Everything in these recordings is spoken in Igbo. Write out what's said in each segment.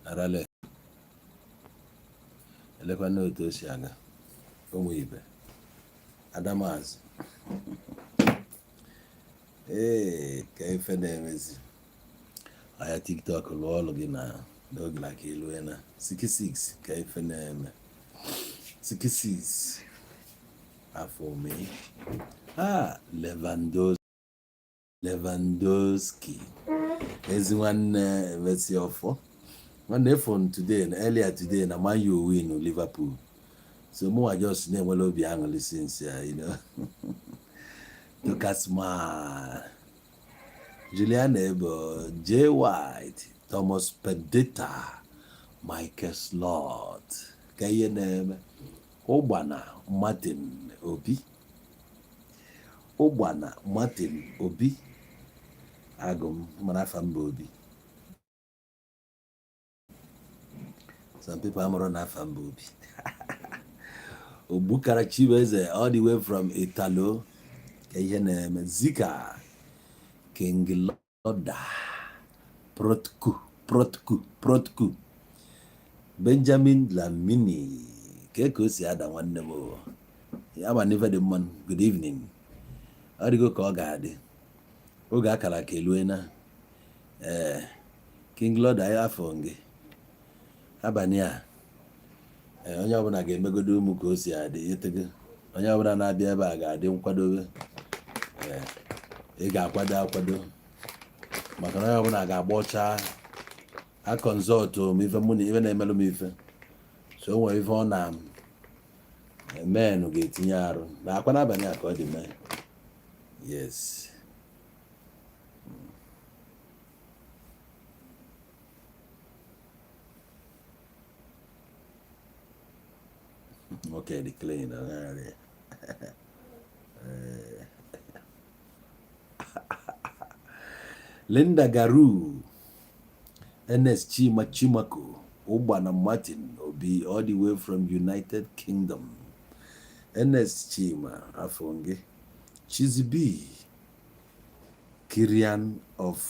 Arale elekwana otu o si aga. Ụmụ ibe, Adamazi, ee, ka ife na-emezi anya TikTok lụọ ọrụ gị na n'oge na ka elue na 66 ka ife na-eme 66 afọ mee ha. Lewandowski, ezi nwanne, emesi ọfọ nwanne efon today na earlier today na Man U win Liverpool, so mụnwa just na-enwere obi aṅụrị since ya. Tokasman, Juliana Ebo, Jay White, Thomas Pedeta, Michael Slot, ka ihe na-eme. Ụgbana Martin Obi, Ụgbana Martin Obi, agụ m mara afa mba Obi. Some people amụrụ na afa mba Obi. Ogbukara Chibueze, all the way from Italo, ka ihe na-eme. Zika King Loda, Protku Protku Protku, Benjamin Dlamini, ka o si ada nwanne m o. Ya ma n'ife dị mma. Good evening. Ọ dịgo ka ọ ga-adị oge akara ka elue na ee King Loda ya afọ gị abalị a. Ee, onye ọbụla ga-emegodo ụmụ ka o si adị etego. Onye ọbụla na-abịa ebe a ga-adị nkwadobe. Ee, ị ga-akwado akwado maka na onye ọbụla ga-agba ọcha a consult m ife mụ na ife na-emelụ m ife, so o nwere ife ọ na menụ ga-etinye arụ na akwa n'abalị a ka ọ dị mee. Yes. Nwoke dị clean. Ọ gagharị. Linda Garu, Ernest Chima Chimako, Ụgbana Martin Obi, all the way from United Kingdom. Ernest Chima Afonge, Chizibi Kirian of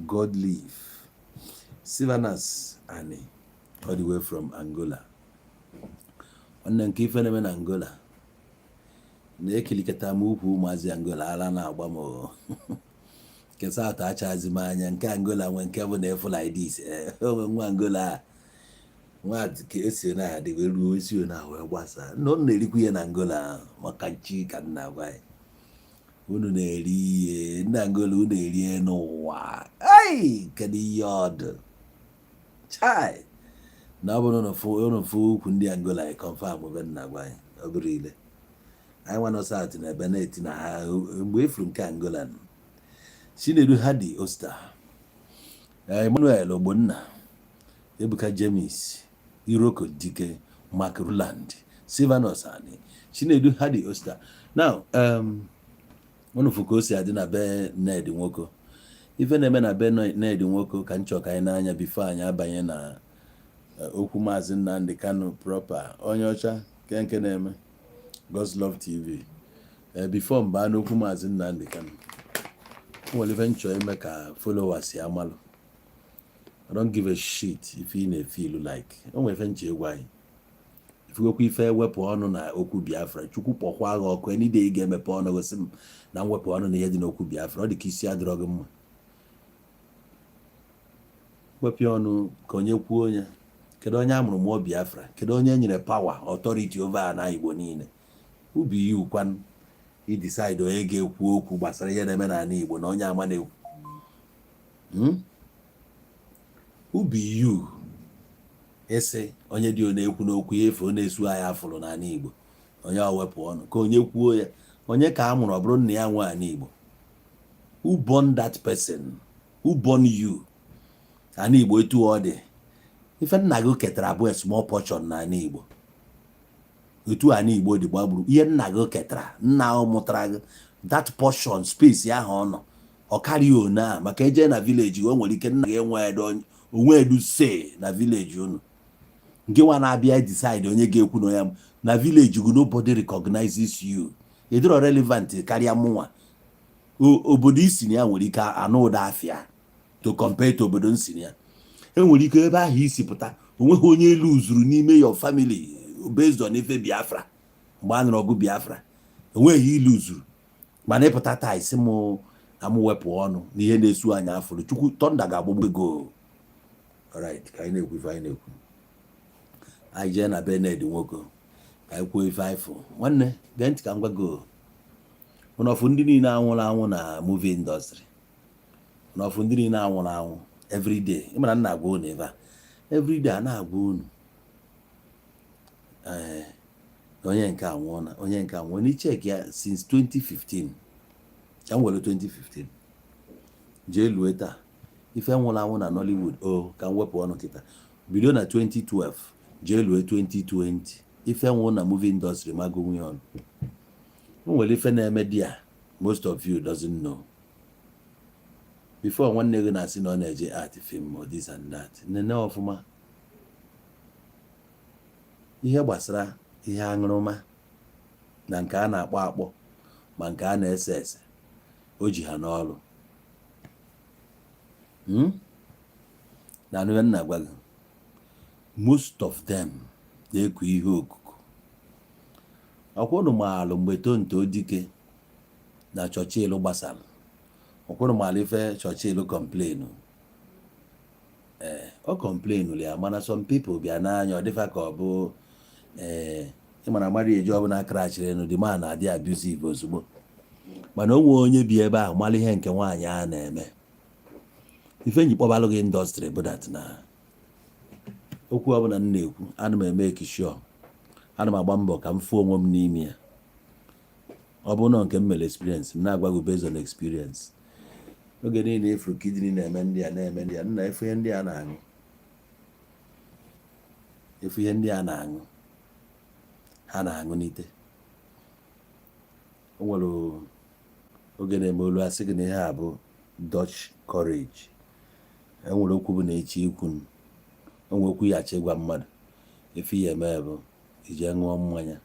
Godleaf, Silvanus Ani, all the way from Angola. Nwanne nke ife na-eme na Angola na-ekilikọta m ukwu ụmụazị Angola ala na-agba m o. Nke South achazi m anya, nke Angola nwe nke bụ na efu like this. Onwe nwa Angola a nwa ka esi na adị wee ruo esi na wee gbasaa na unu na-erikwa ihe na Angola ahụ, maka chi ka m na-agwa ya, unu na-eri ihe ndị Angola, unu erie n'ụwa. Ai, kedu ihe ọdụ chai na ọ bụrụ na unu fụ ukwu ndị Angola, anyị confirm ebe m na-agwa anyị. Ọ bụrụ ile anyị nwa nọ South na ebe na-eti na ha mgbe efuru nke Angola nọ. Chinedu Hadi Oster, Emmanuel Ogbonna, Ebuka James, Iroko Dike, Mark Ruland, Silvanus Ani, Chinedu Hadi Oster. Now, unu fụ ka o si adị na be Ned Nwoko. Ife na-eme na be Ned Nwoko ka nchọ ka anyị n'anya before anyị abanye na okwu Maazị Nnamdi Kanu proper. Onye ọcha nke na-eme God's Love TV. Before mgbe a n'okwu Maazị Nnamdi Kanu, o nwere ife nchọ ime ka followers ya malụ. I don't give a shit if ị na-efeel like o nwere ife nchọ ịgwa anyị. Ifugokwa ife wepụ ọnụ na okwu Biafra, Chukwu kpọkwa gị ọkụ. Any day ị ga-emepe ọnụ gosi m na mwepụ ọnụ na ihe dị n'okwu Biafra, ọ dị ka isi adịrọ gị mma. Wepụ ọnụ ka onye kwuo onye. Kedu onye a mụrụ mụọ Biafra? Kedu onye e nyere power, authority over na Igbo niile? Ubi ya ukwan i decide onye ga-ekwu okwu gbasara ihe na-eme n'ala Igbo na onye ama na-ekwu. Ubi you ịsị onye dị na-ekwu n'okwu ya efe ọ na-esu anyị afụrụ n'ala Igbo, onye ọ wepụ ọnụ ka onye kwuo ya, onye ka a mụrụ ọ bụrụ na ya nwe ala Igbo? Who born that person? Who born you? Ala Igbo etu ọ dị, ife nna gị ketara bụ a small portion n'ala Igbo. Otu ala Igbo dị gbagburu, ihe nna gị ketara, nna ahụ mụtara gị, that portion space ahụ ọ nọ, ọ karịa one a maka eje na village. O nwere ike nna gị onwe edu se na village unu nke nwa na-abịa decide onye ga-ekwu na onye na village gị. Nobody recognizes you. Ịdịrọ relevant karịa mụnwa. Obodo isi na ya nwere ike anụ ụda afịa to compare to obodo nsi na ya. Enwere ike ebe ahụ isi pụta, onweghị onye elu zuru n'ime your family based on ife Biafra. Mgbe a nụrụ ọgụ Biafra, enweghị ilu zuru. Mana ịpụta taa, isi mụ na mụ wepụ ọnụ n'ihe na-esu anyị afụrụ. Chukwu thunder ga-agbagbu ego. Alright, ka anyị na-ekwu ife anyị na-ekwu. Anyị jee na Bened nwoke, ka anyị kwuo ife anyị fụ. Nwanne, gee ntị ka m gwa gị. Ọfụ ndị niile anwụrụ anwụ na movie industry, na ọfụ ndị niile anwụrụ anwụ everyday. Ịmara m na-agwa unu ebe a everyday, a na-agwa unu, ee, onye nke anwụọ na onye nke anwụọ. N'ichek ya since 2015, ka m were 2015 jee lue taa, ife nwụrụ anwụ na Nollywood, o ka m wepụ ọnụ kịta, bido na 2012 jee lue 2020, ife nwụrụ na movie industry, mago nwunye ọnụ. O nwere ife na-eme di ya, most of you doesn't know. Before nwanne gị na-asị na ọ na-eje art film or this and that, nene ọfụma ihe gbasara ihe aṅụrụma na nke a na-akpọ akpọ, ma nke a na-ese ese, o ji ha n'ọrụ. Na anụ nna gwa gị, most of them na-eku ihe okuku. Ọkwụnụ maalụ mgbe Tonto Dike na Churchill gbasara. Ọkwụnụ maalụ ife Churchill complain. Ee, ọ complain ya, mana some people bịa n'anya, ọ dịfa ka ọ bụ, ee, ịmara marriage ọbụla crashịrị nụ, the man na-adị abusive ozugbo. Mana o nwee onye bi ebe ahụ mara ihe nke nwaanyị a na-eme. Ife nji kpọbalụ gị industry bụ that na okwu ọbụla m na-ekwu, ana m eme sure, ana m agba mbọ ka m fụọ onwe m n'ime ya. Ọ bụrụ na nke m mere experience, m na-agwa gị based on experience. Oge niile efuru kidney na-eme ndị a, na-eme ndị a nna, efu ihe ndị a na-aṅụ, efu ihe ndị a na-aṅụ, ha na-aṅụ n'ite. O nwere oge na-eme olu asị gị na ihe a bụ Dutch courage. E nwere okwu bụ na echi ikwu, o nwere okwu ya achọ ịgwa mmadụ, ife ya eme bụ ije ṅụọ mmanya.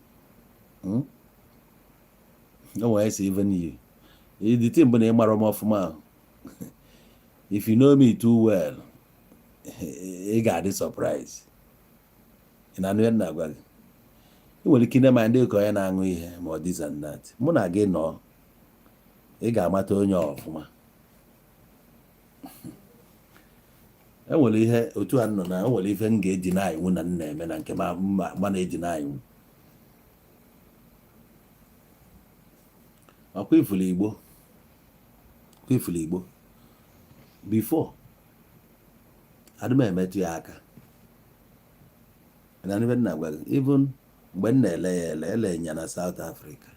O nwere esi even you, the thing bụ na ị mara m ọfụma. If you know me too well, ị ga-adị surprise. Ị na-anụ ihe m na-agwa gị? Ị nwere ike ine ma ndị ka onye na-aṅụ ihe ma ọ this and that. Mụ na gị nọ, ị ga-amata onye ọfụma. E nwere ihe otu a nọ na o nwere ife m ga-eji na iwu na m na-eme na nke ma ma na-eji na iwu. Ọkwa ifulu Igbo, ọkwa ifulu Igbo before, adị m emetụ ya aka na ife m na-agwa gị. Even mgbe m na-ele ya, ele ele ya na South Africa,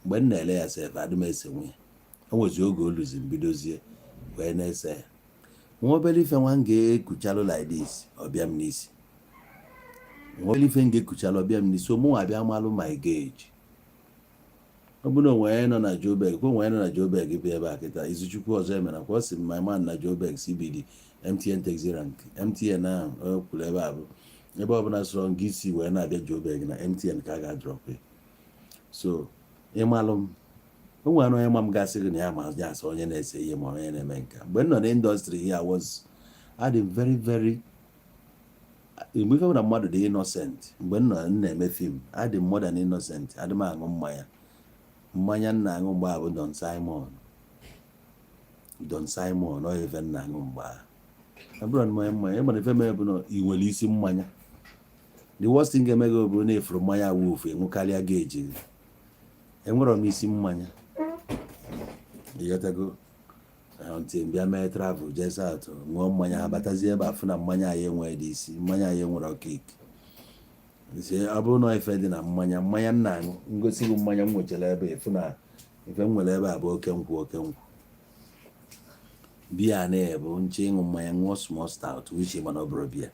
mgbe m na-ele ya sef, adị m esenwu ya. O nwezi oge o luzi, m bidozie wee na-ese ya. Nwa obere ife nwa m ga-ekuchalụ like this, ọbịa m n'isi. Nwa obere ife m ga-ekuchalụ, ọbịa m n'isi. Mụnwa abịa malụ my gauge. Ọ bụrụ na onwe onye nọ na Joburg, kwa onwe onye nọ na Joburg bụ ebe a kịta. Izuchukwu ọzọ emere kwa, ọ sị my man na Joburg CBD, MTN taxi rank, MTN ahụ o kwuru ebe a bụ ebe ọbụla sọrọ nga isi wee na-abịa Joburg na MTN ka a ga-adrop ya. So ịmalụ m, o nwere onye ma m gasị gị na ya ma ya asọ onye na-ese ihe ma onye na-eme nka. Mgbe m nọ na industry here, I was adị very very, mgbe ife na mmadụ dị innocent. Mgbe m nọ m na-eme film, adị m more than innocent. Adị m aṅụ mmanya. Mmanya m na-aṅụ mgbe a bụ Don Simon. Don Simon ọ ife m na-aṅụ mgbe a. Ọ bụrụ na mmanya, mmanya ịmara ife mere bụ na ị nwere isi mmanya. The worst thing ga-eme gị bụ na efuru mmanya awụ ofu, ịṅụkarịa gị eji gị. Enwerọ m isi mmanya, ịghọtago? Until m bịa mee travel jee South, ṅụọ mmanya, ha batazie ebe a, fụ na mmanya anyị enweghị dị isi mmanya, anyị enwere kick. Ọ bụrụ na ife dị na mmanya, mmanya m na-aṅụ, ngosi gị mmanya m nwechara ebe, ịfụ na ife m nwere ebe a bụ oke nkwụ, oke nkwụ biya na-ebu nche. Ịṅụ mmanya, ṅụọ small stout, which mana ọ bụrụ biya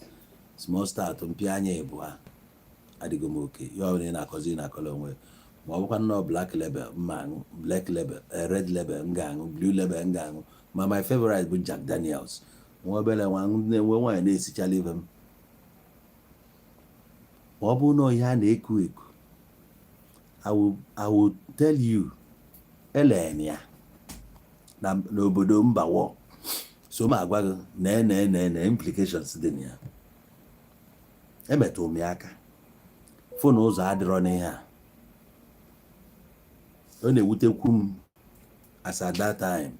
small stout, mpịa anya ịbụa, adịgo m oke. Ya ọ bụla ị na-akọzi, ị na-akọla onwe. Ma ọ bụkwa nnọọ black label mma aṅụ, black label, red label m ga-aṅụ, blue label m ga-aṅụ, ma my favorite bụ Jack Daniels. Nwa obere nwa na-enwe nwaanyị na-esichala ibe m. Ma ọ bụrụ na ihe a na-eku eku, I will tell you, elen ya na n'obodo mba wọ. So m agwa gị na implications dị na ya. Emetụrụ m ya aka, fụ na ụzọ adịrọ n'ihe a. Ọ na-ewutekwu m as at that time,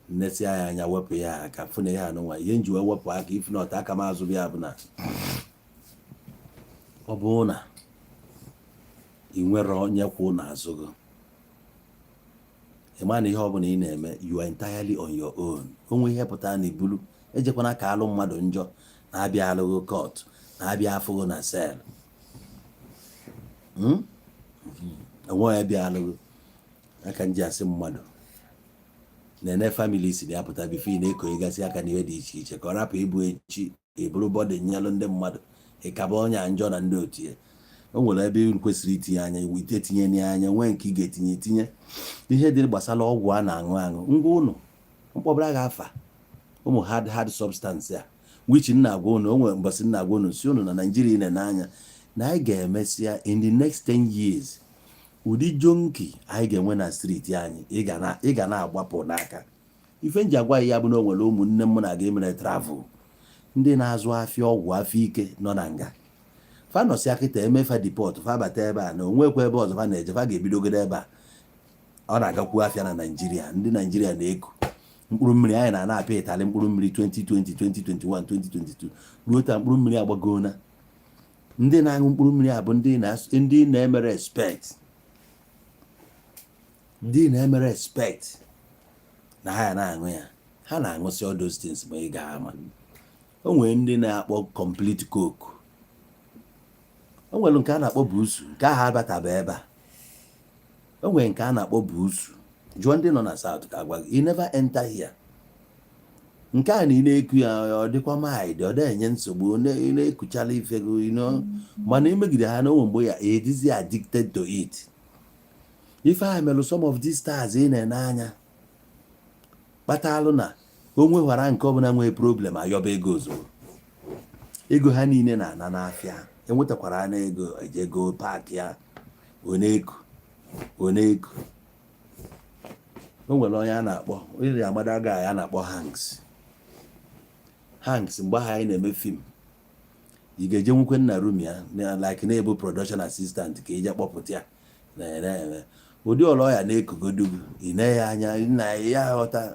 nnesi ya anya, wepụ ya aka, fụ na ihe anụnwa, ihe nji wee wepụ aka, if not, aka m azụ ya bụ na ọ bụrụ na ị nwere onye kwụ n'azụ gị, ị ma na ihe ọbụla ị na-eme, you are entirely on your own. Onwe ihe pụtara na ibulu ejekwana ka alụ mmadụ njọ, na-abịa alụghị court, na-abịa afụghị na cell, Onwe onye bịa alụghị aka nji asị mmadụ na-ene family si ya pụta before ị na-ekonyegasị aka n'ihe dị iche iche, ka ọ rapụ ịbụ echi eburu bọdị nyelụ ndị mmadụ, ịkaba ọnya njọ na ndị otu ya. O nwere ebe ị kwesịrị itinye anya, ite tinye ya anya, nwee nke ị ga-etinye etinye. Ihe dị gbasara ọgwụ a na-aṅụ aṅụ, ngwa ụnụ mkpọbara gị afa ụmụ hard hard substance a, which nna agwa ụnụ, o nwere mbọsị nna agwa ụnụ si ụnụ na Naijiria na anya na anyị ga-emesịa in the next 10 years, ụdị junkie anyị ga-enwe na street anyị, ị ga na-agbapụ n'aka. Ife nji agwa ya bụ na o nwere ụmụnne m na gị mere travel, ndị na-azụ afịa ọgwụ afọ ike nọ na nga. Fa nọsịa kịta, emefa deport, fa bata ebe a na onwekwa ebe ọzọ fa na-eje, fa ga-ebidogoro ebe a. Ọ na-agakwu afịa na Naijiria. Ndị Naijiria na-eku mkpụrụ mmiri anyị na na-apịa ịtalị mkpụrụ mmiri 2020, 2021, 2022 ruo taa, mkpụrụ mmiri agbagona. Ndị na-aṅụ mkpụrụ mmiri a bụ ndị na-emere respect, ndị na-emere respect na ha ya na-aṅụ ya. Ha na-aṅụsị all those things, ma ị ga-ama o nwere ndị na-akpọ complete coke, o nwere nke a na-akpọ buusu, nke ahụ abataba ebe a. O nwere nke a na-akpọ buusu, jụọ ndị nọ na South ka agwa gị. You never enter here. Nke a na ị na-eku ya, ọ dịkwa mild, ọ na-enye nsogbu, ị na-ekuchala ife gị, mana imegide ha na onwe mgbe ya edizi addicted to it. Ife a melụ some of these stars ị na-ene anya, kpatalụ na o nwekwara nke ọbụla nwee problem, ayọba ego ozugbo. Ego ha niile na-ana n'afịa, enwetakwara na ego ejego pack ya oneku oneku. O nwere onye a na-akpọ onye amada guy a na-akpọ Hanks. Hanks, mgbe ahụ anyị na-eme film, ị ga-eje nwekwe nna room ya like na-ebu production assistant ka ije kpọpụta ya na-eme ụdị ọlọ ya na-ekogodu gị. Ị na ya anya nna ya ghọta,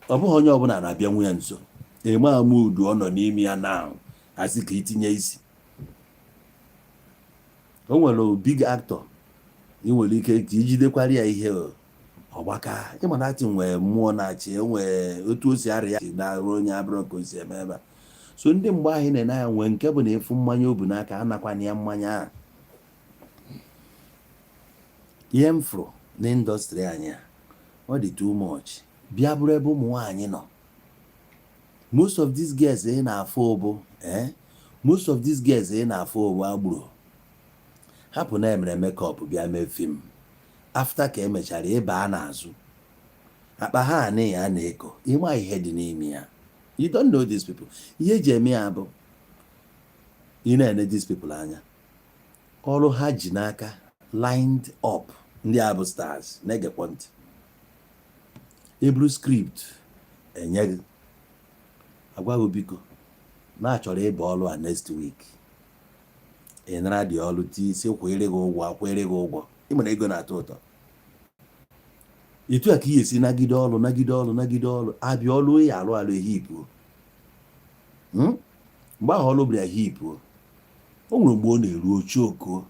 ọ bụghị onye ọbụla na-abịanwu ya nso eme amudu ọ nọ n'ime ya na asị ka itinye isi. O nwere big actor ị nwere ike ka ijidekwara ya ihe ọgbaka, ịma na atị nwee mmụọ na-achị, nwee otu o si arịa ya na-arụ onye abụrụ ka o si eme ebe a. So ndị mgbe ahụ na-ene anya nwee nke bụ na ịfụ mmanya o bu n'aka, anakwana ya mmanya ahụ. Ihe m fụrụ n'industry anyị a, ọ dị too much. Bịa bụrụ ebe ụmụ nwaanyị nọ, most of these girls ị na-afụ ụbụ, most of these girls ị na-afụ ụbụ agburu hapụ na emere makeup bịa mee film. After ka emechara, ịba n'azụ akpa ha anị ya na-eko, ịma ihe dị n'ime ya. You don't know these people. Ihe eji eme ya bụ ị na-ene these people anya, ọrụ ha ji n'aka lined up. Ndị a bụ stars na-egekwa ntị, eburu script enye gị, agwa gị, biko, na-achọrọ ịba ọrụ a next week. Ị nara dị ọrụ ti si kwere gị ụgwọ, akwere gị ụgwọ. Ị mara ego na-atọ ụtọ. Etu a ka ị esi nagide ọrụ, nagide ọrụ, nagide ọrụ, abịa ọrụ ya alụ alụ ehipuo. Mgbe ahụ ọrụ bịara hipuo, o nwere mgbe ọ na-eru oche okuo.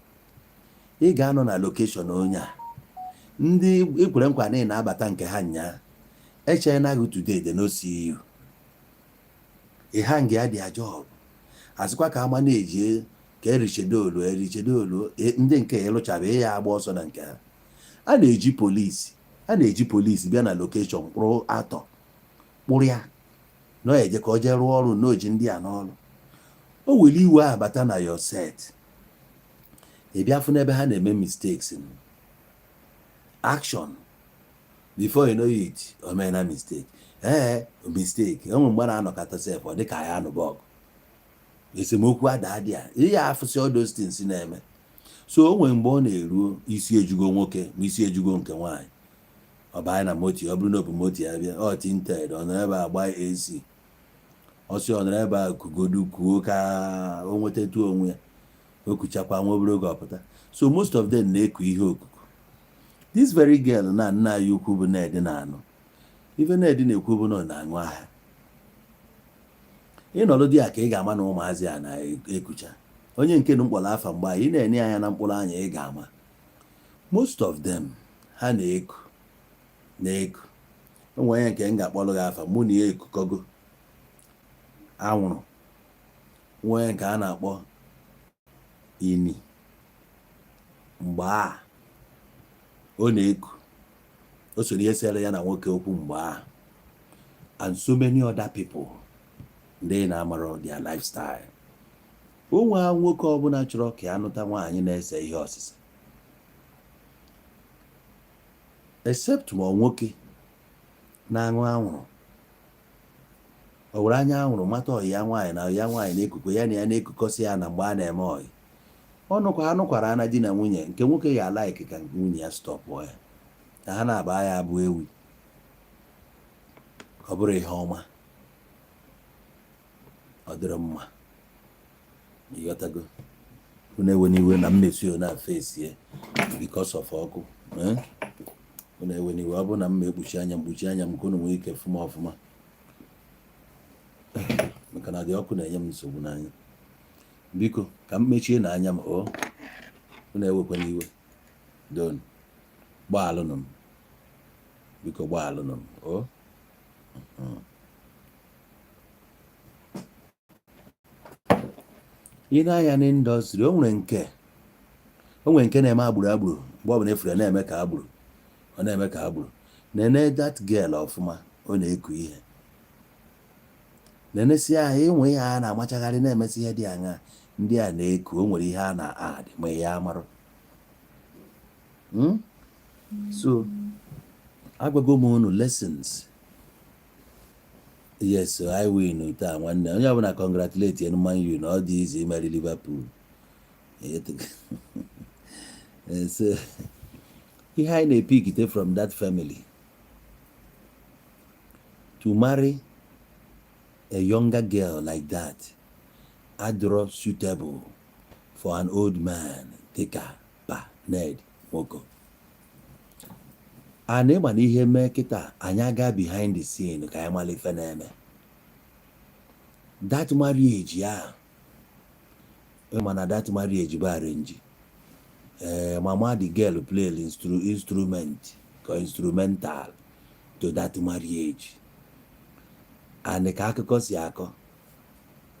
Ị ga-anọ na location onye a, ndị ekwere nkwa na ị na-abata nke ha nyaa echena gị, today they no see you. Ị hang ya their job, asịkwa ka ama na-eji ka erichedolu erichedolu ndị nke ịlụchabe ya agba ọsọ na nke ha. A na-eji polisi, a na-eji polisi bịa na location kpụrụ atọ kpụrụ ya na ọ eje ka ọ jee rụọ ọrụ na oji ndị a n'ọrụ. O were iwe abata na your set, ị bịa fụ n'ebe ha na-eme mistakes, action, before you know it, o mee na mistake, ee, mistake. Enwe mgbe na-anọkọta sef, ọ dịka ya anụba ọgụ, esemokwu ada adị a, ihe afụsị all those things na-eme. So o nwere mgbe ọ na-eruo, isi ejugo nwoke ma isi ejugo nke nwaanyị. Ọ banye na moto ya, ọ bụrụ na ọ bụ moto ya bịa, ọ tinted, ọ nọrọ ebe a gba AC, ọsị ọ nọrọ ebe a kugodu kuo ka o nwetatụ onwe ya. O kuchakwa nwa obere oge, ọpụta. So most of them na-eku ihe okuku. This very girl na nna ya ukwu bụ Ned na-anụ ife Ned na-ekwu bụ na ọ na-aṅụ ahịa. Ịnọdụ dị ya ka ị ga-ama na ụmụazị a na-ekucha onye nke na mkpọrọ afa. Mgbe ị na-enye anya na mkpụrụ anya, ị ga-ama most of them ha na-eku na-eku. Onwe onye nke m ga-akpọrọ gị afa, mụ na ya ekukọgo anwụrụ. Nwa onye nke a na-akpọ Ini, mgbe a ọ na-eku, o so n'ihe sere ya na nwoke okwu mgbe ahụ, and so many other people ndị na-amarọ their lifestyle. Onwe ha nwoke ọbụla chọrọ ka ya nụta nwaanyị na-ese ihe ọsịsa, except ma ọ nwoke na-aṅụ anwụrụ, o were anya anwụrụ mata ọyị ya nwaanyị na ya nwaanyị na-ekukwe ya na ya na-ekukọsị ya na mgbe a na-eme ọyị. Ọ nụkwara ana di na nwunye nke nwoke ya a-like ka nwunye ya stopụọ ya ka ha na-aba ya abụ ewi. Ọ bụrụ ihe ọma, ọ dịrị mma. Ịghọtago? Unu ewe n'iwe na mmesi na fesie because of ọkụ. Unu ewe n'iwe, ọ bụrụ na m ma ekpuchi anya m, kpuchi anya m ka unu nwee ike fụ m ọfụma, maka na dị ọkụ na-enye m nsogbu n'anya. Biko, ka m mechie n'anya m. O unu ewekwa n'iwe, don gbaalụnụ m, biko gbaalụnụ m. O ị na-anya n'industry, o nwere nke na-eme agbụrụ agbụrụ. Mgbe ọbụla efere na-eme ka agbụrụ, ọ na-eme ka agbụrụ. Nene that girl ọfụma, ọ na-eku ihe. Nenesi ahụ ịnwe ihe a na-amachagharị, na-emesi ihe dị aṅa ndị a na-eku. O nwere ihe a na-add ma ya amarụ. So agwago m unu lessons. Yes, I win taa, nwanne. Onye ọbụla congratulate Man U na ọ dị izi imeri Liverpool. So ihe anyị na-epikite from that family to marry a younger girl like that adịrọ suitable for an old man dịka Pa Ned Nwoko. A na ịma na ihe mee kịta, anyị aga behind the scene ka anyị mara ife na-eme that marriage ya. Ịma na that marriage bụ arrange. Ee, mama the girl play instrument ka instrumental to that marriage, and ka akụkọ si akọ,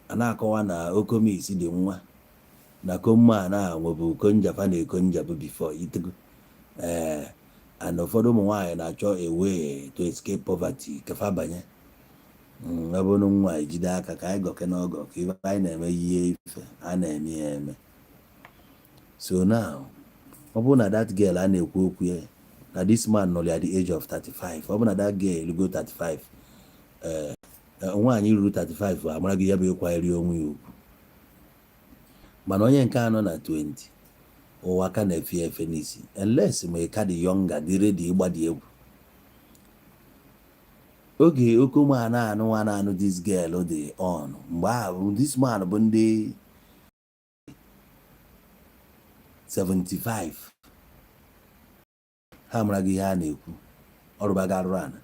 a na-akọwa na okomisi dị nwa na komma na nwebụ konjafa na ekonjabụ before itego. Ee, and ụfọdụ ụmụ nwaanyị na-achọ a way to escape poverty kafa banye. Ọ bụrụ nwa ejide aka ka anyị gọke n'ọgọ ka ife anyị na-eme yie ife a na-eme ya eme. So now, ọ bụrụ na that girl a na-ekwu okwu ya na this man nọ at the age of 35, ọ bụrụ na that girl elugo 35, ee, nwaanyị ruru 35 amara gị ya bụ ịkwanyere onwe ya ugwu. Mana onye nke anọ na 20, ụwa ka na-efe efe n'isi, unless ma ị ka dị younger, dị ready ịgbadi egwu oge okoma na-anụ nwa na-anụ this girl dị on mgbe ahụ. This man bụ ndị 75, ha mara gị ihe a na-ekwu. Ọrụbaga arụrụ ana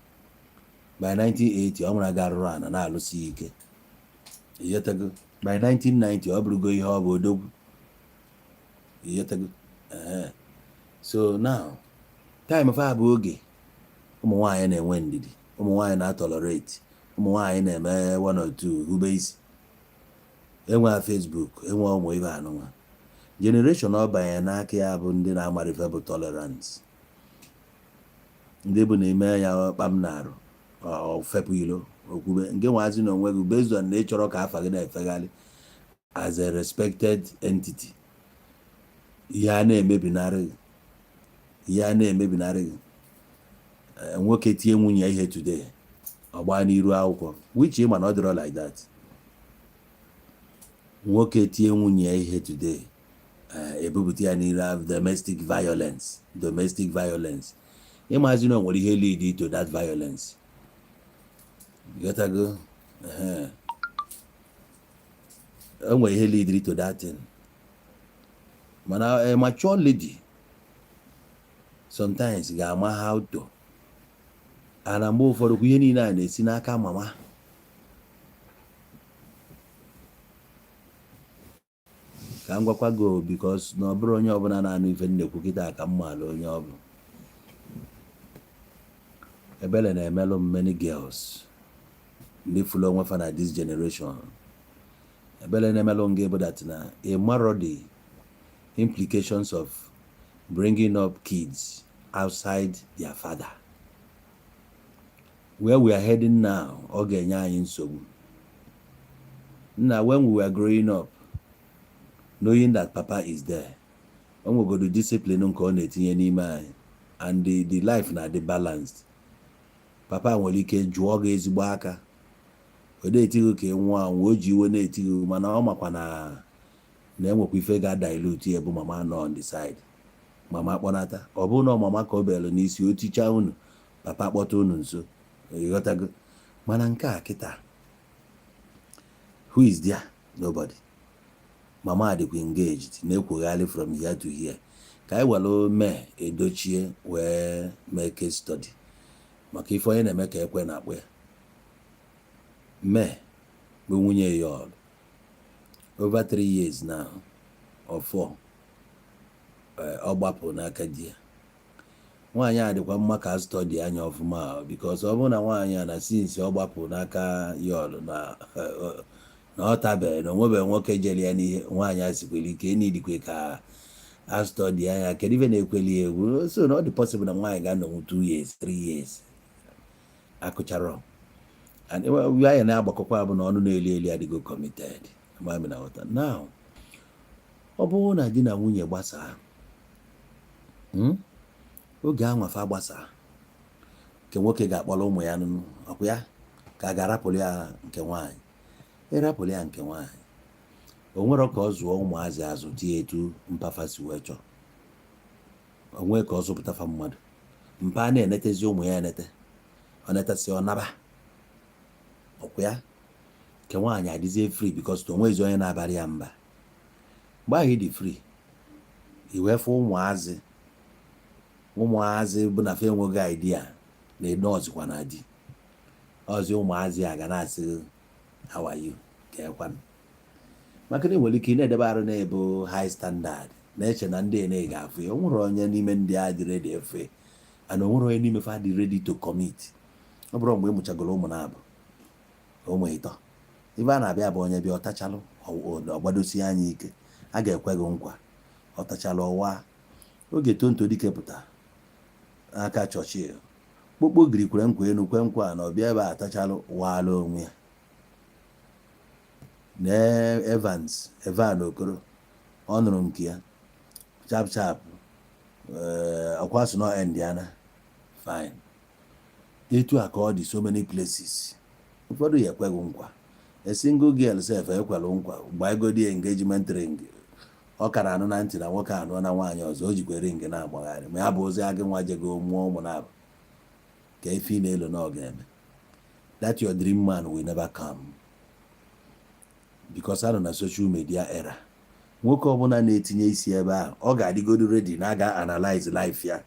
by 1980, ọ mara gị arụrụ ana na-alụsi ike. Iyetego? By 1990, ọ bụrụgo ihe ọ bụ odogwu. Iyetego? Ee. So now, time fa bụ oge ụmụ nwaanyị na-enwe ndidi, ụmụ nwaanyị na-atolerate, ụmụ nwaanyị na-eme one or two hube isi, enwe Facebook, enwe ụmụ ibe anụnwa. Generation ọ banye n'aka ya bụ ndị na-amarife bụ tolerance, ndị bụ na ime ya kpam na-arụ ọ fepụ ilo okwube nke nwazi na onwe gị based on na ị chọrọ ka afa gị na-efegharị as a respected entity. Ihe a na-emebinarị gị, ihe a na-emebinarị gị. Nwoke tie nwunye ihe today, ọ gbaa n'iru akwụkwọ, which ị ma na ọ dịrọ like that. Nwoke tie nwunye ihe today, ebupụta ya n'iru domestic violence, domestic violence. Ịmazi na o nwere ihe lead to that violence. Ghọtago? Ehe. O nwere ihe lead to that thing, mana a mature lady sometimes ga-ama how to. Ana mgbe ụfọdụ kwa, ihe niile a na-esi n'aka mama. Ka m gwakwa gị, because na ọ bụrụ onye ọbụla na-anụ ife nnekwu kịta ka m maala onye ọ bụ. Ebele na-emelụ m many girls ndị fụlụ onwe fa na this generation. Ebele na-emelụ m gị bụ that na ị marọ the implications of bringing up kids outside their father. Where we are heading now, ọ ga-enye anyị nsogbu nna. When we were growing up, knowing that papa is there, o nwegodo discipline nke ọ na-etinye n'ime anyị, and the life na-adị balanced. Papa nwere ike jụọ gị ezigbo aka, ọ na-eti gị ka ị nwụọ anwụ, o ji iwe na-eti gị, mana ọ makwa na enwekwa ife ga-dilute ya bụ mama nọ on the side. Mama kpọnata, ọ bụrụ na ọ mama ka o belu n'isi, o tichaa unu, papa kpọta unu nso. Ịghọtago? Mana nke a kịta, who is there? Nobody. Mama dịkwa engaged na-ekwogharị from here to here. Ka anyị were mee edochie wee mee case study maka ife onye na-eme ka ekwe na-akpọ ya. Mee bụ nwunye ya ọrụ over 3 years now or 4, ọ gbapụ n'aka di ya. Nwaanyị a dịkwa mma ka study anya ọfụma, because ọ bụrụ na nwaanyị a na since ọ gbapụ n'aka ya ọrụ na ọ tabeghị na onwebeghị nwoke jere ya n'ihe. Nwaanyị a sikwere ike enidikwe ka a study anya kedu ife na-ekweli ya egwu. So na ọ dị possible na nwaanyị ga-anọnwu 2 years, 3 years akụchara. And anyị na-agbakọkwa bụ na ọnụ na-eli eli adịgo committed. Amami na ghọta. Now, ọ bụrụ na di na nwunye gbasaa, Oge anwafa gbasaa, nke nwoke ga-akpọrọ ụmụ ya nụnụ ọkwa ya ka a ga-arapụrụ ya nke nwaanyị. Ịrapụrụ ya nke nwaanyị, o nwero ka ọ zụọ ụmụazị azụ tie etu mpafa si wee chọọ onwe ka ọ zụpụtafa mmadụ. Mpa a na-enetezi ụmụ ya enete, ọ netasị, ọ naba ọkwa ya. Nke nwaanyị adịzie free, because na onwezi onye na-abalị ya mba. Mgbe ahụ ị dị free, i wee fụ ụmụazị, ụmụazị bụ na fa enweghị idea na nọọsụkwa na di ọzọ. Ụmụazị a ga na-asị, "How are you?" Ka ekwanụ maka na ị nwere ike ị na-edebe arụ na-ebu high standard, na-eche na ndị ene ga-afụ ya. O nwere onye n'ime ndị a dị ready efe, and o nwere onye n'ime fa dị ready to commit. Ọ bụrụ mgbe ị mụchagoro ụmụ na-abụ, ụmụ ịtọ, ibe a na-abịa bụ onye bịa ọtachalụ, ọgbadosie anya ike, a ga-ekwe gị nkwa. Ọtachalụ ọwa oge tonto dike pụta n'aka chọọchị kpokpo giri kwere nkwa enu kwe nkwa na ọbịa ebe a atachalụ waala onwe ya. Na Evans Evan Okoro, ọ nụrụ nke ya chap chap, ọkwa sị na Indiana fine. Etu a ka ọ dị so many places. Ụfọdụ ya ekweghị nkwa. A single girl sef ekwere nkwa gbagodi engagement ring, ọ kara anụ na ntị na nwoke anụọ na nwaanyị ọzọ, o jikwa ring na-agbagharị. Ma ya bụ ozi agị nwa jego mụọ ụmụ na-abụ ka efi na-elo na ọ ga-eme. That your dream man will never come, because anọ na social media era. Nwoke ọbụla na-etinye isi ebe ahụ, ọ ga-adịgodo ready na aga analyze life ya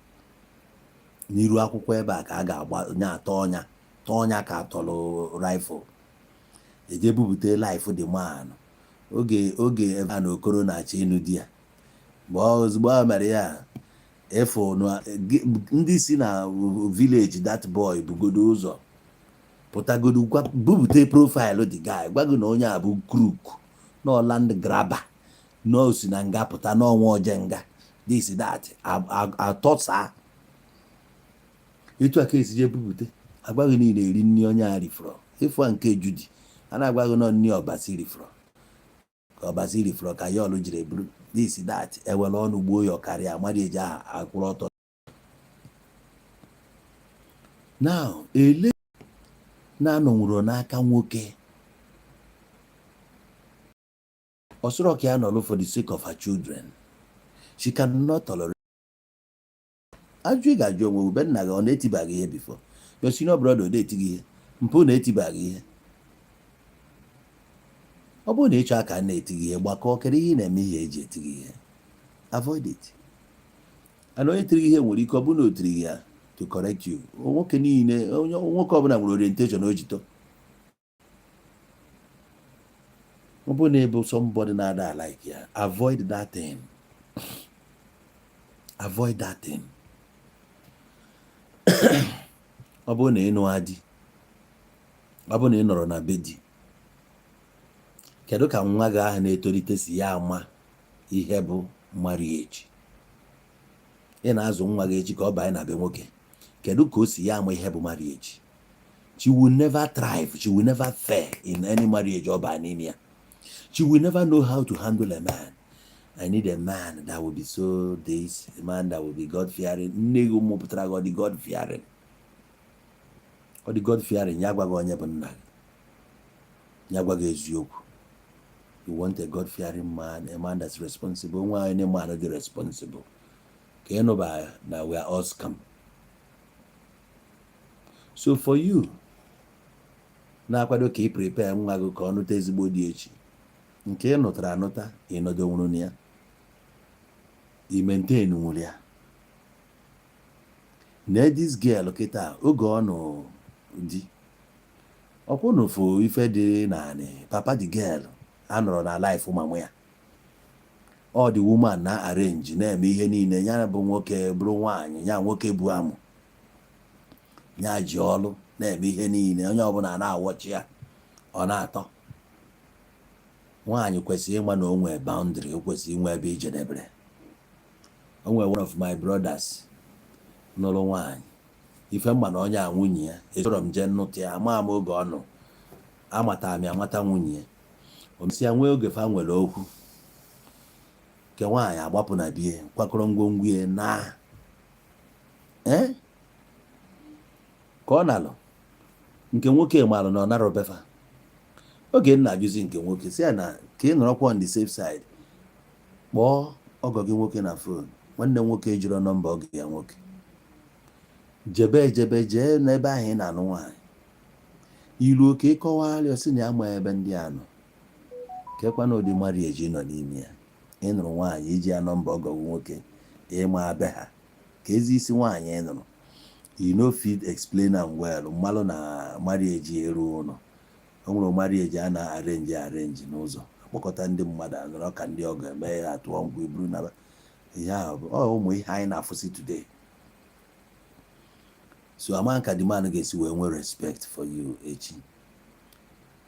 n'iru akwụkwọ ebe a ka a ga-agba nya atọ ọnya tọọ ọnya ka atọrọ rifle eje bupute life the man. Oge ebe a na Okoro na-achọ ịnụ di ya mgbe ozugbo ọ mere ya efu, ndị si na village that boy bugodo ụzọ pụtagodo bupute profile the guy, gwa gị na onye a bụ crook, na land grabber, na o si na nga pụta n'ọnwa oje nga, this that atọsa. Etu a ka esi je bupute agwaghị niile eri nri onye a rifọrọ ịfụ a nke Judi a na-agwa gị nọ nri ọbasi rifọrọ ka ọbasi rifọrọ ka ya ọlụ jiri buru this that ewere ọnụ gbuo ya ọkarịa amadị eji aha akwụrụ ọtọ. Now ele na-anọnwụrụ n'aka nwoke, ọ sịrọ ka ya nọlụ for the sake of her children. She cannot tolerate. Ajụ ị ga-ajụ onwe ube nna gị, ọ na-etibaghị ihe before? Your senior brother, ọ na-eti gị ihe? Mpụ na-etibaghị ihe? Ọ bụrụ na ị chọọ ka a na-eti gị ihe, gbakọọ. Kedu ihe ị na-eme ihe eji eti gị ihe? Avoid it. And onye tiri gị ihe nwere ike ọ bụrụ na o tiri gị ya to correct you. Nwoke niile, onye nwoke ọbụla nwere orientation o ji tọ. Ọ bụrụ na ebe somebody na-ada like ya, avoid that thing, avoid that thing. Ọ bụrụ na ị nụọ di, ọ bụrụ na ị nọrọ na be di, kedu ka nwa gị ahụ na-etolite si ya ama ihe bụ marriage? Ị na-azụ nwa gị echi ka ọ banye na be nwoke, kedu ka o si ya ama ihe bụ marriage? She will never thrive, she will never fare in any marriage ọ baa n'ime ya. She will never know how to handle a man. I need a man that will be so this, a man that will be God fearing. Nne gị mụpụtara gị, ọ dị God fearing? Ọ dị God fearing? Ya gwa gị onye bụ nna gị, ya gwa gị eziokwu. You want a God fearing man, a man that's responsible. Nwa onye man dị responsible ka ị nụba na we are all scam. So for you na-akwado ka ị prepare nwa gị ka ọ nụta ezigbo di echi, nke ị nụtara anụta, ị nọdonwuru na ya, ị maintain nwụrụ ya na this girl kịta, oge ọ nụ di, ọkwụnụfụ ife dị naanị papa the girl anọrọ na life mama ya. Ọ dị woman na arrange na-eme ihe niile. Ya bụ nwoke bụrụ nwaanyị ya, nwoke bụ amụ ya ji ọlụ na-eme ihe niile, onye ọbụla na-awọchi ya, ọ na-atọ. Nwaanyị kwesịrị ịma na o nwee boundary, o kwesịrị inwe ebe ijedebere. O nwere one of my brothers nụrụ nwaanyị, ife mma na onye a nwunye ya esoro m jee nnụta ya, ama ama oge ọ nọ, amata m ya, amata nwunye ya. O mesịa nwee oge fa nwere okwu nke nwaanyị agbapụ na bie, kwakọrọ ngwongwo ya na ee ka ọ nalụ. Nke nwoke malụ na ọ narọ befa. Oge nna ajụzi nke nwoke, si ya na ka ị nọrọkwa on the safe side, kpọọ ọgọ gị nwoke na phone. Nwanne m nwoke ejiro nọmba ọgọ ya nwoke. Jebe ejebe, jee n'ebe ahụ ị na-anụ nwaanyị, ilu oke ịkọwalị, sị na ya ma ebe ndị a nọ. Kekwana ụdị marriage ị nọ n'ime ya? Ị nụrụ nwaanyị, iji ya nọmba ọgọ gị nwoke, ịma be ha ka ezi isi nwaanyị ị nụrụ. You no fit explain am well. Mmalụ na marriage eru ụlọ, o nwere marriage a na-arrange arrange n'ụzọ, akpọkọta ndị mmadụ anọrọ ka ndị ọgọ eme ya, atụọ nkwụ, iburu naba. Ihe ahụ bụ ọ ụmụ ihe anyị na-afụsị today. So ama ka the man ga-esi wee nwee respect for you echi?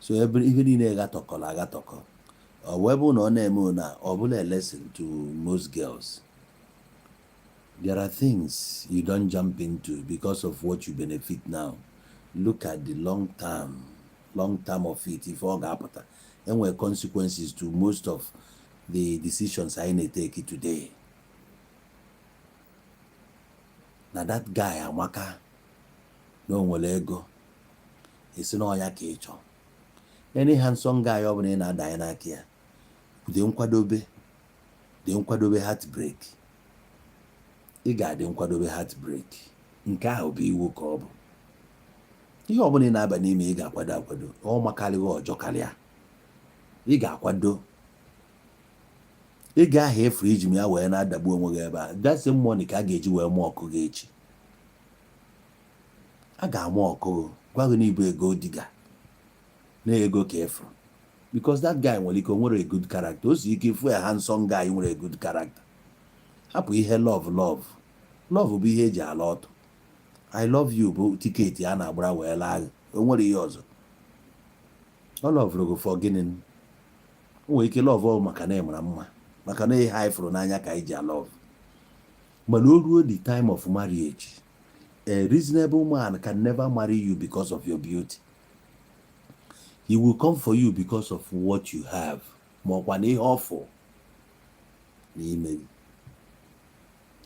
So ebe ihe niile gatọkọrọ agatọkọ, ọ bụ ebe na ọ na-eme na ọ bụla a lesson to most girls. There are things you don't jump into because of what you benefit now. Look at the long term, long term of it. Ife ọ ga-apụta, enwere consequences to most of the decisions anyị na-etake today. Na that guy amaka, na o nwere ego, esi na ọnya ka ị chọọ. Any handsome guy ọ bụla ị na-adanye n'aka ya, dị nkwadobe, dị nkwadobe heartbreak. Ị ga-adị nkwadobe heartbreak. Nke ahụ bụ iwu ka ọ bụ. Ihe ọbụla ị na-aba n'ime, ị ga-akwado akwado. Ọ makarịghị ọjọọ karịa, ị ga-akwado. Ị ga-aha efu iji m ya wee na-adagbu onwe gị ebe a. That same money ka a ga-eji wee mụọ ọkụ gị echi. A ga-ama ọkụ gị, gwa gị na ibu ego diga na ego ka efuru, because that guy nwere ike o nwere a good character. O si ike ifu ya, handsome guy nwere a good character. Hapụ ihe love. Love, love bụ ihe eji ala ọtụ. "I love you" bụ ticket a na-agbara wee laa gị. O nwere ihe ọzọ ọ loverụ gị for? Gịnị? O nwere ike love ọ maka na ị mara mma, maka na ihe anyị fụrụ n'anya ka anyị ji alove. Mana o ruo the time of marriage, a reasonable man can never marry you because of your beauty. He will come for you because of what you have, ma ọkwa na ihe ọ fụ n'ime gị.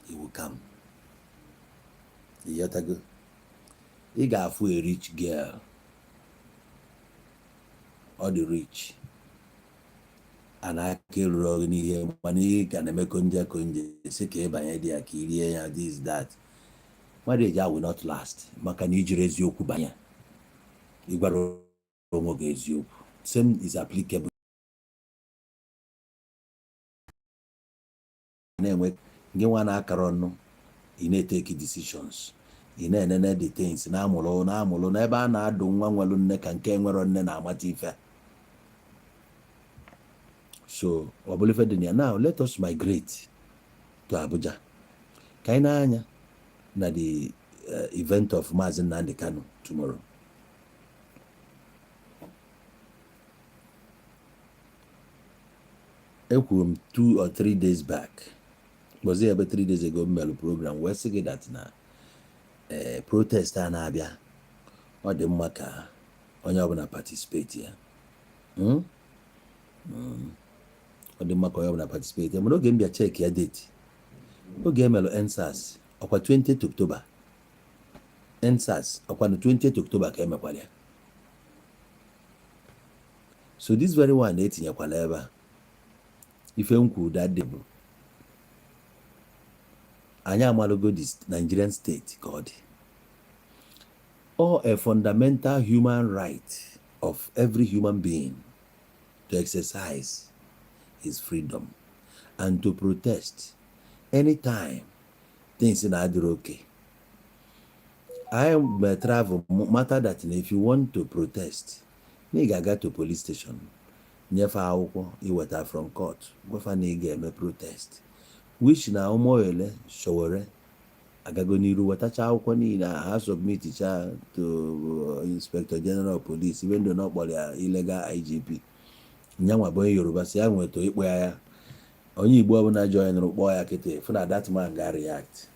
He will come. Ịghọtago? Ị ga-afụ a rich girl, ọ dị rich, a na-aka eruru gị n'ihe, mana ihe ka na-eme konje konje, si ka ịbanye dị ya ka i rie ya, this, that. Marriage a will not last maka na ijiri eziokwu banye, ịgwara onwe gị eziokwu. Same is applicable na-enwe gị nwa na-akara ọnụ, ị na-etake decisions, ị na-enene the things na-amụrụ na-amụrụ n'ebe a na-adụ nwa nwere nne ka nke nwere nne na-amata ife. So ọ bụrụ ife dị na ya. Now let us migrate to Abuja ka anyị na-anya na the event of Maazị Nnamdi Kanu tomorrow. Ekwuru m 2 or 3 days back, kpọzie ebe 3 days ago, m mere program wee sị gị that na protest a na-abịa, ọ dị mma ka onye ọbụla participate ya. Ọ dị mma ka onye ọbụla participate ya. Mana oge m bịa check ya date oge emelụ EndSARS, ọkwa 20 October. EndSARS ọkwa na 20 October ka emekwara ya. So this very one etinyekwala ebe a. Ife m kwuru that day bụ anyị amalụgo the Nigerian state ka ọ dị. Or a fundamental human right of every human being to exercise his freedom and to protest anytime things na-adịrị okay. I may travel matter that if you want to protest, na ị ga-aga to police station, nyefe akwụkwọ iweta from court, gwafa na ị ga-eme protest, which na Omoyele Sowore agago n'iru wetacha akwụkwọ niile a ha submiticha to Inspector General of Police, even though na ọ kpọrọ ya illegal IGP. Nyanwa bụ onye Yoruba si ya nweta ịkpọ ya ya onye Igbo ọbụla joinụrụ kpọọ ya kịta fụ na that man ga react.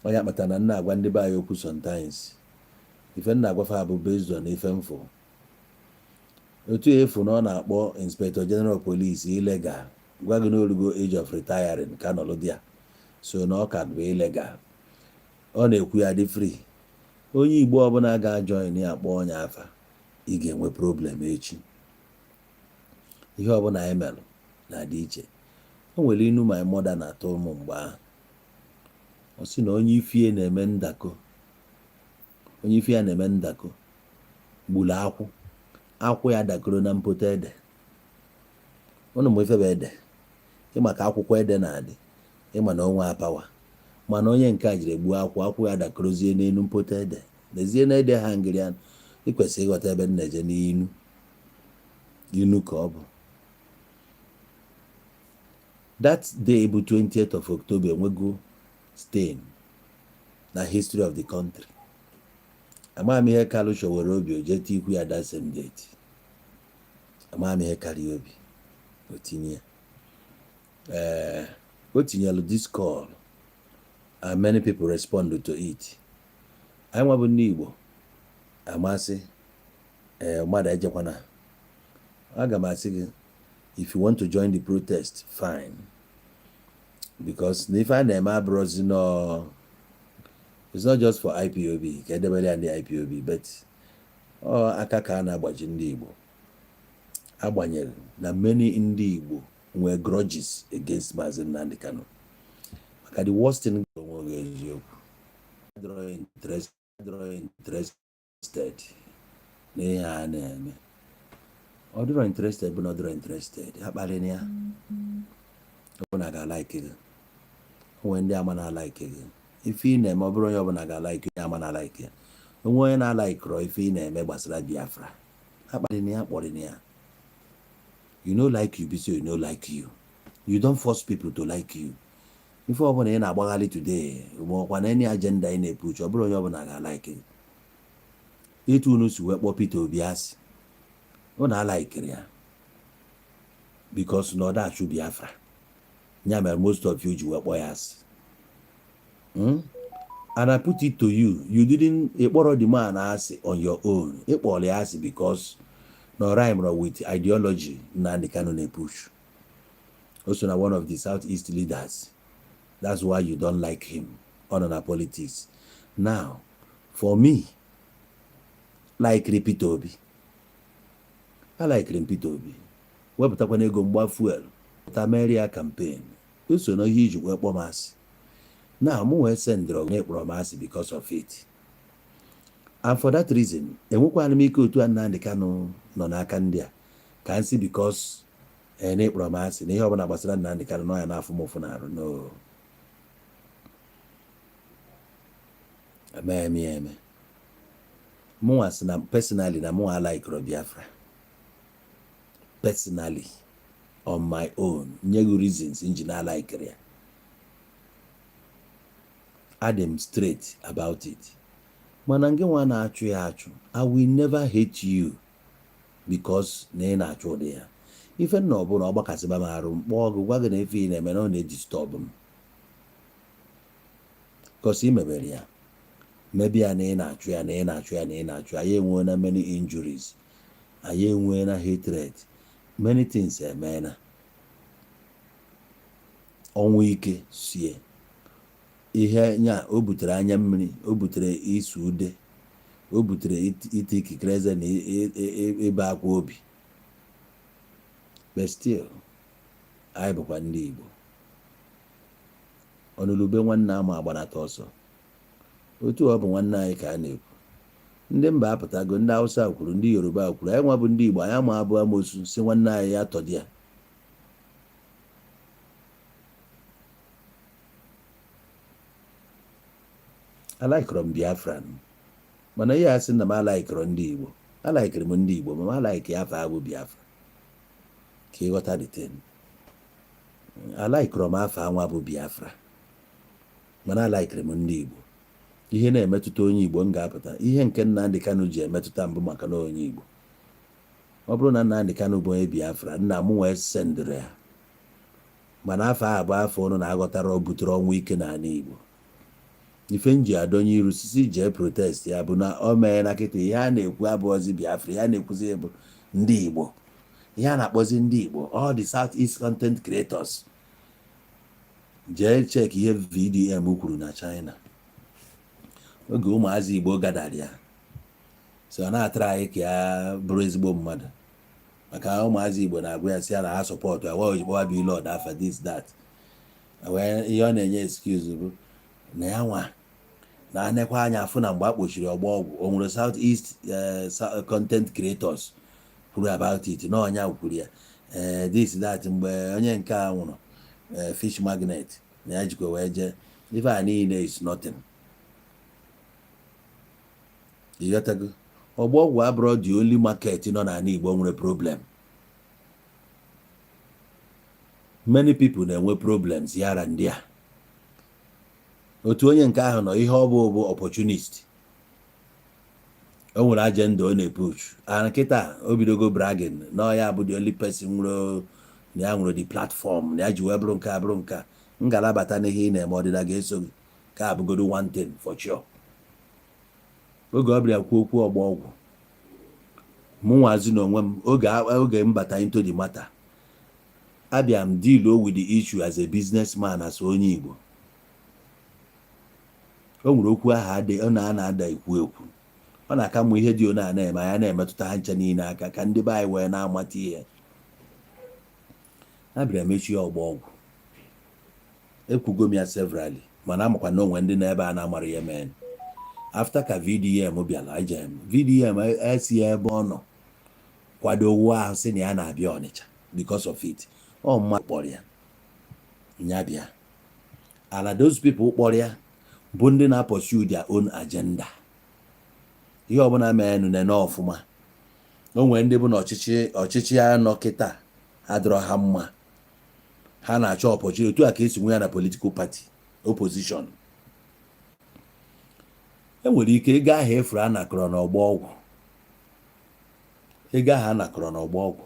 Onye akpata na nna agwa ndị be anyị okwu sometimes, ife nna agwafa bụ based on ife mfụ otu efu na ọ na-akpọ Inspector General of Police illegal, gwa gị na orugo age of retiring ka nọlụ di ya, so na ọ ka bụ illegal. Ọ na-ekwu ya dị free. Onye Igbo ọbụla ga-ajoin ya kpọọ onye afa, ị ga-enwe problem echi. Ihe ọbụla anyị melụ na-adị iche. O nwere inu my mother na-atụ ụmụ mgbe ahụ. Ọ sị na onye ifie na-eme ndakọ, onye ife ya na-eme ndakọ gburu akwụ, akwụ ya dakọrọ na mpoto ede. Ụnụ ma ife bụ ede, ịma ka akwụkwọ ede na-adị, ịma na onwe apawa, mana onye nke a jiri gbuo akwụ, akwụ ya dakọrọzie n'elu mpoto ede. N'ezie na ede ha ngịrị ya. Ị kwesịrị ịghọta ebe m na-eje n'inu inu ka ọ bụ. That day bụ 20th of October enwego stain na history of the country. Amaghị m ihe kalụ Sowore obi o jee tikwu ya that same date. Amaghị m ihe karịa obi o tinye. Ee, o tinyelu this call and many people respond to it. Anyị nwa bụ ndị Igbo amasị ee mmadụ ejekwana. Aga m asị gị, if you want to join the protest, fine, because na ife a na-eme abụrụzi nọ, it's not just for IPOB ka edebere ya ndị IPOB, but ọ aka ka a na-agbaji ndị Igbo, agbanyere na many ndị Igbo nwee grudges against Maazị Nnamdi Kanu. Maka the worst thing, onwe gị eziokwu, adịrọ interested n'ihe a na-eme. Ọ dịrọ interested bụ na ọ dịrọ interested, akparịna ya. Ọbụla ga-alike gị, o nwere ndị ama na-alike gị. Ife ị na-eme, ọ bụrụ onye ọbụla ga-alike, onye ama na-alike ya, onwe onye na-alikeọrọ ife ị na-eme gbasara Biafra, akparịna ya, kpọrịna ya. You no like you be say you no like you. You don't force people to like you. Ife ọbụla ị na-agbagharị today, ma ọkwa na any agenda ị na-epuch, ọ bụrụ onye ọbụla ga-alike gị. Etu unu si wee kpọọ Peter Obi asị, unu alikeiri ya because na ọ da-achụ Biafra. Ya mere most of you ji wee kpọọ ya asị. And I put it to you, you didn't ịkpọrọ the man asị on your own. Ịkpọrọ ya asị because na ọ rhyme with ideology Nnamdi Kanu na-epush. O so na one of the Southeast leaders. That's why you don't like him. Ọ nọ na politics now. For me, like Peter Obi, I like Peter Obi, wepụtakwana ego mgba fuel pụta merie ya campaign. O so na ihe iji wee kpọọ m asị. Na mụ wee sendịrị na ịkpọrọ m asị because of it, and for that reason enwekwana m ike otu a Nnamdi Kanu nọ n'aka ndị a ka m si because ee na ịkpọrọ m asị na ihe ọbụla gbasara Nnamdi Kanu nọ ya n'afọ m ụfụ na-arụ. No, emeghị m ya eme. Mụnwa sị na personally na mụnwa alikero Biafra personally on my own. Nye gị reasons nji na alikere ya, adị m straight about it. Mana ngị nwa na-achụ ya achụ, I will never hate you because na ị na-achụ ụdị ya. Ife nna ọbụla ọ gbakasịba m arụ, mkpọ ọgụ gwa gị na ife ị na-eme na ọ na-edisturb m, cause ị mebere ya mebi ya na ị na-achụ ya, na ị na-achụ ya, na ị na-achụ ya. Anyị enweela many injuries, anyị enweela hatred, many things emeela, ọnwụ ike sie ihe nya o butere, anya mmiri o butere, isu ude o butere, ite ikikere eze na ịba akwa obi. But still anyị bụkwa ndị Igbo. Ọnụlube nwanne ama agbanata ọsọ. Otu ọ bụ nwanne anyị ka a na-ekwu. Ndị mba apụtago, ndị Hausa kwuru, ndị Yoruba kwuru, anyị nwa bụ ndị Igbo, anyị ama abụ amosu si nwanne anyị ya tọdị ya. Alikero m Biafran, mana ihe a sị na m alikero ndị Igbo, alikere m ndị Igbo, ma m alike afọ abụ Biafra ka ịghọta the thing. Alikero m afọ anwa bụ Biafra, mana alikere m ndị Igbo. Ihe na-emetụta onye Igbo m ga-apụta. Ihe nke Nnamdi Kanu ji emetụta mbụ maka na onye Igbo. Ọ bụrụ na Nnamdi Kanu bụ onye Biafra, nna m wee sendịrị ya, mana afọ a bụ afọ ụnụ na-aghọtara o butere ọnwụ ike n'ala Igbo. Ife m ji adọnye iru sisi jee protest ya bụ na o mee na kịta ihe a na-ekwu abụọzi Biafra. Ihe a na-ekwuzi bụ ndị Igbo, ihe a na-akpọzi ndị Igbo, all the South East content creators. Jee check ihe VDM kwuru na China oge ụmụazị Igbo gadara ya, so ọ na-atara anyị ka ya bụrụ ezigbo mmadụ, maka ụmụazị Igbo na-agwa ya si ya na ha support ya wa ojikpọwa Blord afa this that. Wee ihe ọ na-enye excuse bụ na ya nwa na-anekwa anya afụ na mgbe a kpochiri ọgbọ ọgwụ, o nwere South East content creators kwuru about it, na ọnya kwuru ya this that. Mgbe onye nke a nwụrụ, fish magnet na ya jikwa wee jee. Ife a niile is nothing. Ịghọtago? Ọgbọ ọgwụ abụrụ the only market nọ n'ala Igbo nwere problem. Many people na-enwe problems yara ndị a. Otu onye nke ahụ nọ, ihe ọ bụ opportunist. O nwere agenda ọ na-epush, and kịta o bidogo bragging na ọ ya bụ the only person nwere, na ya nwere the platform na ya ji wee bụrụ nke a, bụrụ nke a. Ngalabata n'ihe ị na-eme, ọdịda ga-eso gị ka abụgodo. One thing for sure, oge ọ bịara kwuo okwu ọgba ọgwụ, mụ nwazi n'onwe m, oge m bata into the matter, abịa m deal with the issue as a businessman, as onye Igbo. O nwere okwu ahụ adị ọ na na-ada ekwu ekwu, ọ na-aka mma ihe dị one a na-eme anya na-emetụta ha ncha niile aka, ka ndị be anyị wee na-amata ihe. A bịara mechie ọgba ọgwụ, ekwugo m ya severally, mana amakwa na onwe ndị na ebe a na-amara ihe mee. After ka VDM bịara, ejem VDM esi ebe ọ nọ kwado owu ahụ, sị na ya na-abịa Ọnịcha because of it. Ọ mmadụ kpọrọ ya nya bịa ala. Those people kpọrọ ya bụ ndị na-pursue their own agenda. Ihe ọbụla mee nene ọfụma, o nwere ndị bụ na ọchịchị ya nọ kịta adịrọ ha mma, ha na-achọ opportunity. Otu a ka esi nwe ya na political party opposition. Enwere ike ego ahụ efuru a nakọrọ n'ọgbọ ọgwụ, ego ahụ a nakọrọ n'ọgbọ ọgwụ,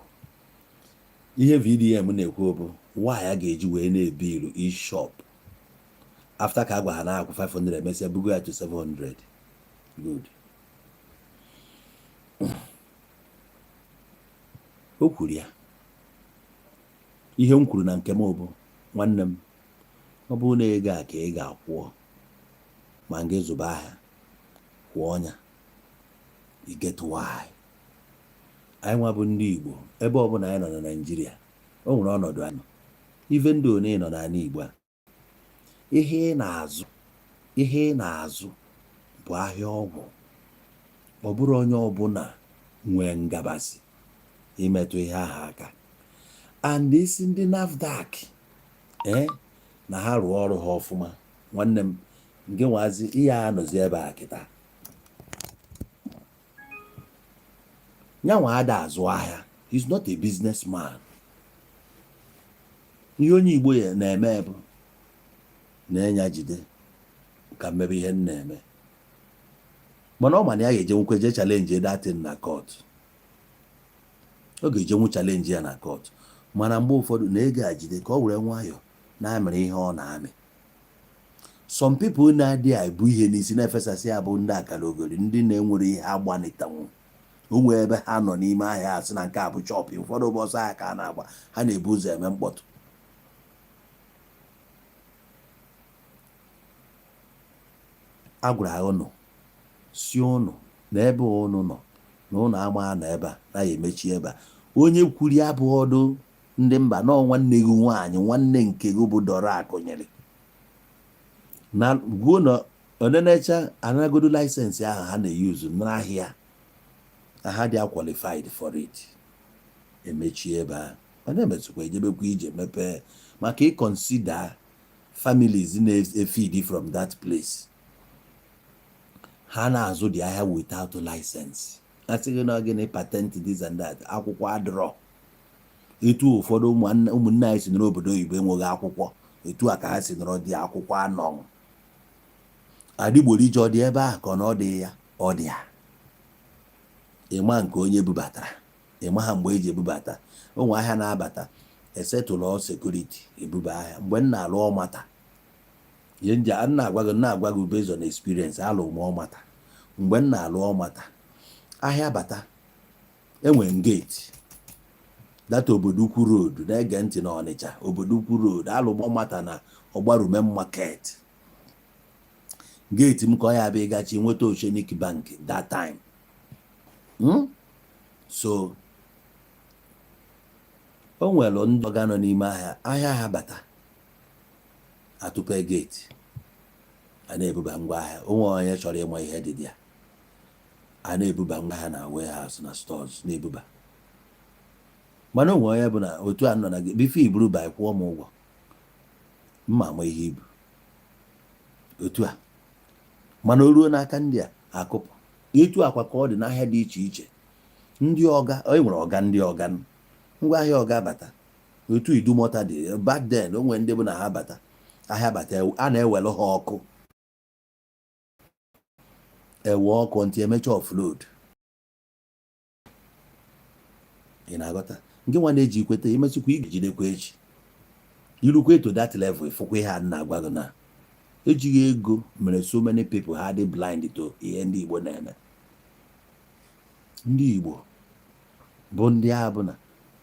ihe VDM na-ekwu bụ why a ga-eji wee na-ebi ilu each shop after ka a gwa ha na-akwụ 500, emesịa bugo ya to 700. Good, o kwuru ya. Ihe m kwuru na nke m bụ, nwanne m, ọ bụrụ na ego a ka ị ga-akwụọ ma nga zụba ahịa, kwụọ ọnya. You get why? Anyị nwa bụ ndị Igbo, ebe ọbụla anyị nọ na Naịjirịa, o nwere ọnọdụ anyị nọ, even though na ị nọ n'ala Igbo a. Ihe ị na-azụ, ihe ị na-azụ bụ ahịa ọgwụ. Ọ bụrụ onye ọbụla nwee ngabasị imetụ ihe ahụ aka. And isi ndị NAFDAC na ha rụọ ọrụ ha ọfụma, nwanne m, nke nwazi ihe a anọzi ebe a kịta. Nyanwa ada azụ ahịa, he's not a businessman. Ihe onye Igbo ya na-eme bụ na-enya jide ka mmebe ihe m na-eme, mana ọ ma na ya ga-ejenwukwe je challenge that thing na court. Ọ ga-ejenwu challenge ya na court, mana mgbe ụfọdụ na ego a jide ka ọ were nwayọọ na-amịrị ihe ọ na-amị. Some people na-adịghị ebu ihe n'isi na-efesasị ya bụ ndị akara ogori, ndị na-enwere ihe agbanitanwu o nwee ebe ha nọ n'ime ahịa, asị na nke a bụ shop. Ụfọdụ bụ ọsọ ahịa ka a na-agba, ha na-ebu ụzọ eme mkpọtụ. A gwara ụnụ si ụnụ na ebe ụnụ nọ na ụnụ ama nọ ebe a na ya emechi ebe a. Onye kwuru ya bụ ọdụ ndị mba nọọ, nwanne gị nwaanyị, nwanne nke gị bụ dọrọ akụnyere na gwuo na onenecha anagodo license ahụ ha na-eyuzu n'ahịa na ha dị qualified for it, emechie ebe ahụ. Mana emesịkwa ejebekwa ije mepee maka ịconsider families na-efeed from that place. Ha na-azụ dị ahịa without license, asị gị na gịnị, patent, this and that, akwụkwọ adịrọ. Etu ụfọdụ ụmụnne anyị si nọrọ obodo oyibo enweghị akwụkwọ, etu a ka ha si nọrọ dị akwụkwọ anọ adịgboroja. Ọ dị ebe ahụ ka ọ na ọ dị ya, ọ dị ya. Ịma nke onye bubatara, ịma ha mgbe eji ebubata ụmụ ahịa na-abata, esetụlụ security ebuba ahịa. Mgbe m na-alụ ọmata ihe nji a na-agwa gị, na-agwa gị based on experience, alụ m ọmata. Mgbe m na-alụ ọmata, ahịa bata, enwe gate data Obodo Ukwu Road. Na-ege ntị, na Ọnịcha, Obodo Ukwu Road, alụ m ọmata na Ọgbarume Market. Gate m ka ọ ya bụ ịgachi nweta Oceanic Bank that time. So o nwere ndị ọga nọ n'ime ahịa, ahịa ha bata, atụpe gate, a na-ebuba ngwa ahịa. Onwe onye chọrọ ịma ihe dị ya, a na-ebuba ngwa ahịa na warehouse na stores na-ebuba. Mana onwe onye bụ na otu a nọ na before iburu ba, kwụọ m ụgwọ, mma ama ihe ibu otu a. Mana o ruo n'aka ndị a akụpụ etu akwa ka ọ dị n'ahịa dị iche iche. Ndị ọga e nwere, ọga ndị ọga, ngwa ahịa ọga bata otu Idumota dị back then, o nwere ndị bụ na ha bata ahịa, bata, a na-ewelu ha ọkụ, ewe ọkụ ntị, emecha offload. Ị na-aghọta? Nke nwa na-eji ikweta imesịkwa ị ga-ejidekwa echi irukwe to that level, ịfụkwa ihe a na-agwa gị na ejighị ego mere so many people ha dị blind to ihe ndị Igbo na-eme. Ndị Igbo bụ ndị a bụ na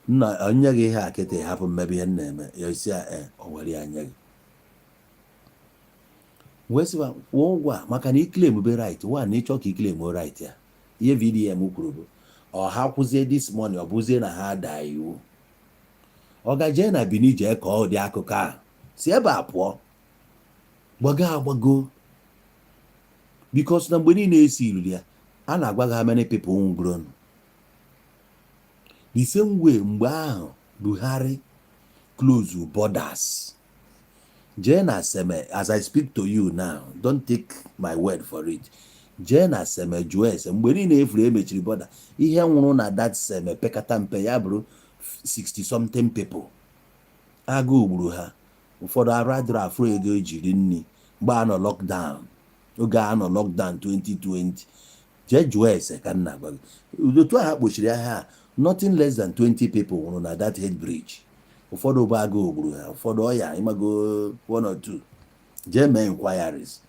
nna onye gị ihe a kịta, hapụ mmebe ihe m na-eme ya, isi a o were ya nye gị, wee sịba kwụọ ụgwọ a maka na iclaim be right one na ịchọ ka iclaim right ya. Ihe VDM kwuru bụ ọ ha kwụzie this money, ọ bụzie na ha daa iwu. Ọ gajee na Benin jee kọọ ụdị akụkọ ahụ, si ebe a pụọ, gbago agbago, because na mgbe niile esi iriri ya, a na-agwa gị how many people nwụgoro. The same way mgbe ahụ Buhari close borders, jee na Seme, as I speak to you now, don't take my word for it, jee na Seme jụọ ese mgbe niile efuru emechiri border, ihe nwụrụ na that Seme pekata mpe ya bụrụ 60 something people. Agụụ gburu ha, ụfọdụ arụ adịrọ, afụ ego ejiri nri mgbe a nọ lockdown, oge a nọ lockdown 2020. Jee jụọ ese ka nna gwa gị otu a ha kpochiri ahịa a, nothing less than 20 people nwụrụ na that head bridge. Ụfọdụ bụ agụụ gburu ha, ụfọdụ ọya, ịmago, one or two. Jee mee inquiries.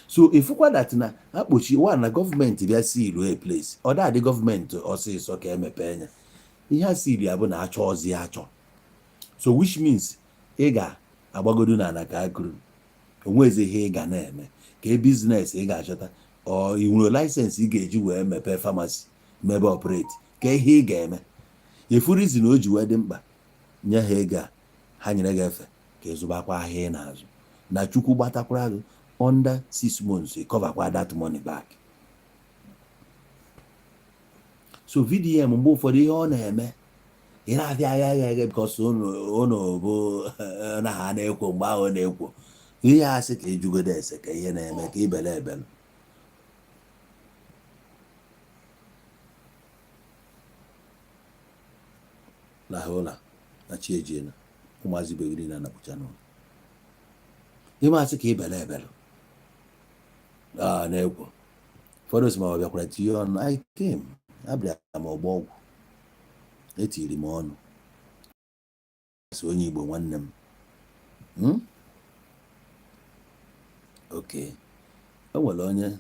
So ifụkwa that na akpochi one na gọọmenti bịa seal a place, ọ dadị gọọmenti ọsịsọ ka emepe anya. Ihe a seal ya bụ na achọ ọzi achọ. So which means ị ga-agbagodo n'ala ka akụrụ onwezi ihe ị ga na-eme ka e business ị ga-achọta. Ọ ị nwere license ị ga-eji wee mepee pharmacy, mebe operate, ka ihe ị ga-eme efu. Reason o ji wee dị mkpa nye ha ego a ha nyere gị efe ka ịzụbakwa ahịa ị na-azụ. Na Chukwu gbatakwara gị, under 6 months ị coverkwa that money back. So VDM, mgbe ụfọdụ ihe ọ na-eme, ị na-abịa agha agha agha because unu bụ na ha na-ekwo. Mgbe ahụ ọ na-ekwo ihe a sị ka ejugodo ese ka ihe na-eme ka ibele ebele lahụ ụla na chi ejiena. Ụmụazị be gị niile anakpụcha n'ụlọ ime asị ka ibele ebele a na-ekwo. Ụfọdụ sị ma ọ bịakwara tinye ọnụ. I came, abịara m ọgbọ ọgwụ, etiri m ọnụ sị onye Igbo nwanne m. Okay, o nwere onye,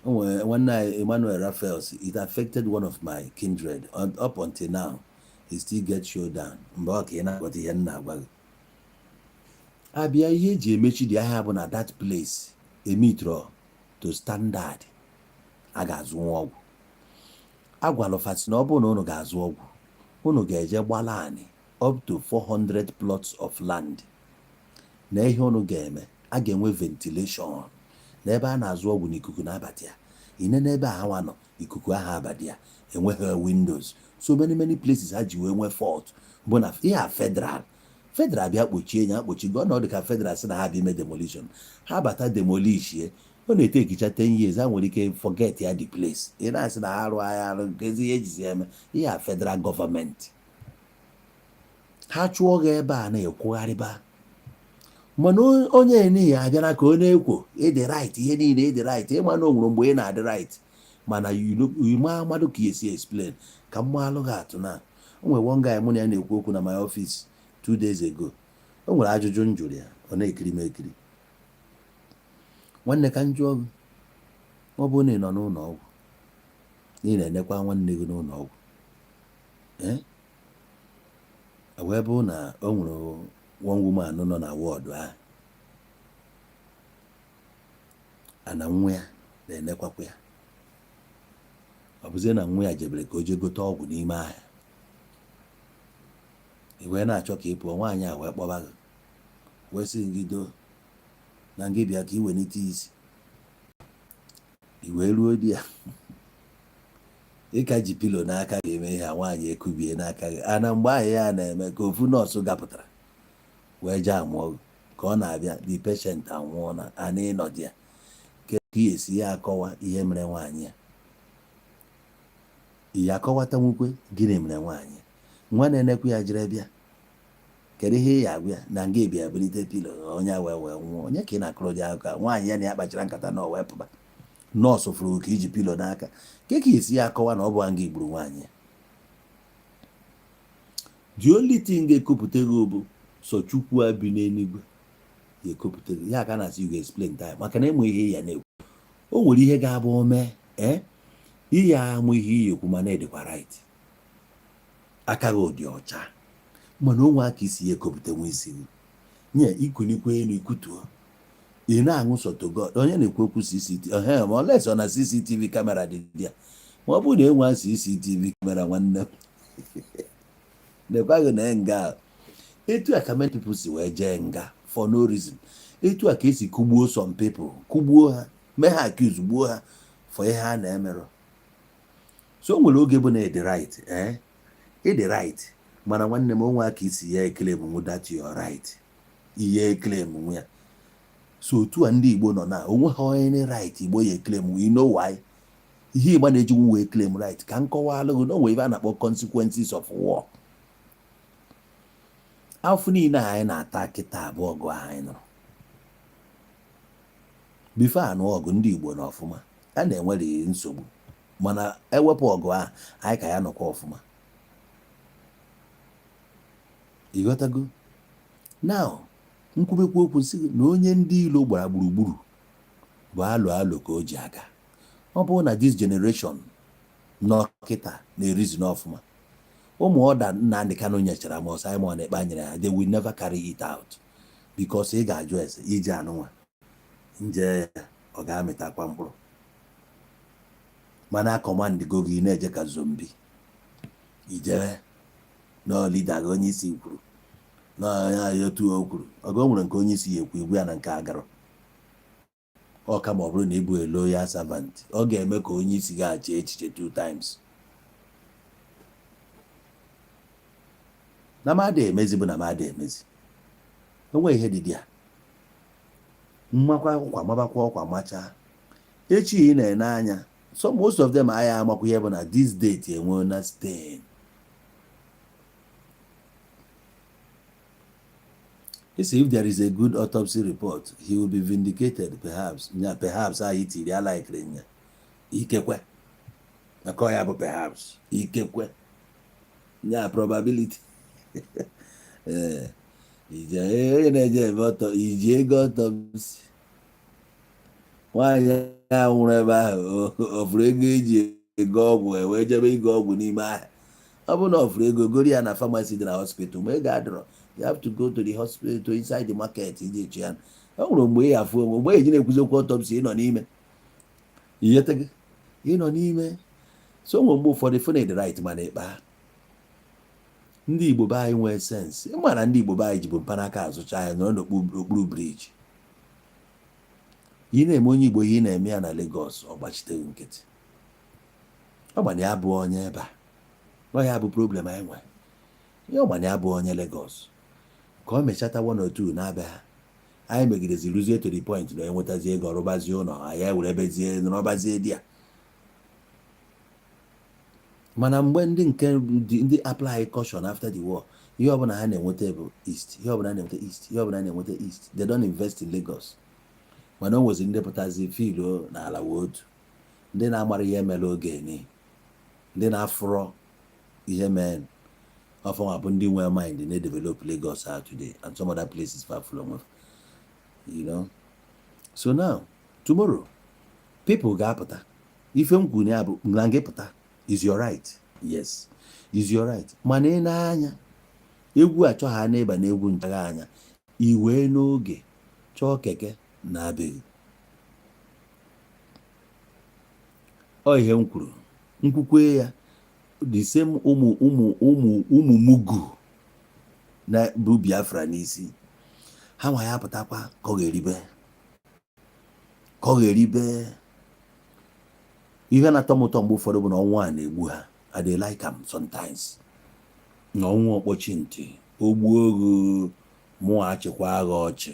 o nwere nwanne anyị Emmanuel Raphael sị, "It affected one of my kindred. Up until now he still get showdown." Mgbe ọ ka ị na-aghọta ihe m na-agwa gị, abịa ihe eji emechi dị ahịa bụ na that place emitro to standard a ga-azụ ọgwụ. Agwalụ fasi na ọ bụrụ na unu ga-azụ ọgwụ, unu ga-eje gbala anị up to 400 plots of land, na ihe unu ga-eme, a ga-enwe ventilation na ebe a na-azụ ọgwụ, na ikuku na-abata ya. Ine n'ebe a hawa nọ, ikuku ahụ abata ya, enweghị windows. So many many places ha ji wee nwee fault bụ na ihe a federal bịa kpochie ya, akpochigo ọnọdụ ka federal sị na ha bịa ime demolition. Ha bata demolish, ọ na-ete ekicha 10 years, ha nwere ike forget ya the place. Ị na-asị na ha arụ agha arụ nkezi ihe ejizi eme ihe a. Federal gọọmenti ha chụọ gị ebe a na-ekwugharịba, mana onye n'ihi abịara ka ọ na-ekwo ịdị right, ihe niile ịdị right. Ịma na o nwere mgbe ị na-adị right, mana you ma amadụ ka esi explain ka mma alụ gị atụ na o nwere one guy mụ na ya na-ekwu okwu na my office 2 days ago. O nwere ajụjụ m jụrụ ya, ọ na-ekiri m ekiri. Nwanne, ka m jụọ gị, ọ bụrụ na ị nọ n'ụlọ ọgwụ na ị na-enekwa nwanne gị n'ụlọ ọgwụ, ee, wee bụrụ na o nwere one woman nọ na ward ahụ, ana nwa ya na-enekwakwa ya, ọ bụzie na nwa ya jebere ka o jee gote ọgwụ n'ime ahịa, ị wee na-achọ ka ị pụọ, nwaanyị a wee kpọba gị wee sị gị doo na ngị bịa ka ị welite isi, i wee ruo di ya, ịka ji pillow n'aka ga-eme ihe a, nwaanyị ekubie n'aka gị. Ana mgbe ahụ ya na-eme ka ofu nọọsụ gapụtara wee jee amụọ gị ka ọ na-abịa, the patient anwụọ na ana ịnọdụ ya ka ị esi ya akọwa ihe mere nwaanyị a. Ị akọwatanwukwe gịnị mere nwaanyị nwa na-enekwa ya jere bịa? Kedu ihe ị ya agwa ya na nga bịa bulite pillow onye wee nwụọ? Onye ka ị na-akụrụ dị akụkọ? Nwaanyị ya na ya kpachara nkata na o wee pụba, nọọsụ fụrụ ka iji pillow n'aka ka esi ya akọwa na ọ bụ nga igburu nwaanyị ya? The only thing ga-ekopụta gị bụ sọ Chukwu a bi n'eluigwe ga-ekopụta gị ya ka na-asị you ga-explain time, maka na ịmụ ihe ya na-ekwu, o nwere ihe ga-abụ o mee, ee, ihe amụ ihe iyi ekwu, mana ịdịkwa right, aka gị dị ọcha, mana onwe aka isi ya ekopụta nwa isi gị nye ikunikwa elu ikutuo, ị na-aṅụ sọ to God. Onye na-ekwu okwu CCTV ehe, ma unless ọ na CCTV camera dị ya, ma ọ bụrụ na enwe CCTV camera, nwanne m, nekwa gị na nga. Etu a ka many people si wee jee nga for no reason. Etu a ka esi kụgbuo some people, kụgbuo ha, mee ha accuse, gbuo ha for ihe ha na-emerụ. So o nwere oge bụ na ịdị right, eh, ịdị right, mana nwanne m, onwe aka isi ya ekele m that your right, ihe ekele m nwe ya. So otu a ndị Igbo nọ na onwe ha, onye right Igbo ya ekele m. You know why ihe Igbo na-ejinwu wee claim right? Ka m kọwalụ gị na o nwere ebe a na-akpọ consequences of war. Afọ niile anyị na-ata kịta abụọ, ọgụ anyị nụrụ before anụ ọgụ, ndị Igbo na ọfụma a na-enwere nsogbu, mana ewepụ ọgụ ahụ, anyị ka ya nọkwa ọfụma. Ịghọtago? Now, nkwubekwu okwu sị gị na onye ndị ilo gbara gburugburu bụ alụ alụ ka o ji aga. Ọ bụrụ na this generation nọ kịta na-erizin ọfụma, ụmụ ọda Nnamdị Kanụ nyechara ma Simon Ekpa nyere ha, they will never carry it out, because ị ga-ajụ ese ije anụnwa nje ya, ọ ga-amịtakwa mkpụrụ, mana command go gị na-eje ka zombie ijere na leader gị onye isi kwuru. Na ya otu o kwuru ọgụ, o nwere nke onye isi ya ekwu igwu ya na nke agara ọ kama ọ bụrụ na ị bụ a loyal servant, ọ ga-eme ka onye isi ga-achị echiche two times. Na mmadụ emezi bụ na mmadụ emezi onwe ihe dị ya mmakwa ọkwa, mabakwa ọkwa machaa echi. Ị na-ene anya, so most of them aya amakwa ihe bụ na this date enwe na stain. He say if there is a good autopsy report, he will be vindicated perhaps. Nya perhaps anyị tiri alaikiri nya ikekwe maka ọ ya bụ perhaps, ikekwe, nya probability. Ee, ije onye na-eje eme ọtọ iji ego autopsy, nwaanyị a nwụrụ ebe ahụ, ọ fụrụ ego eji ego ọgwụ wee jebe ịgo ọgwụ n'ime ahịa? Ọ bụrụ na ọ fụrụ ego goro ya na pharmacy dị na hospital, ma ego adịrọ, you have to go to the hospital, to inside the market iji echi ya. O nwere mgbe ị afụ onwe mgbe eji na-ekwuzi okwu autopsy, ịnọ n'ime iyete gị ịnọ n'ime. So nwere mgbe ụfọdụ fụ na ịdị right, mana ịkpa ndị Igbo be anyị nwee sense. Ịma na ndị Igbo be anyị jibu mkpanaka azụcha ahịa, nọrọ n'okpuru bridge. Ị na-eme onye Igbo ihe ị na-eme ya na Lagos, ọ gbachiteghị nkịtị. Ọ gbana ya bụ onye ebe a, ọ ya bụ problem anyị nwere. Ihe ọ gbana ya bụ onye Lagos ka ọ mechata one or two na-abịa ha, anyị megidezi ruzie to the point na enwetazi ego, ọrụbazie ụlọ, anyị ewerebezie nọrọbazie di ya. Mana mgbe ndị nke ndị apply caution after the war, ihe ọbụla ha na-enweta bụ east, ihe ọbụla ha na-enweta east, ihe ọbụla ha na-enweta east. They don't invest in Lagos. Mana o nwezi ndị pụtazi filo n'ala wee otu ndị na-amara ihe mere oge ni, ndị na-afụrọ ihe mee ọfọnwa bụ ndị nwee mind na-edevelop Lagos out today and some other places far from you. So now tomorrow people ga-apụta. Ife m kwuru ya bụ na gị pụta is your right, yes, is your right. Mana ị na-anya egwu achọ ha n'ịba n'egwu nchagha anya iwee n'oge chọọ keke na-abịghị. Ọ ihe m kwuru nkwukwe ya, the same ụmụ ụmụ ụmụ ụmụ mugu na bụ Biafra n'isi ha nwa ya pụtakwa ka ọ ga-eribe, ka ọ ga-eribe. Ihe na-atọ m ụtọ mgbe ụfọdụ bụ na ọnwụ a na-egbu ha. I dey like am sometimes na ọnwụ ọkpọchi ntị o gbuo ogu mụọ achịkwa agha ọchị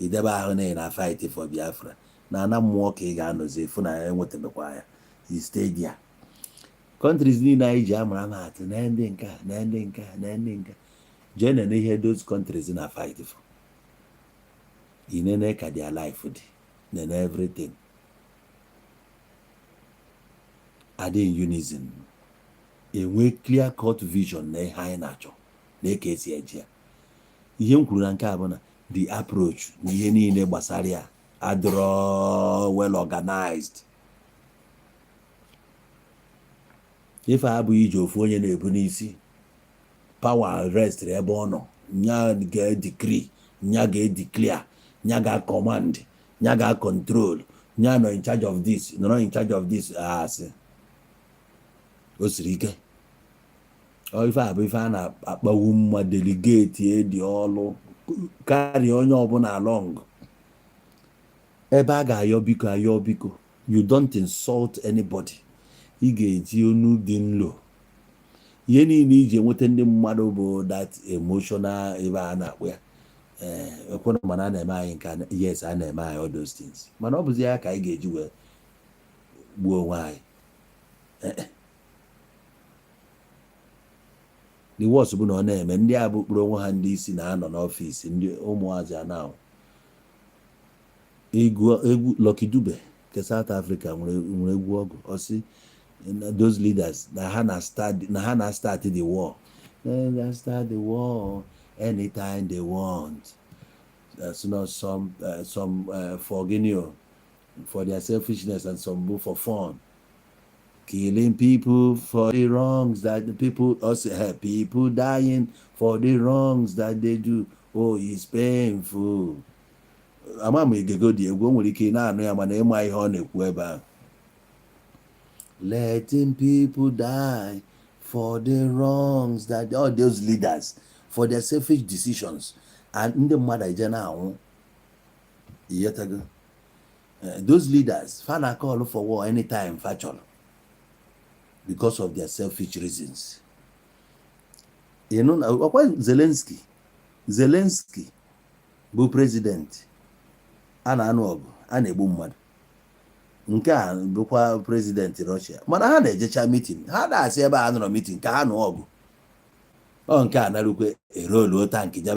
idebe ahụ na ị na fight for Biafra na ana mmụọ ka ị ga-anọzi efu na enwetabekwa ya. You stay there. Countries niile anyị ji amara m atụ na ndị nke a na ndị nke a na ndị nke a, jee nene ihe those countries na fight for. Inene ka their life dị, nene everything adị in unison, enwe clear cut vision na ihe anyị na-achọ na ka esi eje ya. Ihe m kwuru na nke a bụ na the approach na ihe niile gbasara ya adịrọ well organized. Ife a abụghị iji ofu onye na-ebu n'isi power rest ebe ọ nọ, nya ga-edecree, nya ga-edeclare, nya ga-command, nya ga-control, nya nọ in charge of this, nọrọ in charge of this. Asị o siri ike. Ọ ife a bụ ife a na-akpawu mma, delegate dị ọlụ karịa onye ọbụla along ebe a ga-ayọ biko, ayọ biko. You don't insult anybody. Ị ga-eji onu dị nlo. Ihe niile iji enweta ndị mmadụ bụ that emotional ebe a na-akpụ ya. Ee, ekwena, mana a na-eme anyị nke a, yes, a na-eme anyị all those things, mana ọ bụzi ya ka anyị ga-eji wee gbuo onwe anyị. Eh, the worst bụ na ọ na-eme ndị a bụ kpụrụ onwe ha ndị isi na-anọ n'ọfịs, ndị ụmụazị a na egwu egwu. Lucky Dube nke South Africa nwere egwu ọgụ, ọ sị those leaders na ha na start the war. They can start the war anytime they want. That's not some for gịnị o, for their selfishness, and some bụ for fun, killing people for the wrongs that the people also have, people dying for the wrongs that they do. Oh, it's painful. Ama m egego dị egwu, o nwere ike ị na-anụ ya mana ịma ihe ọ na-ekwu ebe ahụ, letting people die for the wrongs that all those leaders for their selfish decisions, and ndị mmadụ eje na-anwụ. Ịghọtago? Those leaders fa na call for war anytime fa chọrọ because of their selfish reasons. You know, ọkwa Zelensky bụ president a na-anụ ọgụ, a na-egbu mmadụ. Nke a bụkwa president Russia, mana ha na-ejecha meeting, ha na-asị ebe a nọrọ meeting ka ha nụọ ọgụ. Ọ nke a narukwe eroluo tank, jebe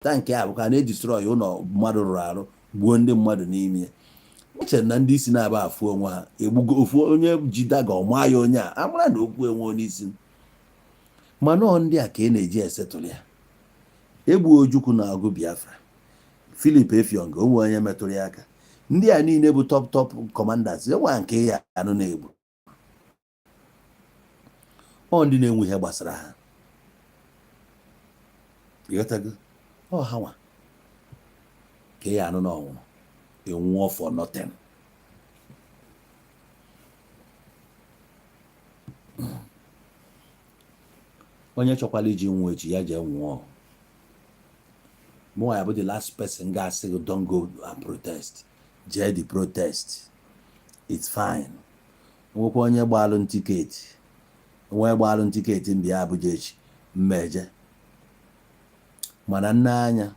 tank a bụkwa na-edestroy ụlọ mmadụ rụrụ arụ, gbuo ndị mmadụ n'ime ya. Eche na ndị isi na-aba afụ onwe ha egbugo ofu onye ji dagger ọma ya, onye a amara na okwu enwe onye isi. Mana ọ ndị a ka ị na-eji esetụlụ ya. Egbuo Ojukwu na ọgụ Biafra, Philip Effiong, onwe onye metụrụ ya aka. Ndị a niile bụ top top commanders, enwe nke ya anụ na-egbu. Ọ ndị na-enwe ihe gbasara ha. Ịghọtago? Ọ ha nwa ka ya anụ na ọnwụrụ enwụọ for nothing. Onye chọkwala iji nwụọ echi, ya jee nwụọ. Mụnwa ya bụ the last person ga-asị gị, "Don't go and protest." Jee the protest, it's fine. Nwekwa onye gbalụ ticket, onwe gbalụ ticket mbịa Abuja echi, mmeje. Mana nne anya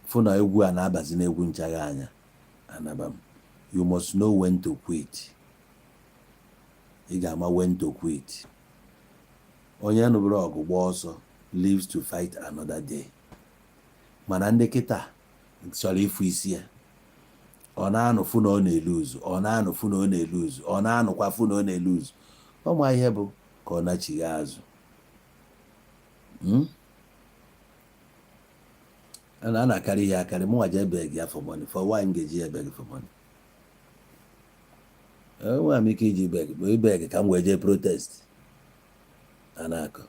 fụ na egwu a na-abazi n'egwu nchagha anya anaba m. You must know when to quit. Ị ga-ama when to quit. Onye nụbụrụ ọgụ gbaa ọsọ lives to fight another day. Mana ndị kịta chọrọ ịfụ isi ya, ọ na-anụ fụ na ọ na-elu uzu, ọ na-anụ fụ na ọ na-elu uzu, ọ na-anụkwa fụ na ọ na-elu uzu. Ọ ma ihe bụ ka ọ nachigha azụ. A na-akarị ihe akarị. Mụnwa jee beg ya for money, for why m ga-eji ya beg for money? Enwere m ike iji beg ibeg ka m wee jee protest a na-akọ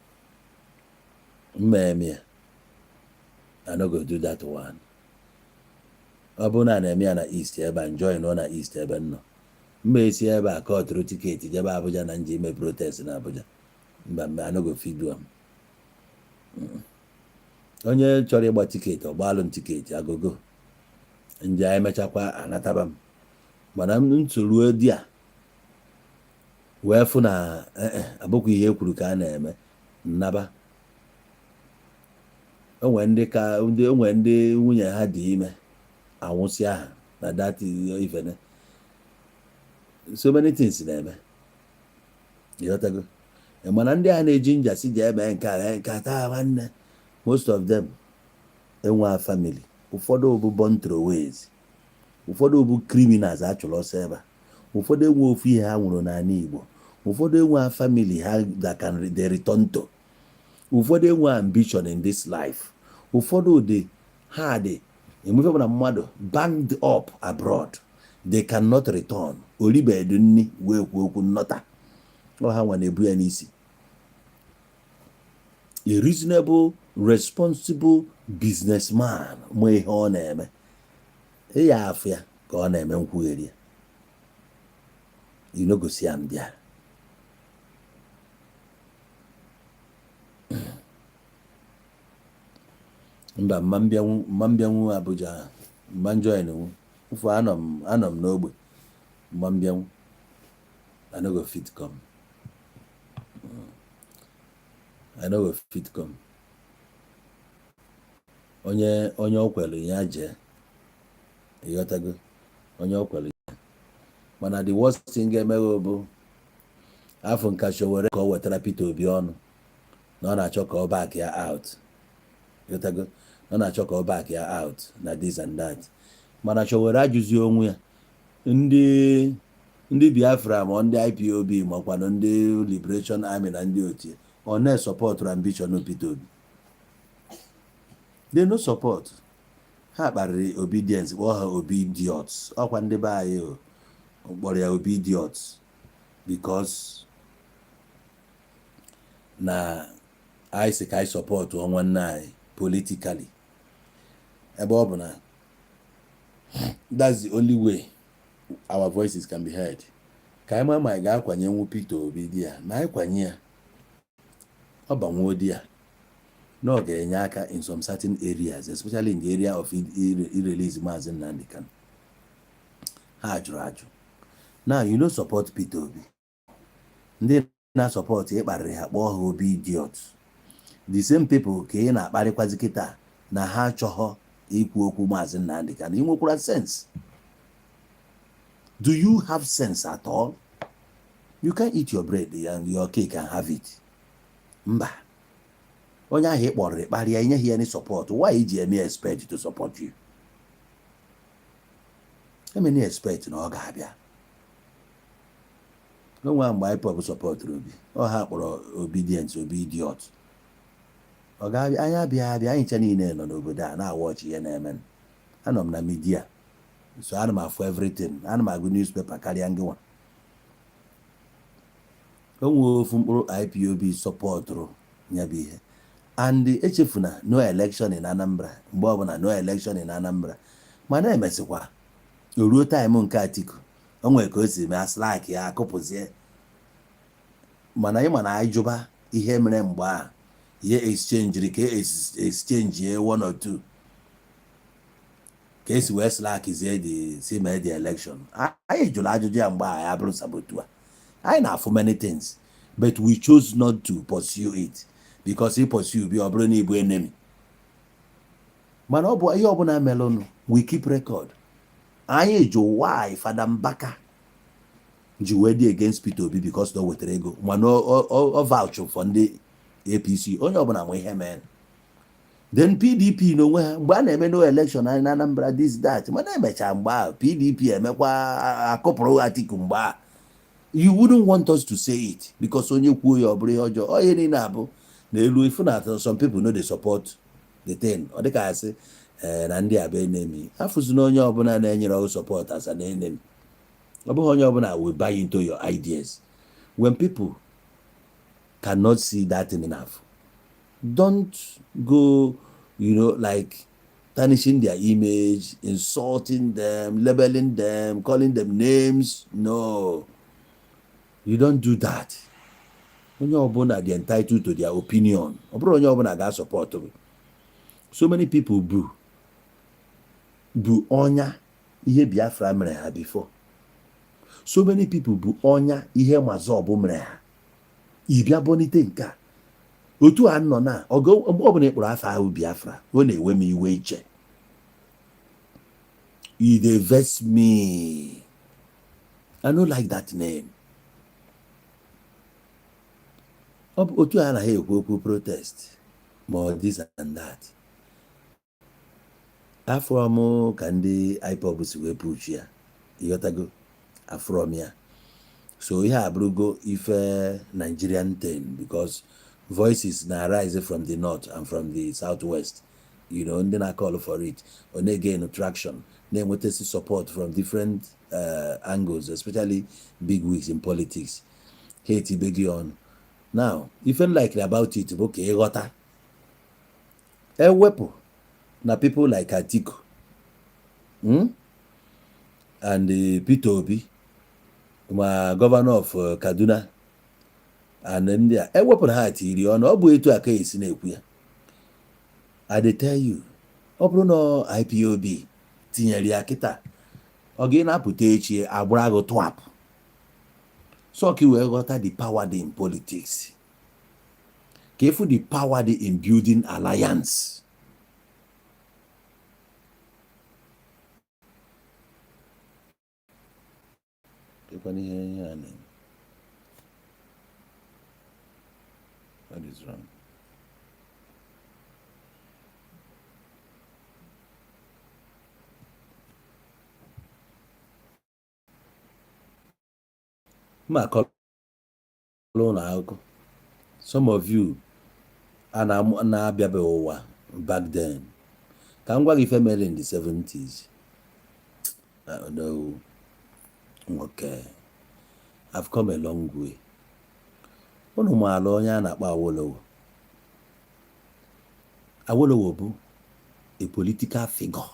mmemme ya? I no go do that one. Ọ bụrụ na a na-eme ya na East ebe a, join nọ na East ebe m nọ, mma esi ebe a kọtụrụ ticket jebe Abuja na nje ime protest na Abuja? Mba mba, I no go fit do am. Onye chọrọ ịgba ticket, ọ gbalụ m ticket agogo nje, emechakwa anataba m. Mana m ntụruo di a wee fụ na abụkwa ihe e kwuru ka a na-eme nnaba. Onwe ndị ka ndị onwe ndị nwunye ha dị ime anwụsị aha na that ifene. So many things na-eme, ịghọtago? Mana ndị a na-eji nja si ji eme nke a, nke a taa, nwanne, most of them enwe family. Ụfọdụ bụ born throwaways, ụfọdụ bụ criminals a chụrụ ọsọ ebe a, ụfọdụ enwe ofu ihe ha nwụrụ n'ala Igbo, ụfọdụ enwe family ha that can they return to, ụfọdụ enwe ambition in this life, ụfọdụ dị ha dị enwefe bụ na mmadụ banged up abroad, they cannot return. Oribedu nni wee kwuo okwu nnọta, ọ ha nwa na-ebu ya n'isi. A reasonable, responsible businessman ma ihe ọ na-eme, ịya afụ ya ka ọ na-eme nkwugheri ya, you no go see am there. Mba, mma mbịanwu, mma mbịanwu Abuja, mma njoin nwu mfu. Anọ m n'ogbe, mma mbịanwu. I no go fit come, I no go fit come. Onye o kwelu ya jee, ịghọtago? Onye o kwelu ya. Mana the worst thing ga-emeghe bụ afọ nka Sowore ka o wetara Peter Obi ọnụ na ọ na-achọ ka ọ back ya out, ịghọtago? Na ọ na-achọ ka ọ back ya out na this and that. Mana Sowore ajụzi onwe ya, ndị Biafra ma ndị IPOB makwanụ ndị Liberation Army na ndị otu ọ na-esupportụrụ ambition Peter Obi? They no support. Ha kparịrị Obidients, kpọọ ha Obidiots. Ọkwa ndị be anyị o kpọrọ ya Obidiots because na anyị sị ka anyị support nwanne anyị politically, ebe ọ bụ na that's the only way our voices can be heard. Ka anyị ma anyị ga-akwanyenwu Peter Obi di ya na anyị kwanye ya, ọ banwuo di ya. Na ọ ga-enye aka in some certain areas, especially in the area of irelease Maazị Nnamdi Kanu. Ha jụrụ ajụ. Now you no support Peter Obi. Ndị na-support, ịkparịrị ha, kpọọ ha Obi idiot. The same people ka ị na-akparịkwazi kịta na ha achọghọ ikwu okwu Maazị Nnamdi Kanu. Ị nwekwara sense? Do you have sense at all? You can eat your bread and your cake and have it. Mba, onye ahụ ị kpọrọ ịkparịa, inyeghị ya any support, why iji eme expect to support you? Emene expect na ọ ga-abịa onwe. Mgbe IPOB supportụrụ Obi, ọ ha kpọrọ obedient Obi idiot. Ọ ga-abịa anyị abịa abịa. Anyị ncha niile nọ n'obodo a na-awatchị ihe na-eme. Anọ m na media, so ana m afụ everything. Ana m agụ newspaper karịa ngịnwa. O nwee ofu mkpụrụ IPOB supportụrụ ya bụ ihe. And echefuna, no election in Anambra. Mgbe ọbụla no election in Anambra, mana emesịkwa o ruo time nke Atiku, o nwere ka o si mee slack ya akụpụzie. Mana ịma na anyị jụba ihe mere mgbe a, ihe exchange ka exchange one or two ka esi wee slackzie the si mee the election. Anyị jụrụ ajụjụ ya mgbe a, ya bụrụ saboteur. Anyị na-afụ many things, but we chose not to pursue it because ị pursue bi, ọ bụrụ na ịbụ enemy. Mana ọ bụ ihe ọbụla melụnụ, we keep record. Anyị jụ why Fada Mbaka ji wee dị against Peter Obi, because na o wetara ego, mana ọ vouch for ndị APC. Onye ọbụla nwe ihe mere. Then PDP n'onwe ha, mgbe a na-eme no election na Anambra, this, that, mana emechaa mgbe ahụ PDP emekwa akụpụrụ Atiku. Mgbe ahụ you wouldn't want us to say it because onye kwuo ya, ọ bụrụ ihe ọjọọ. Ọ ihe niile abụ na elu ifu na some people no dey support the thing. Ọ dịka asị ee na ndị a bụ enemy. Afụzina onye ọbụla na-enyere ọgụ support as an enemy. Ọ bụghị onye ọbụla will buy into your ideas. When people cannot see that thing enough, don't go like tarnishing their image, insulting them, labeling them, calling them names. No, you don't do that. Onye ọbụla dị entitled to their opinion. Ọ bụrụ onye ọbụla ga-support gị. So many people bụ ọnya ihe Biafra mere ha before. So many people bụ ọnya ihe MASSOB mere ha. Ị bịa bonite nke a otu a nọ na ọgụ. Mgbe ọbụla ị kpọrọ afọ ahụ Biafra, ọ na-ewe m iwe iche. E dey vex me. I no like that name. Ọ bụ otu a anaghị ekwu okwu protest ma ọ this and that. Afọrọ m ka ndị IPOB si wee push ya, ịghọtago? Afọrọ m ya. So ihe a bụrụgo ife Nigerian thing because voices na arise from the north and from the southwest, ndị na call for it. Ọ na-gain traction, na-enwetasi support from different angles, especially big wigs in politics. Ha etibe gị ọnụ. Now, ife like about it bụ ka ịghọta, ewepụ na people like Atiku, And Peter Obi, ma governor of Kaduna and ndị a, ewepụ na ha tiri ọnụ, ọ bụ etu a ka esi na-ekwu ya. I dey tell you, ọ bụrụ na IPOB tinyere ya kịta, ọ ga na-apụta echi agbara gị twap. So ka i wee ghọta the power dị in politics, ka ịfụ the power dị in building alliance. Kekwana ihe a na-eme? What is wrong? Mma akọrọ ụlọ akụkọ. Some of you a na-abịabeghị ụwa back then. Ka m gwa gị ife mere in the 70s. No, okay, I've come a long way. Unu maara onye a na-akpọ Awolowo? Awolowo bụ a political figure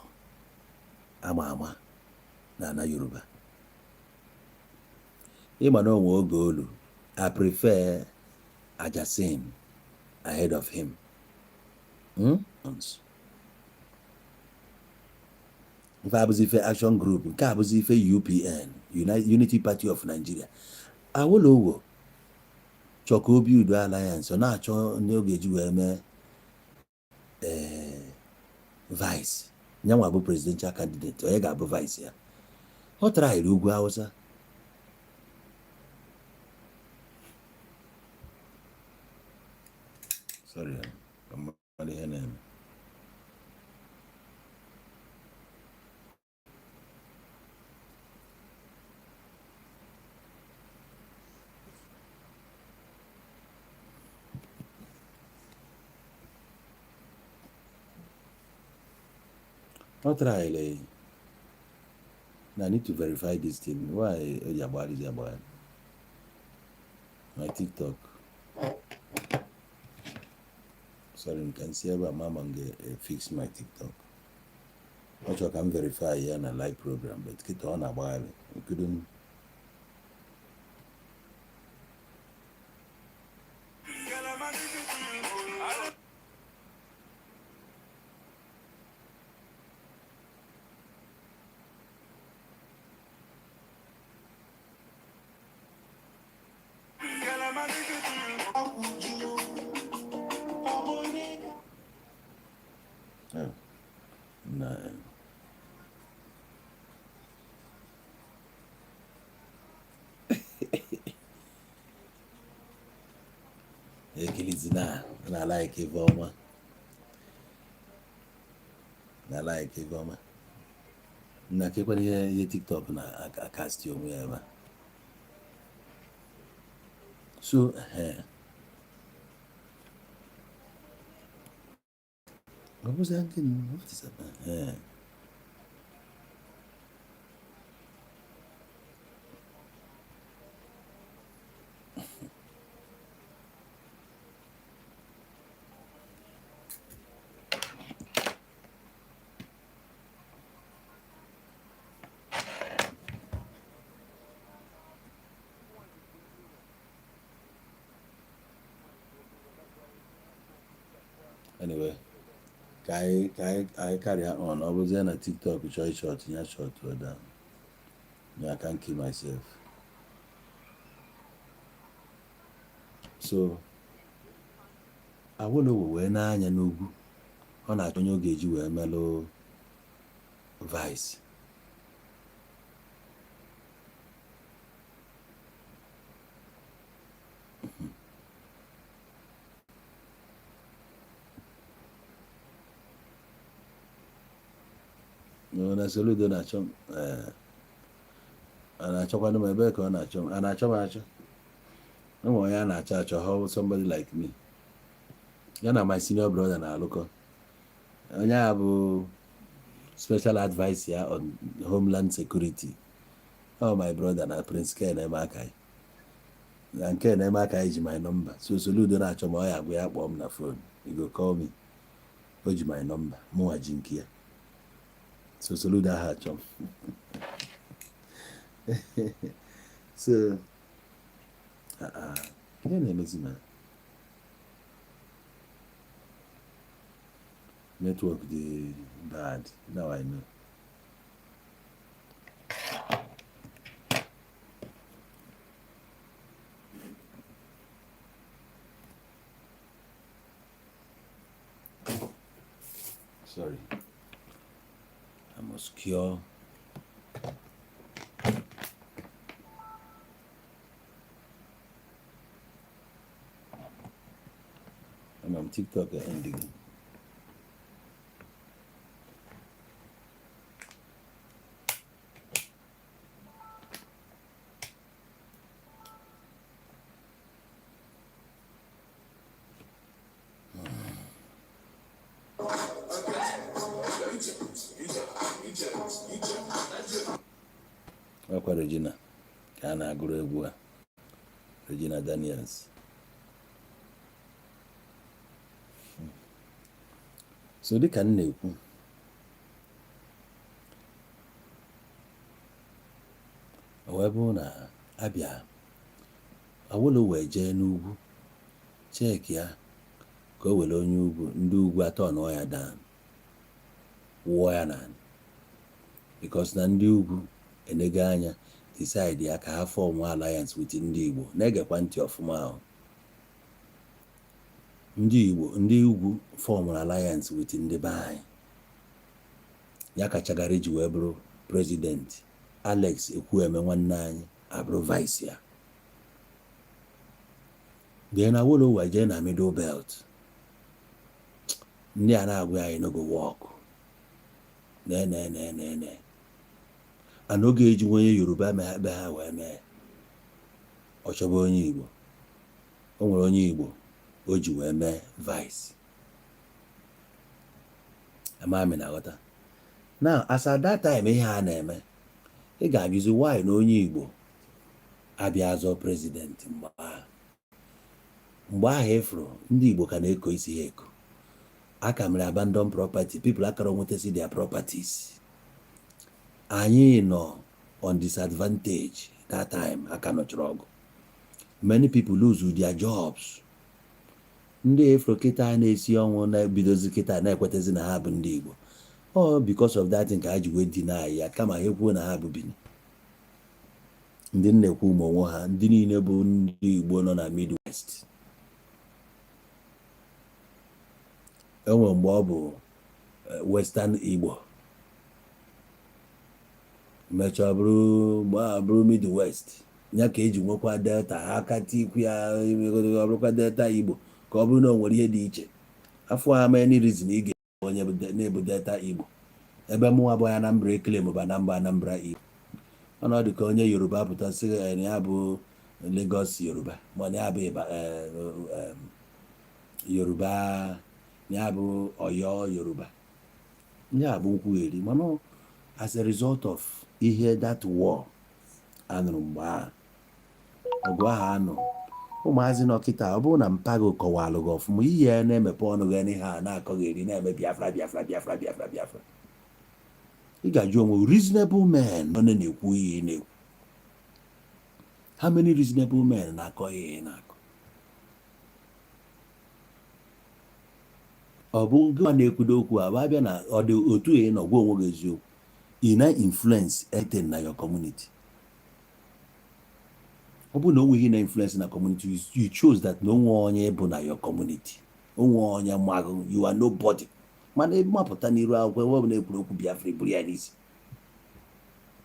ama ama n'ala Yoruba. Ịma na onwe oge olu, I prefer Ajasin ahead of him. Hmm? Ife abụzi ife Action Group, nke abụzi ife UPN, Unity Party of Nigeria. Awolowo chọ ka o build alliance, ọ na-achọ ndị ọ ga-eji wee mee ee vice. Nyanwa bụ presidential candidate, onye ga-abụ vice ya. Ọ tryịrị ugwu Hausa. Sorry, ka m mara ihe na-eme. Ọ tryịrị na I need to verify this thing. Why o ji agbagharịzi agbagharị my TikTok? Sorry, m ka m si ebe a ma m ga-fix my TikTok. Ọ chọrọ ka m verify ya na live program, but kịta ọ na-agbagharị. I couldn't. Oh, no. Ekilizina na like ife ọma, na like ife ọma na kekwana ihe TikTok na akasti onwe ya ebe a. So ọ bụzi gịnị? What is that? Anyway, ka anyị carry on. Ọ bụzie na TikTok chọọ short ya, short down. Me, I can't kill myself. So Awolowo wee na-anya n'ugwu, ọ na-achọ onye ọ ga-eji wee melụ vice. Na Soludo na-achọ m, a na-achọkwanụ m ebe ka ọ na-achọ m, a na-achọ m achọ. Enwe onye a na-achọ achọ ha, somebody like me. Ya na my senior brother na-alụkọ. Onye a bụ special advice ya on homeland security. Oh, my brother na Prince Ken eme aka ya na nke na-eme aka ji my number. So Soludo na-achọ ma ọ ya agwa ya kpọọ m na phone. You go call me. O ji my number, mụnwa ji nke ya. So Soludo ahụ achọ m. So ihe na-emezi na network dị bad. Now I know. Sorry, I must cure. Ama m TikTok ending. Ọkwa Regina ka a na-agụrụ egwu a, Regina Daniels. So dịka m na-ekwu, o wee bụrụ na abịa Awolowo wee jee n'ugwu check ya. Ka o were onye ugwu, ndị ugwu atọ nụọ ya down, wụọ ya n'ala, because na ndị ugwu enego anya, decide ya ka ha form alliance with ndị Igbo. Na-egekwa ntị ọfụma ahụ. Ndị Igbo, ndị ugwu formụrụ alliance with ndị be anyị. Ya ka Shagari ji wee bụrụ president, Alex Ekwueme nwanne anyị abụrụ vice ya. Then Awolowo jee na Middle Belt. Ndị a na-agwa anyị no go work, ne ne ne ne ne and oge eji nwe onye Yoruba mee be ha wee mee. Ọ chọba onye Igbo, o nwere onye Igbo o ji wee mee vice. Amami na aghọta. Now, as at that time, ihe a na-eme, ị ga-ajụzi why na onye Igbo abịa azọ president mgbe ahụ. Mgbe ahụ ịfụrụ ndị Igbo ka na-eko isi ha eko, aka mere abandon property, people akara nwetasi their properties. Anyị nọ on disadvantage that time. Aka nọchiri ọgụ, many people lose their jobs. Ndị efuru kịta na-esi ọnwụ na-ebidozi kịta na-ekwetezi na ha bụ ndị Igbo, ọ because of that nke ha ji wee deny ya, kama ha ekwuo na ha bụ Bini. Ndị nna-ekwu ụmụ onwe ha, ndị niile bụ ndị Igbo nọ na Midwest. Enwe mgbe ọ bụ Western Igbo, mechaa bụrụ mgbe a bụrụ Midwest, ya ka eji nwekwa Delta. Ha aka tikwu ya, ọ bụrụkwa Delta Igbo, ka ọ bụrụ na o nwere ihe dị iche. Afọ ama any reason ị ga onye na-ebu Delta Igbo, ebe mụnwa bụ Anambra, ekele m bụ Anambra, Anambra Igbo. Mana ọ dị ka onye Yoruba pụta sị na ya bụ Lagos Yoruba, mana ya bụ Yoruba, ya bụ Ọyọ Yoruba. Ihe a bụ nkwugheri, mana as a result of ihe that war anụrụ mgbe ahụ, ọgụ ahụ anụ, ụmụazị nọ kịta, ọ bụrụ na mpago kọwalụ gị ọfụma, ihe ya na-emepe ọnụ gị n'ihe a na-akọgheri, na-eme Biafra, Biafra, Biafra, Biafra, Biafra, ị ga-ajụ onwe, reasonable men nọ na-ekwu ihe ị na-ekwu? How many reasonable men na-akọ ihe ị na-akọ? Ọ bụ gị na-ekwudo okwu a abịa na ọ dị otu ị nọ gwa onwe gị eziokwu, ị na-influence anything na your community? Ọ bụrụ na o nweghị na influence na community, you chose that na onwe onye bụ na your community, onwe onye magụ, you are nobody. Mana ebe mapụta n'iru akwụkwọ, ebe ọ bụla ekwuru okwu Biafra, buru ya n'isi.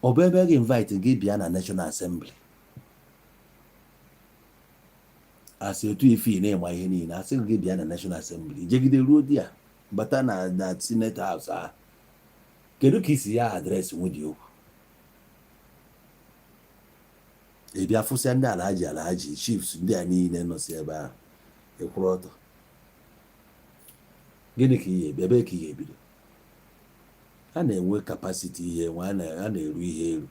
Ọ bụ ebe gị invite gị bịa na National Assembly, asị otu ife ị na-ịma ihe niile, asị gị bịa na National Assembly, jegide ruo di ya bata na Senate House ahụ, kedu ka isi ya address nwedi okwu? Ị bịa fụsịa ndị alhaji, alhaji, chiefs, ndị a niile nọsi ebe ahụ, ịkwụrụ ọtọ, gịnị ka ihe ebe ka ihe ebido? A na-enwe capacity, ihe enwe a na-eru ihe eru.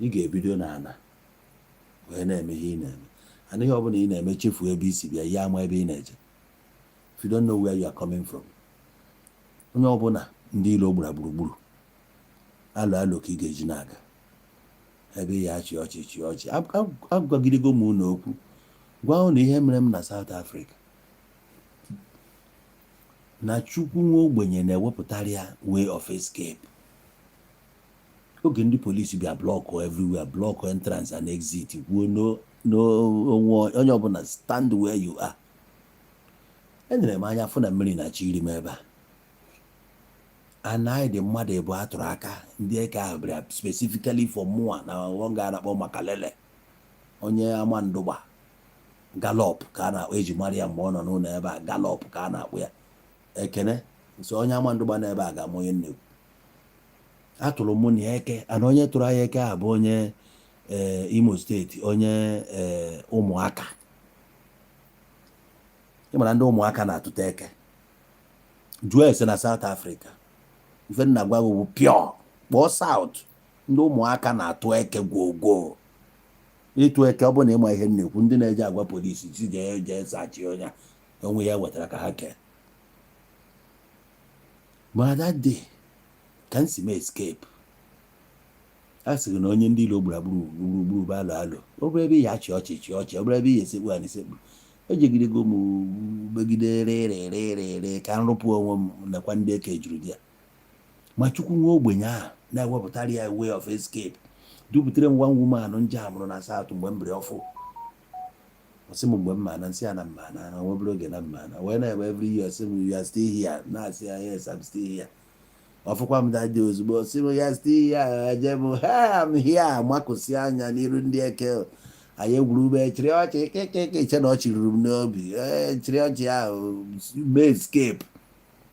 Ị ga-ebido n'ala wee na-eme ihe ị na-eme. Ana ihe ọbụla ị na-eme, chefuo ebe i si bịa, ya ama ebe ị na-eje. If you don't know where you are coming from, onye ọbụla ndị ilo gbara gburugburu, alụ alụ ka ị ga-eji na-aga ebe ya achị ọchị chị ọchị. Agwagidego m unu okwu, gwa unu ihe mere m na South Africa, na Chukwu nwa ogbenye na-ewepụtara ya way of escape. Oge ndị polisi bịa block everywhere, block entrance and exit, kwuo n'onwe onye ọbụla, "Stand where you are." Enyere m anya fụ na mmiri na-achọ iri m ebe a. Anaghị dị mmadụ ịbụ atụrụ aka. Ndị eke ahụ bịara specifically for mụa na ọ ga na-akpọ Makalele, onye ama ndụgba galop ka a na-akpọ, eji mara ya mgbe ọ nọ n'ụlọ ebe a, galop ka a na-akpọ ya. Ekene nso onye ama ndụgba n'ebe a ga-ama onye nnekwu atụrụ mụ na ya eke. Ana onye tụrụ anya eke a bụ onye Imo Steeti, onye ụmụaka. Ị mara ndị ụmụaka na-atụta eke, jụọ ese na South Africa. Ife nna gwa gị bụ pure kpọọ South, ndị ụmụaka na-atụ eke gwogwo. Ịtụ eke, ọ bụ na ịma ihe m na-ekwu, ndị na-eje agwa polisi si jee jee sachi onye onwe ya wetara ka ha kee. Mana that day ka m si m escape, a sịrị na onye ndị ilo gbara gburugburu bụ alụ alụ. Ọ bụrụ ebe ya achị ọchị chị ọchị, ọ bụrụ ebe ya esekpu a na-esekpu. Ejegidego m megide rịrịrịrịrị ka m rụpụ onwe m. Nakwa ndị eke juru di ya, ma Chukwu nwa ogbenye ahụ na-ewepụtara ya way of escape, duputere m one woman nje amụrụ na South mgbe m biri ọfụ. Ọsị m mgbe m ma na nsị ya na mma na na nwebere oge na mma na wee na-eme every year. Sị m, "You are still here?" Na-asị ya, "Yes, I'm still here." Ọfụkwa m dadị ozugbo, sị m, "Ya still here?" Eje m, "Hey, I'm here." Makụsị anya n'iru ndị eke anyị egwuru chịrị ọchị kekeke, che na ọchị ruru m n'obi. Ee, chịrị ọchị ahụ mee escape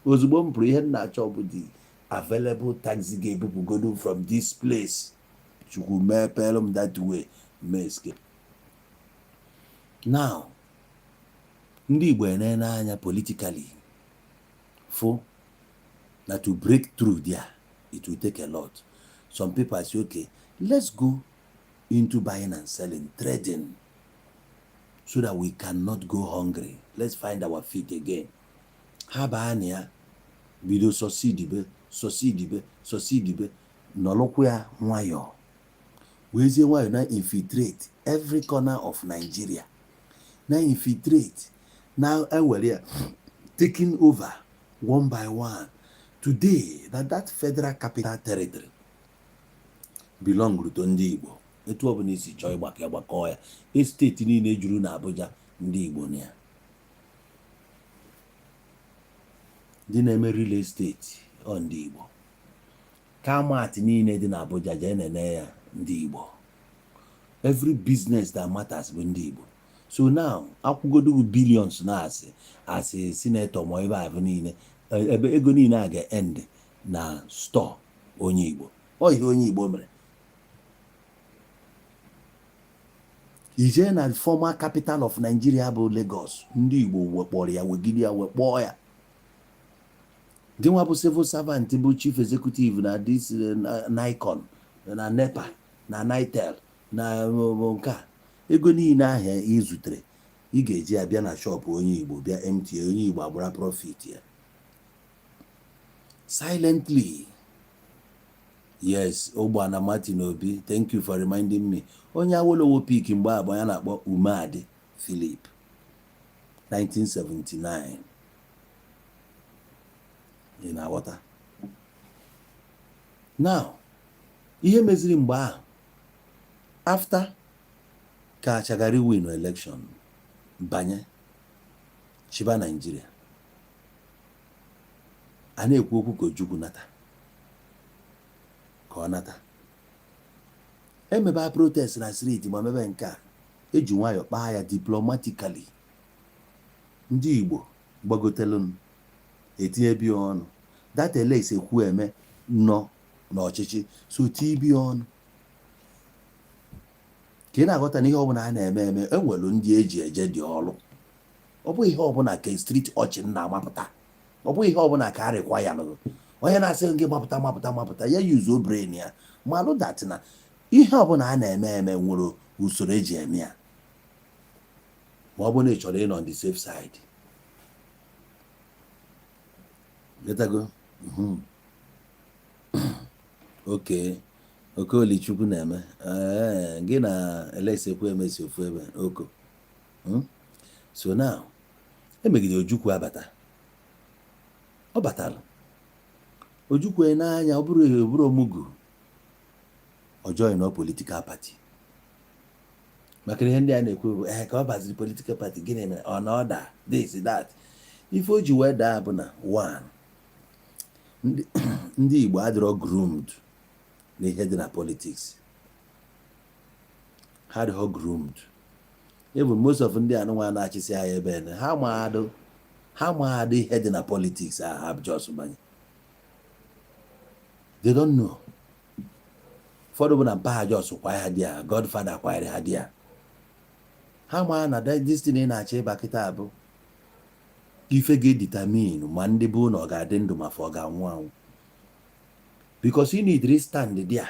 ozugbo m pụrụ. Ihe m na-achọ bụ the available taxi ga-ebupụgodu from this place. Chukwu mepere m that way, mee escape. Now ndị Igbo enene anya politically, fụ na to break through there, it will take a lot. Some people say, "Okay, let's go into buying and selling, trading, so that we cannot go hungry. Let's find our feet again." Ha baa na ya, bido succeed, succeed, succeed, nọrọkwa ya nwayọọ, wezie nwayọọ na infiltrate every corner of Nigeria, na infiltrate, na ewere ya taking over one by one. Today na that Federal Capital Territory belong to ndị Igbo. Etu ọbụla isi chọọ ịgbakọ ya, gbakọọ ya, steeti niile juru na Abuja, ndị Igbo na ya. Ndị na-eme real estate, ọ ndị Igbo. Car mart niile dị na Abuja, jee nene ya, ndị Igbo. Every business that matters bụ ndị Igbo. So now akwụgodo billions na asị asị senator ma ebe ahụ niile, ebe ego niile a ga-end na store onye Igbo. Ọ ihe onye Igbo mere ijee na former capital of Nigeria bụ Lagos, ndị Igbo wekpọrọ ya, wegide ya, wekpọọ ya. Dị nwa bụ civil servant, bụ chief executive na this Nicon, na NEPA, na Nitel, na nke a, ego niile ahụ ị zutere, ị ga-eji ya bịa na shop onye Igbo, bịa MTA, onye Igbo agbara profit ya silently. Yes, Ụgbana Martin Obi, thank you for reminding me. Onye Awolowo pick mgbe abụọ ya na-akpọ Umeadị Philip, 1979. Ị na-aghọta now ihe meziri mgbe ahụ? After ka Shagari win election, banye chiba Naijiria, a na-ekwu okwu ka Ojukwu nata, ka ọ nata. Emebe protest na street, ma mebe nke a, eji nwayọọ kpaa ya diplomatically. Ndị Igbo gbagotelu etinye bi ọnụ, that Alex Ekwueme nọ n'ọchịchị, so tibi ọnụ ka ị na-aghọta na ihe ọbụla a na-eme eme, enwelu ndị eji eje dị ọrụ. Ọ bụghị ihe ọbụla ka street urchin na-amapụta, ọ bụghị ihe ọbụla ka arịkwa ya lụrụ. Onye na-asị gị mapụta, mapụta, mapụta ya, use brain ya, malụ that na ihe ọbụla a na-eme eme nwere usoro eji eme ya, ma ọ bụrụ na ị chọrọ ịnọ on the safe side. Getago oke Okolichukwu na-eme. Ee, gị na Alex Ekwueme si ofu ebe oko. So now emegide Ojukwu abata, ọ batara. Ojukwu n'anya, ọ bụrụ ọ bụrụ omugu, ọ join no political party, maka ihe ndị a na-ekwu bụ ee ka ọ baziri political party. Gịnị mere ọ na ọ daa this, that? Ife o ji wee daa bụ na one, ndị Igbo adịrọ groomed n'ihe dị na politics. Ha adịghọ groomed. Even most of ndị anụnwa na-achịsị anyị ebe na ha maadụ, ha maadụ ihe dị na politics a. Ha just banye, they don't know. Ụfọdụ bụ na mpa ha just kwa ha dị ya, godfather kwanyere ha dị ya. Ha maa na this thing ị na-achọ ịba kịta bụ ife ga-edetermine ma ndị bụ na ọ ga-adị ndụ ma ọ ga-anwụ anwụ, because you need to stand there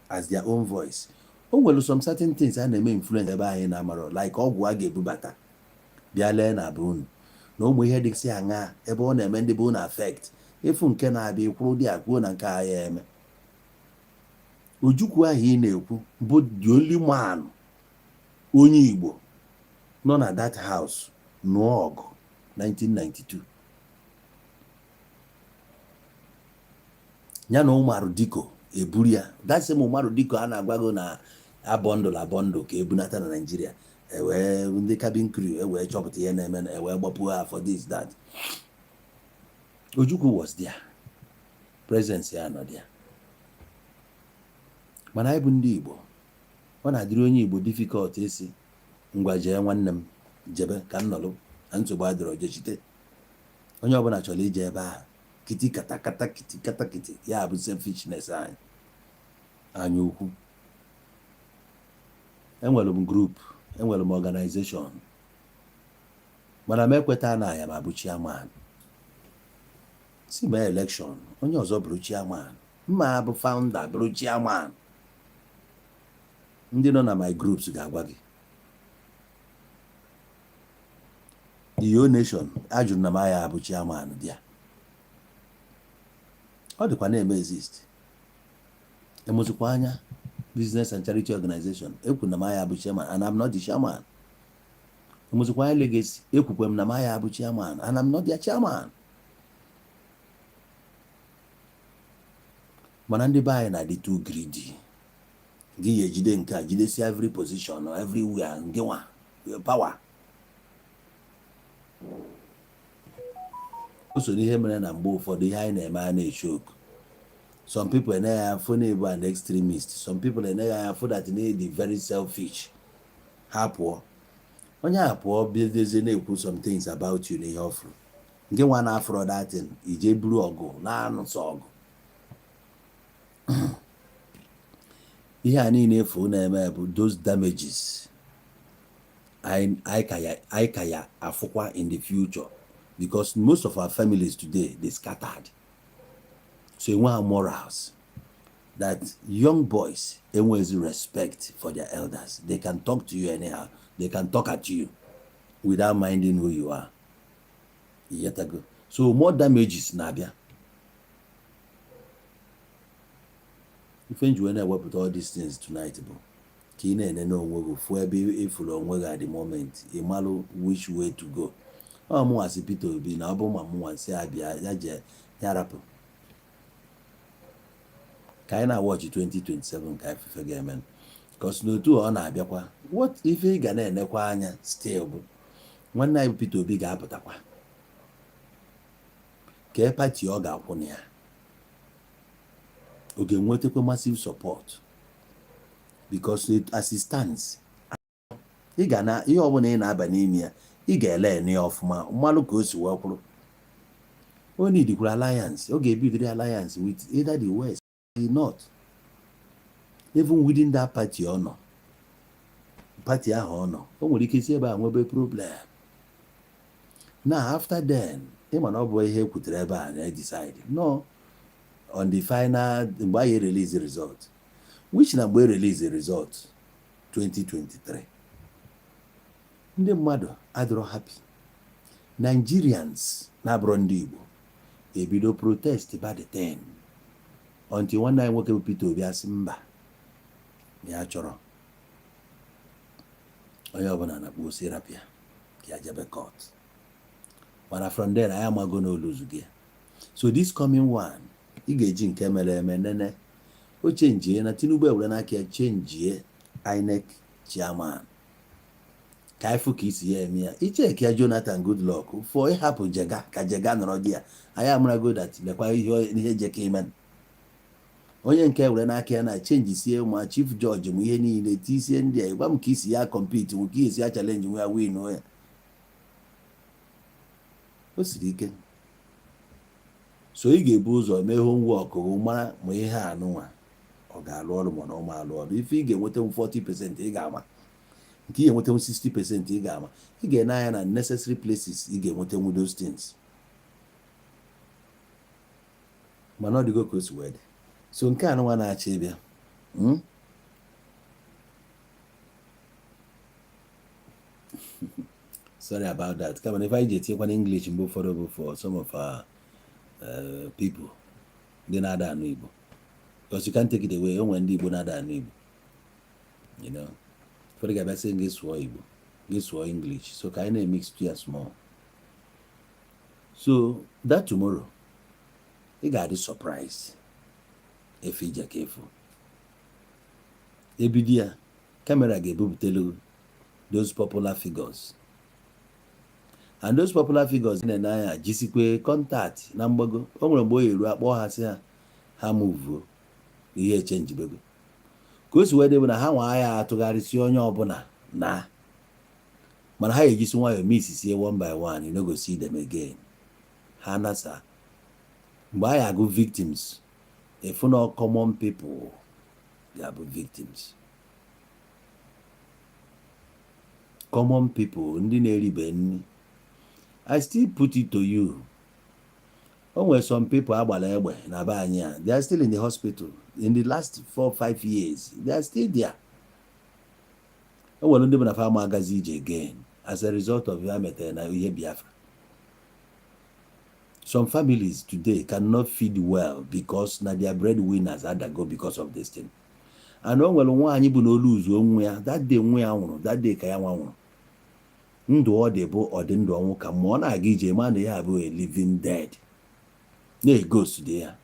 as their own voice. O nwere some certain things a na-eme influence ebe anyị na-amarọ, like ọgwụ a ga-ebubata bịa lee na be unu, na ụmụ ihe dịsị aṅaa ebe ọ na-eme ndị be unu affect. Ịfụ nke na-abịa ikwuru dị akwuo na nke a ya eme. Ojukwu ahụ ị na-ekwu bụ the only man onye Igbo nọ na that house. Nụọ ọgụ 1992 ya na Umaru Dikko eburu ya. That same Umaru Dikko a na-agwa gị na abọndụl abọndụl ka ebunata na Naịjirịa, ewee ndị cabin crew ewee chọpụta ihe na-eme, ewee gbapụ ha for this, that. Ojukwu was there, presence ya nọ there. Mana anyị bụ ndị Igbo, ọ na-adịrị onye Igbo difficult isi ngwa jee, nwanne m, jebe ka m nọlụ na nsogbu adịrọ, jechite. Onye ọbụla chọrọ ije ebe ahụ kiti kata kata kiti kata kiti. Ya bụ selfishness anyị, anya ukwu. Enwere m group, enwere m organization, mana m ekweta na ya ma bụ chairman si mee election, onye ọzọ bụrụ chairman, mma bụ founder bụrụ chairman. Ndị nọ na my groups ga-agwa gị. Iyo Nation ajụrụ na m aya abụ chairman dị ya, ọ dịkwa na-eme exist. Emụzikwa anya business and charity organization, ekwu na m aya abụ chairman and I'm not the chairman. Emụzikwa anya legacy, ekwukwe m na m aya abụ chairman and I'm not their chairman. Mana ndị be anyị na-adị too greedy. Gị ya ejide nke a, jidesi every position everywhere, ngị nwa power. O so n'ihe mere na mgbe ụfọdụ ihe anyị na-eme a na-echoku. Some people eneghị anya fụ na ịbụ an extremist, some people eneghị anya fụ that na dị very selfish. Ha pụọ, onye a pụọ, bidozie na-ekwu some things about you na ihe ọ fụrụ nke nwa na-afụrọ datin, ije buru ọgụ na-anụsọ ọgụ. Ihe a niile efu na-eme bụ those damages anyị ka ya afụkwa in the future, because most of our families today, they scattered, so enwe ha morals that young boys enwezi respect for their elders. They can talk to you anyhow, they can talk at you without minding who you are. Iyetago? So more damages na-abịa. Ife nji wee na-ewepụta all these things tonight bụ ka ị na-enene onwe gị, fụ ebe ịfụrụ onwe gị at the moment, ị malụ which way to go. Ọ mụnwa sị Peter Obi na ọ bụ ma mụnwa sị abịa ya jee, ya rapụ ka anyị na-awọchi 2027 ka ifufe ga-eme, because n'otu ọ na-abịakwa, what ife ị ga na-enekwa anya still bụ nwanne anyị Peter Obi ga-apụtakwa ka party ọ ga-akwụ na ya, ọ ga-enwetakwa massive support, because as it stands, ị ga na ihe ọbụla ị na-aba n'ime ya, ị ga-ele ene ya ọfụma, mmalụ ka o si wee kwụrụ. O nidikwara alliance, ọ ga-ebidori alliance with either the West or the North. Even within that party ọ nọ, party ahụ ọ nọ, o nwere ike si ebe a nwebe problem. Na after then, ịma na ọ bụ ihe ekwutere ebe a na decide no on the final mgbe anyị release result, which na mgbe release result 2023, ndị mmadụ adịrọ happy. Nigerians na-abụrọ ndị Igbo ebido protest by the 10 until nwanne anyị nwoke bụ Peter Obi asị mba, ya chọrọ onye ọbụla na-akpọ osi rapịa ka ya jebe court. Mana from there anyị amago na oluzugo ya. So this coming one, ị ga-eji nke mere eme nene o chenjie na Tinubu ewere n'aka ya chenjie INEC chairman, ka anyị fụ ka isi ya eme ya. Icheki ya Jonathan Goodluck fọ ịhapụ Jega ka Jega nọrọ di ya, anyị amarago that lekwa ihe jeka ime onye nke were n'aka ya na chenjisie ma chief judge ma ihe niile tisie ndị a. Gwa m ka isi ya compete nwe ka isi ya challenge nwe ya win ya, o siri ike. So ị ga-ebu ụzọ mee homework mara ma ihe anụnwa ọ ga-alụ ọrụ ma na ọ ma alụ ọrụ. Ife ị ga-enweta 40%, ị ga-ama nke ị ga-enweta 60%, ị ga-ama, ị ga-ene anya na necessary places ị ga-enwetanwu those things. Mana ọ dịgo ka o si wee dị. So nke a nụnwa na-achọ ịbịa, Sorry about that. Kama na ife anyị ji etinyekwa n'English mgbe ụfọdụ bụ for some of our people ndị na-ada anụ Igbo, because you can't take it away, o nwere ndị Igbo na-ada anụ Igbo. Ụfọdụ ga-abịa sị gị sụọ Igbo, Gị sụọ English, so ka anyị na-emix ya small. So that tomorrow ị ga-adị surprise. Efe ije ka efu ebido ya, camera ga-ebupụtelu those popular figures, and those popular figures na-ene anya jisikwe contact na mgbago. O nwere mgbe o yeru akpọ ha, sị ha ha muvuo, ihe echenjibego ka o si wee dị bụ na ha nwa ya atụgharịsị onye ọbụla na, mana ha ejisi nwayọọ misisie one by one. You no go see them again. Ha nasa mgbe a agụ victims, efu na common people ga-abụ victims, common people ndị na-eribe nri. I still put it to you, o nwere some people agbara egbe na be anyị a, they are still in the hospital. In the last 4, 5 years, they are still there. O nwere ndị bụ na fama agazi ije again as a result of ya metere na ihe Biafra. Some families today cannot feed well because na their breadwinners adago because of this thing. And o nwere nwaanyị bụ na olu uzuo nwa ya that day, nwa ya nwụrụ that day ka ya nwa nwụrụ. Ndụ ọ dị bụ ọdị ndụ ọnwụ ka mma. Ọ na-aga ije ma na ya bụ a living dead na-egosi ya.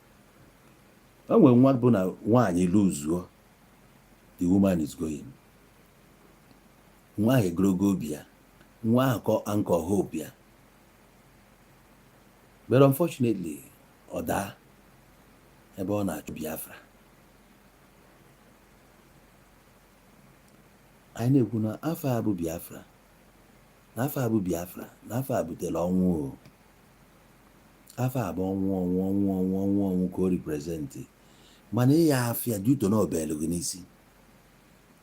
O nwere nwa bụ na nwaanyị luzuo, the woman is going. Nwa ahụ egologo obi ya, nwa ahụ ka anchor hope ya, but unfortunately ọ daa ebe ọ na-achụ Biafra. Anyị na-ekwu na afọ a bụ Biafra, na afọ a bụ Biafra, na afọ a butere ọnwụ. O afọ a bụ ọnwụ, ọnwụ, ọnwụ, ọnwụ, ọnwụ, ọnwụ ka o represent. Mana ịya afịa duto na obelu gị n'isi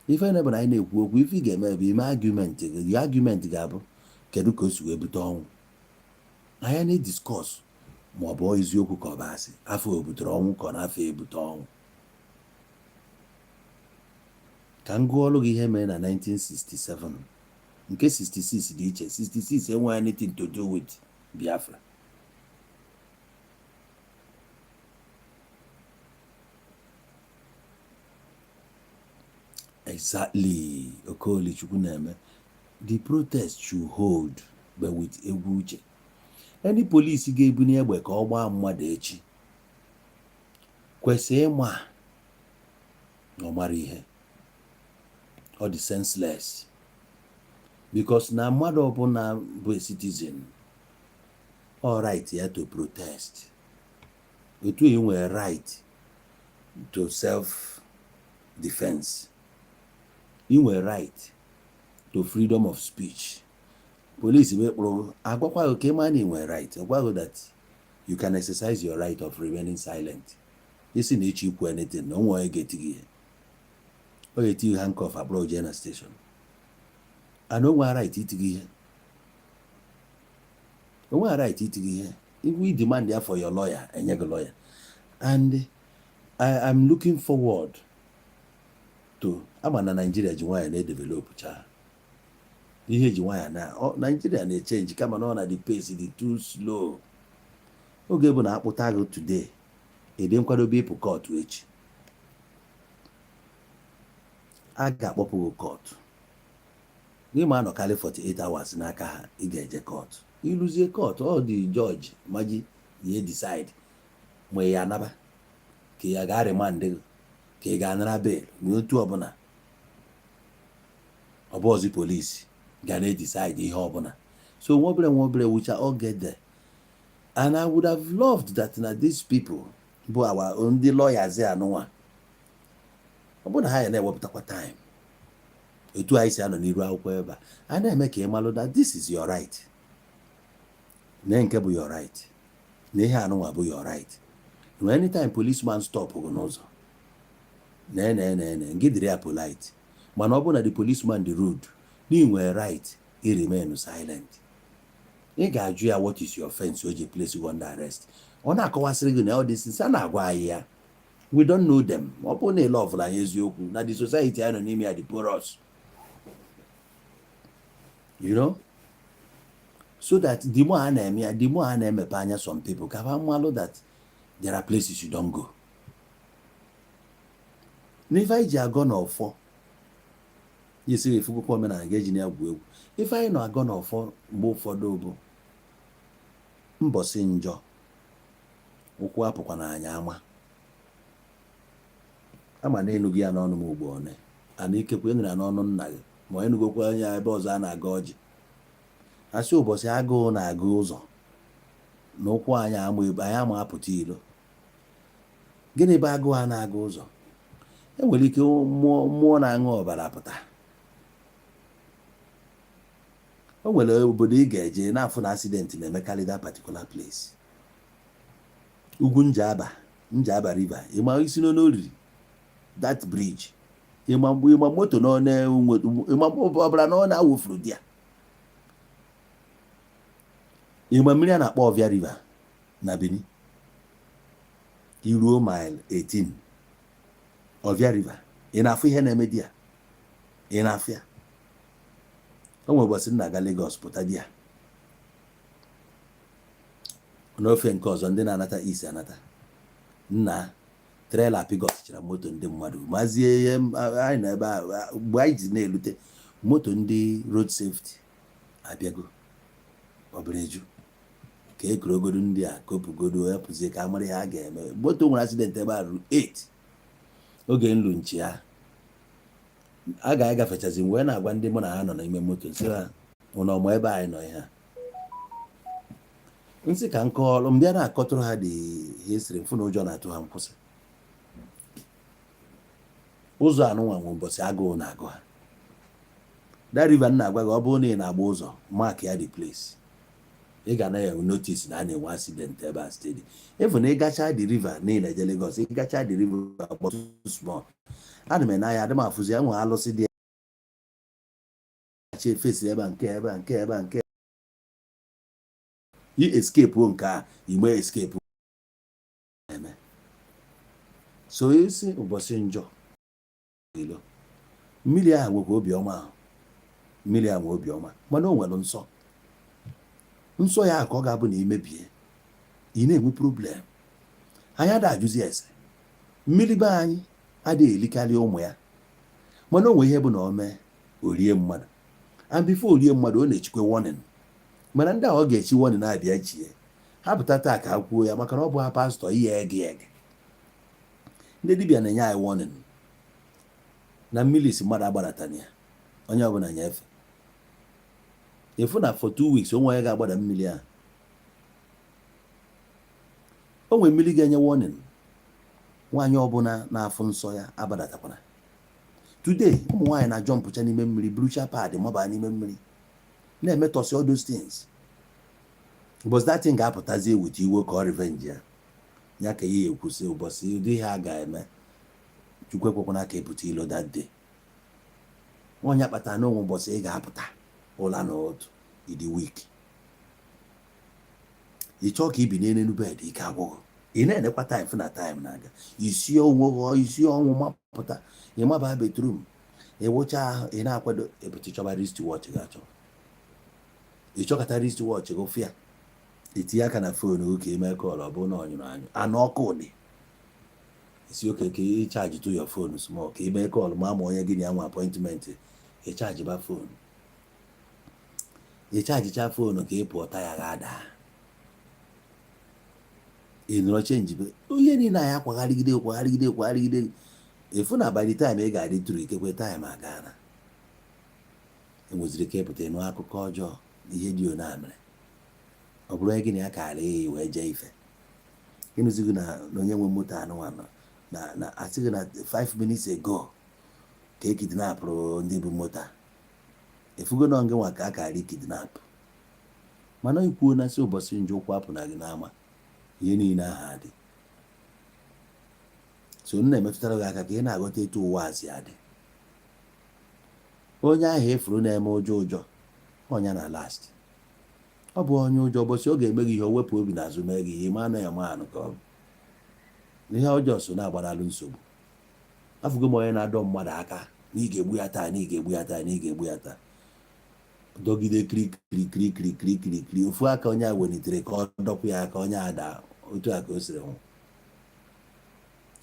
ife na bụ na anyị na-ekwu okwu. Ife ị ga-eme bụ ime argument gị. The argument ga-abụ, kedu ka o si wee bute ọnwụ? Anyị na-ediscuss ma ọ bụ eziokwu ka ọ bụ asị, afọ o butere ọnwụ ka ọ na-afọ ebute ọnwụ. Ka m gụọlụ gị ihe mere na 1967. Nke 66 dị iche. 66 enweghị anything to do with Biafra. Exactly, Okoli Chukwu na-eme. The protest should hold, but with egwu uche. Any police ga-ebunye egbe ka ọ gbaa mmadụ echi kwesịrị ịma na ọ mara ihe ọ dị senseless, because na mmadụ ọbụla bụ a citizen, all right ya to protest. Otu ị nwere right to self defense, ị nwere right to freedom of speech. Police wee kpụrụ agwakwa gị ka ị maa na ị nwere right, agwa gị that you can exercise your right of remaining silent. Isi na ịchọ ikwu anything, na onwe onye ga-eti gị ihe, ọ ga-eti gị handcuff, akpọrọ jee na station. And o nwere right iti gị ihe, o nwere right iti gị ihe. If we demand ya for your lawyer, enye gị lawyer. And I am looking forward to ama na Nigeria ji nwayọ na-edevelop cha ihe ji nwayọ na Nigeria na-echange, kama na ọ na the pace dị too slow. Oge bụ na akpụta gị today, ịdị nkwadobe ịpụ court echi. A ga-akpọpụ gị court, gị ma anọkarị 48 hours n'aka ha. Ị ga-eje court, ịrụzie court, ọ dị judge maji ya decide ma ya anaba ka ya ga remand gị, ka ị ga-anara bail. N'otu ọbụla ọ bụ ọzi polisi ga na-edecide ihe ọbụla. So nwa obere nwa obere wucha all get there. And I would have loved that na these people bụ our ndị lawyers anụnwa, ọ bụrụ na ha ya na-ewepụtakwa time otu anyị si anọ n'iru akwụkwọ ebe a, a na-eme ka ị malụ that this is your right, na nke bụ your right, na ihe anụnwa bụ your right. Anytime policeman stop gị n'ụzọ, na na na na gị dịrị ya polite. Mana ọ bụrụ na the policeman dị rude, na ị nwere right i remain silent. Ị ga-ajụ ya, "What is your offense?" O ji place you under arrest, ọ na-akọwasịrị gị na ọ dị since a na-agwa anyị ya, we don't know them. Ọ bụrụ na ele ọfụla anyị eziokwu na the society anyị nọ n'ime ya dị porous, so that the more a na-eme ya, the more a na-emepe anya some people ka ha malụ that there are places you don't go. N'ife anyị ji agọ n'ọfọ Isi efugokwa omenala ga-eji ya gwuo egwu. Ife anyị na-agọ n'ọfọ mgbe ụfọdụ bụ mbọsị njọ, ụkwụ apụkwa n'anya ama ama na ịnụgo ya n'ọnụ m ugbo one ana, ikekwe ịnụrụ ya n'ọnụ nna gị, ma ịnụgokwa onye ebe ọzọ a na-aga ọjị, asị ụbọchị agụụ na-agụ ụzọ na ụkwụ anyị ama ebe anyị ama apụta ilo. Gịnị bụ agụụ a na-agụ ụzọ? Enwere ike mmụọ na-aṅụ ọbara pụta. O nwere obodo ị ga-eje na-afụ na accident na-emekarị that particular place. Ugwu Njaba, Njaba River, ịma isi n'oriri that bridge, ịma ịma moto na ịma ọbara na ọ na-awụfuru di ya, ịma mmiri a na-akpọ Ovia River na Benin, iruo mile 18 Ovia River, ị na-afụ ihe na-eme di ya, ị na-afụ ya. O nwere ụbọchị m na-aga Lagos pụta di ya n'ofe nke ọzọ, ndị na-anata isi anata nna trailer pigọsichara moto ndị mmadụ mazie ihe anyị nọ ebe a. Mgbe anyị ji na-elute, moto ndị road safety abịago, obere eju ka ekorogodo ndị a kopụgodo epụzie ka amara ihe a ga-eme. Moto nwere accident ebe a ruru 8. Oge nlu nchi ya a ga-agafechazi, m wee na-agwa ndị mụ na ha nọ n'ime moto, nsị ha, "Ụnụ ọmụ ebe anyị nọ ihe a?" Nsị ka nkọọlụ m bịa na-akọtụrụ ha dị history, mfụ na ụjọ na-atụ ha. Nkwụsị ụzọ anụnwa nwe ụbọchị agụụ na-agụ ha. That river m na-agwa gị, ọ bụrụ na ị na-agba ụzọ, mark ya the place, ị ga na enwe notice na a na-enwe accident ebe a steady. Even na ịgacha the river niile eje Lagos, ịgacha the river gbọtụ small, ana m ene anya, adị m afụzi ya. Nwe alụsị dị achị efesi ebe a, nke ebe a, nke ebe a, nke i escape nke a, ime escape eme. So isi ụbọchị njọ ilo mmiri ahụ nwekwa obiọma ahụ. Mmiri ahụ nwe obiọma, mana o nwere nsọ. Nsọ ya ka ọ ga-abụ na imebie, ị na-enwe problem. Anyị ada ajụzi ese. Mmiri be anyị adịghị elikarị ụmụ ya, mana o nwe ihe bụ na o mee, o rie mmadụ, and before o rie mmadụ, ọ na-echikwa warning. Mana ndị a ọ ga-echi warning abịa chie ha pụta taa ka ha kwuo ya, maka na ọ bụ ha pastọ ihe ege ege. Ndị dibịa na-enye anyị warning na mmiri si mmadụ agbadatana ya, onye ọbụla nyefe efu na for 2 weeks onwe onye ga-agbada mmiri ahụ. O nwere mmiri ga-enye warning, nwaanyị ọbụla na-afụ nsọ ya abadatakwana. Today ụmụ nwaanyị na-jumpụcha n'ime mmiri, burucha pad maba n'ime mmiri, na-emetọsị all those things. Ụbọchị that thing ga-apụtazi ewute iwe ka ọ revenge ya, ya ka ihe ekwusị ụbọchị ụdị ihe a ga-eme. Chukwu ekwekwana ka ebute ilo that day. Onye kpatara na onwe ụbọchị ị ga-apụta ụla n'otu ịdị weak, ị chọọ ka ibi n'elu bed, ike agwụghị, ị na-enekwa time, fụ na time na-aga, isi onwe ghọọ isi ọnwụ mapụta, ịmaba bedroom, ịwụcha ahụ, ị na-akwado ebute chọba wristwatch ga-achọ, ịchọkọta wristwatch gị fịa, itinye aka na phone gị ka ime call, ọ bụrụ na ọ nyụrụ anyụ anụ ọkụ dị isi oke ka ị charge to your phone small ka ime call, ma onye gị na ya nwe appointment. Ị chargeba phone, ị chargecha phone ka ị pụọ, taya ga-ada, ị nọrọ changebe ihe niile anyị akwagharịgide, kwagharịgide, kwagharịgide, efu na by the time ị ga-adị tụrụ ikekwe time agana, enweziri ike ịpụta ịnụ akụkọ ọjọọ ihe dị one a mere. Ọ bụrụ onye gị na ya kaara eyi wee jee ife ịnụzighị na onye nwe moto anụnwa na asịghị na 5 minutes ago ka e kidnapụrụ ndị bụ moto a. Efugo na ngị nwa ka a kara kidnap, mana ikwuo na sị ụbọchị njọ ụkwụ apụ na gị n'ama, ihe niile ahụ adị. So m na-emetụtara gị aka ka ị na-aghọta etu ụwa a si adị. Onye ahụ efuru na-eme ụjọ ụjọ ọnya na last, ọ bụ onye ụjọ. Ụbọchị ọ ga-eme gị ihe, o wepụ obi n'azụ mee gị ihe, ma anụ ya manụ ka ọ bụ ihe ọjọọ so na-agbaralụ nsogbu. Afụgo m onye na-adọ mmadụ aka na ị ga-egbu ya taa, na ị ga-egbu ya taa, na ị ga-egbu ya taa, dọgide kiri kiri kiri kiri kiri kiri kiri, ofu aka onye a welitere ka ọ dọpụ ya aka, onye ada otu a ka o siri nwụ.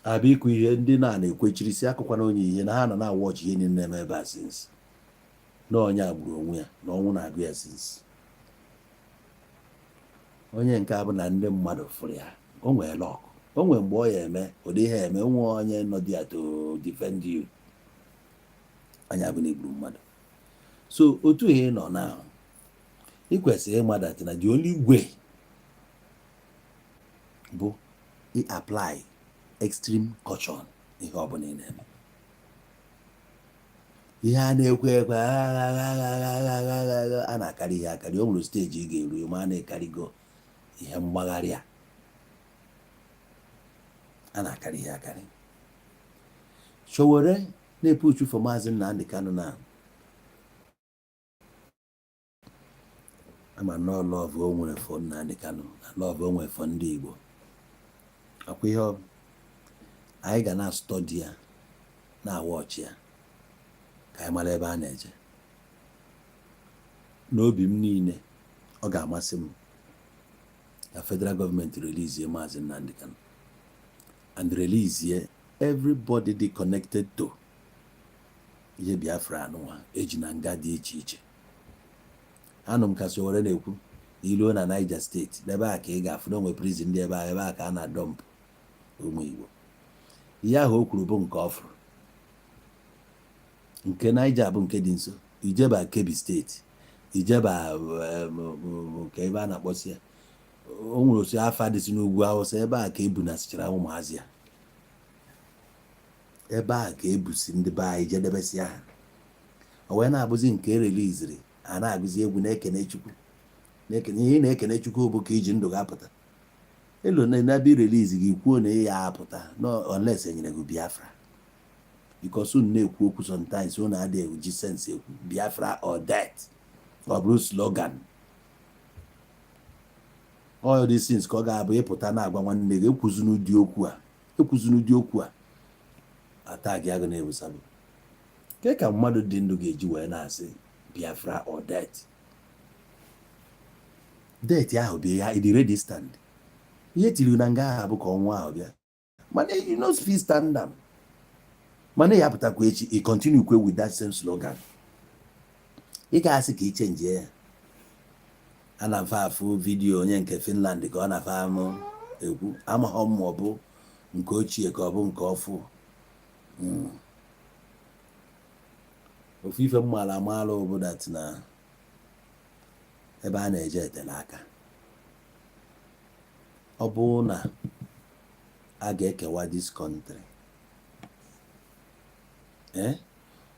Abịa ịkụ ihe ndị na na-ekwechiri si akụkwana onye ihe na ha nọ na-awọchị ihe niile na-eme ebe a since. Na onye a gburu onwe ya na ọnwụ na-agụ ya since. Onye nke a bụ na ndị mmadụ fụrụ ya, o nwee luck, o nwee mgbe ọ ya eme ụdị ihe eme, onwe onye nọ there to defend you. Anya bụ na igburu mmadụ. So otu ihe nọ na ị kwesịrị ịma that na the only way bụ ị apply extreme caution. Ihe ọbụla ị na-eme, ihe a na-ekwe ekwe agha agha agha agha agha agha agha, a na-akarị ihe akarị. O nwere stage ị ga-eru, ma a na-ekarịgo ihe mgbagharị a, a na-akarị ihe akarị. Sowore na-epuchu for Maazị Nnamdi Kanu na ama nnọọ love o nwere for Nnamdi Kanu na love o nwere for ndị Igbo. Akwa ihe anyị ga na-study ya, na-awatch ya, ka anyị mara ebe a na-eje. N'obi m niile, ọ ga-amasị m ka federal gọọmenti release Maazị Nnamdi Kanu and release everybody dị connected to ihe Biafra anụnwa eji na nga dị iche iche. Anụ m ka Sowore na-ekwu na iluo na Niger Steeti, n'ebe a ka ị ga-afụ na onwe prison ndị ebe a, ebe a ka a na-adump ụmụ Igbo. Ihe ahụ o kwuru bụ nke ọ fụrụ. Nke Niger bụ nke dị nso. Ijeba Kebbi Steeti, ijeba nke ebe a na-akpọsi ya, o nwere otu afa dịsị n'ugwu Awụsa, ebe a ka ebunasịchara ụmụazị ya, ebe a ka ebusi ndị be anyị jedebesịa ha. O wee na-abụzi nke ereleaseri, a na-agụzi egwu na-ekene Chukwu, na-ekene. Ihe ị na-ekene Chukwu bụ ka iji ndụ ga-apụta elu na ebe release gị, kwuo na ị ya apụta no unless enyere gị Biafra, because unu na-ekwu okwu sometimes, unu adịghị eji sense ekwu. "Biafra or death," ọ bụrụ slogan. All these things ka ọ ga-abụ ịpụta na-agwa nwanne gị, ekwuzi n'ụdị okwu a, ekwuzi n'ụdị okwu a, attack ya gị na-ebusabụ ke ka mmadụ dị ndụ ga-eji wee na-asị "Biafra or death". Death ahụ bịa ya, ịdị ready stand. Ihe tiri na nga ahụ bụ ka ọnwa ahụ bịa, mana you no fit stand am. Mana ya apụtakwa echi, ị continue kwe with that same slogan. Ị ga-asị ka ị change ya. A na-afa afụ video onye nke Finland ka ọ na-afa amụ ekwu, amaghọ m ma ọ bụ nke ochie ka ọ bụ nke ọfụ. Ofu ife mmaala amaala bụ that na ebe a na-eje etele aka. Ọ bụrụ na a ga-ekewa this country,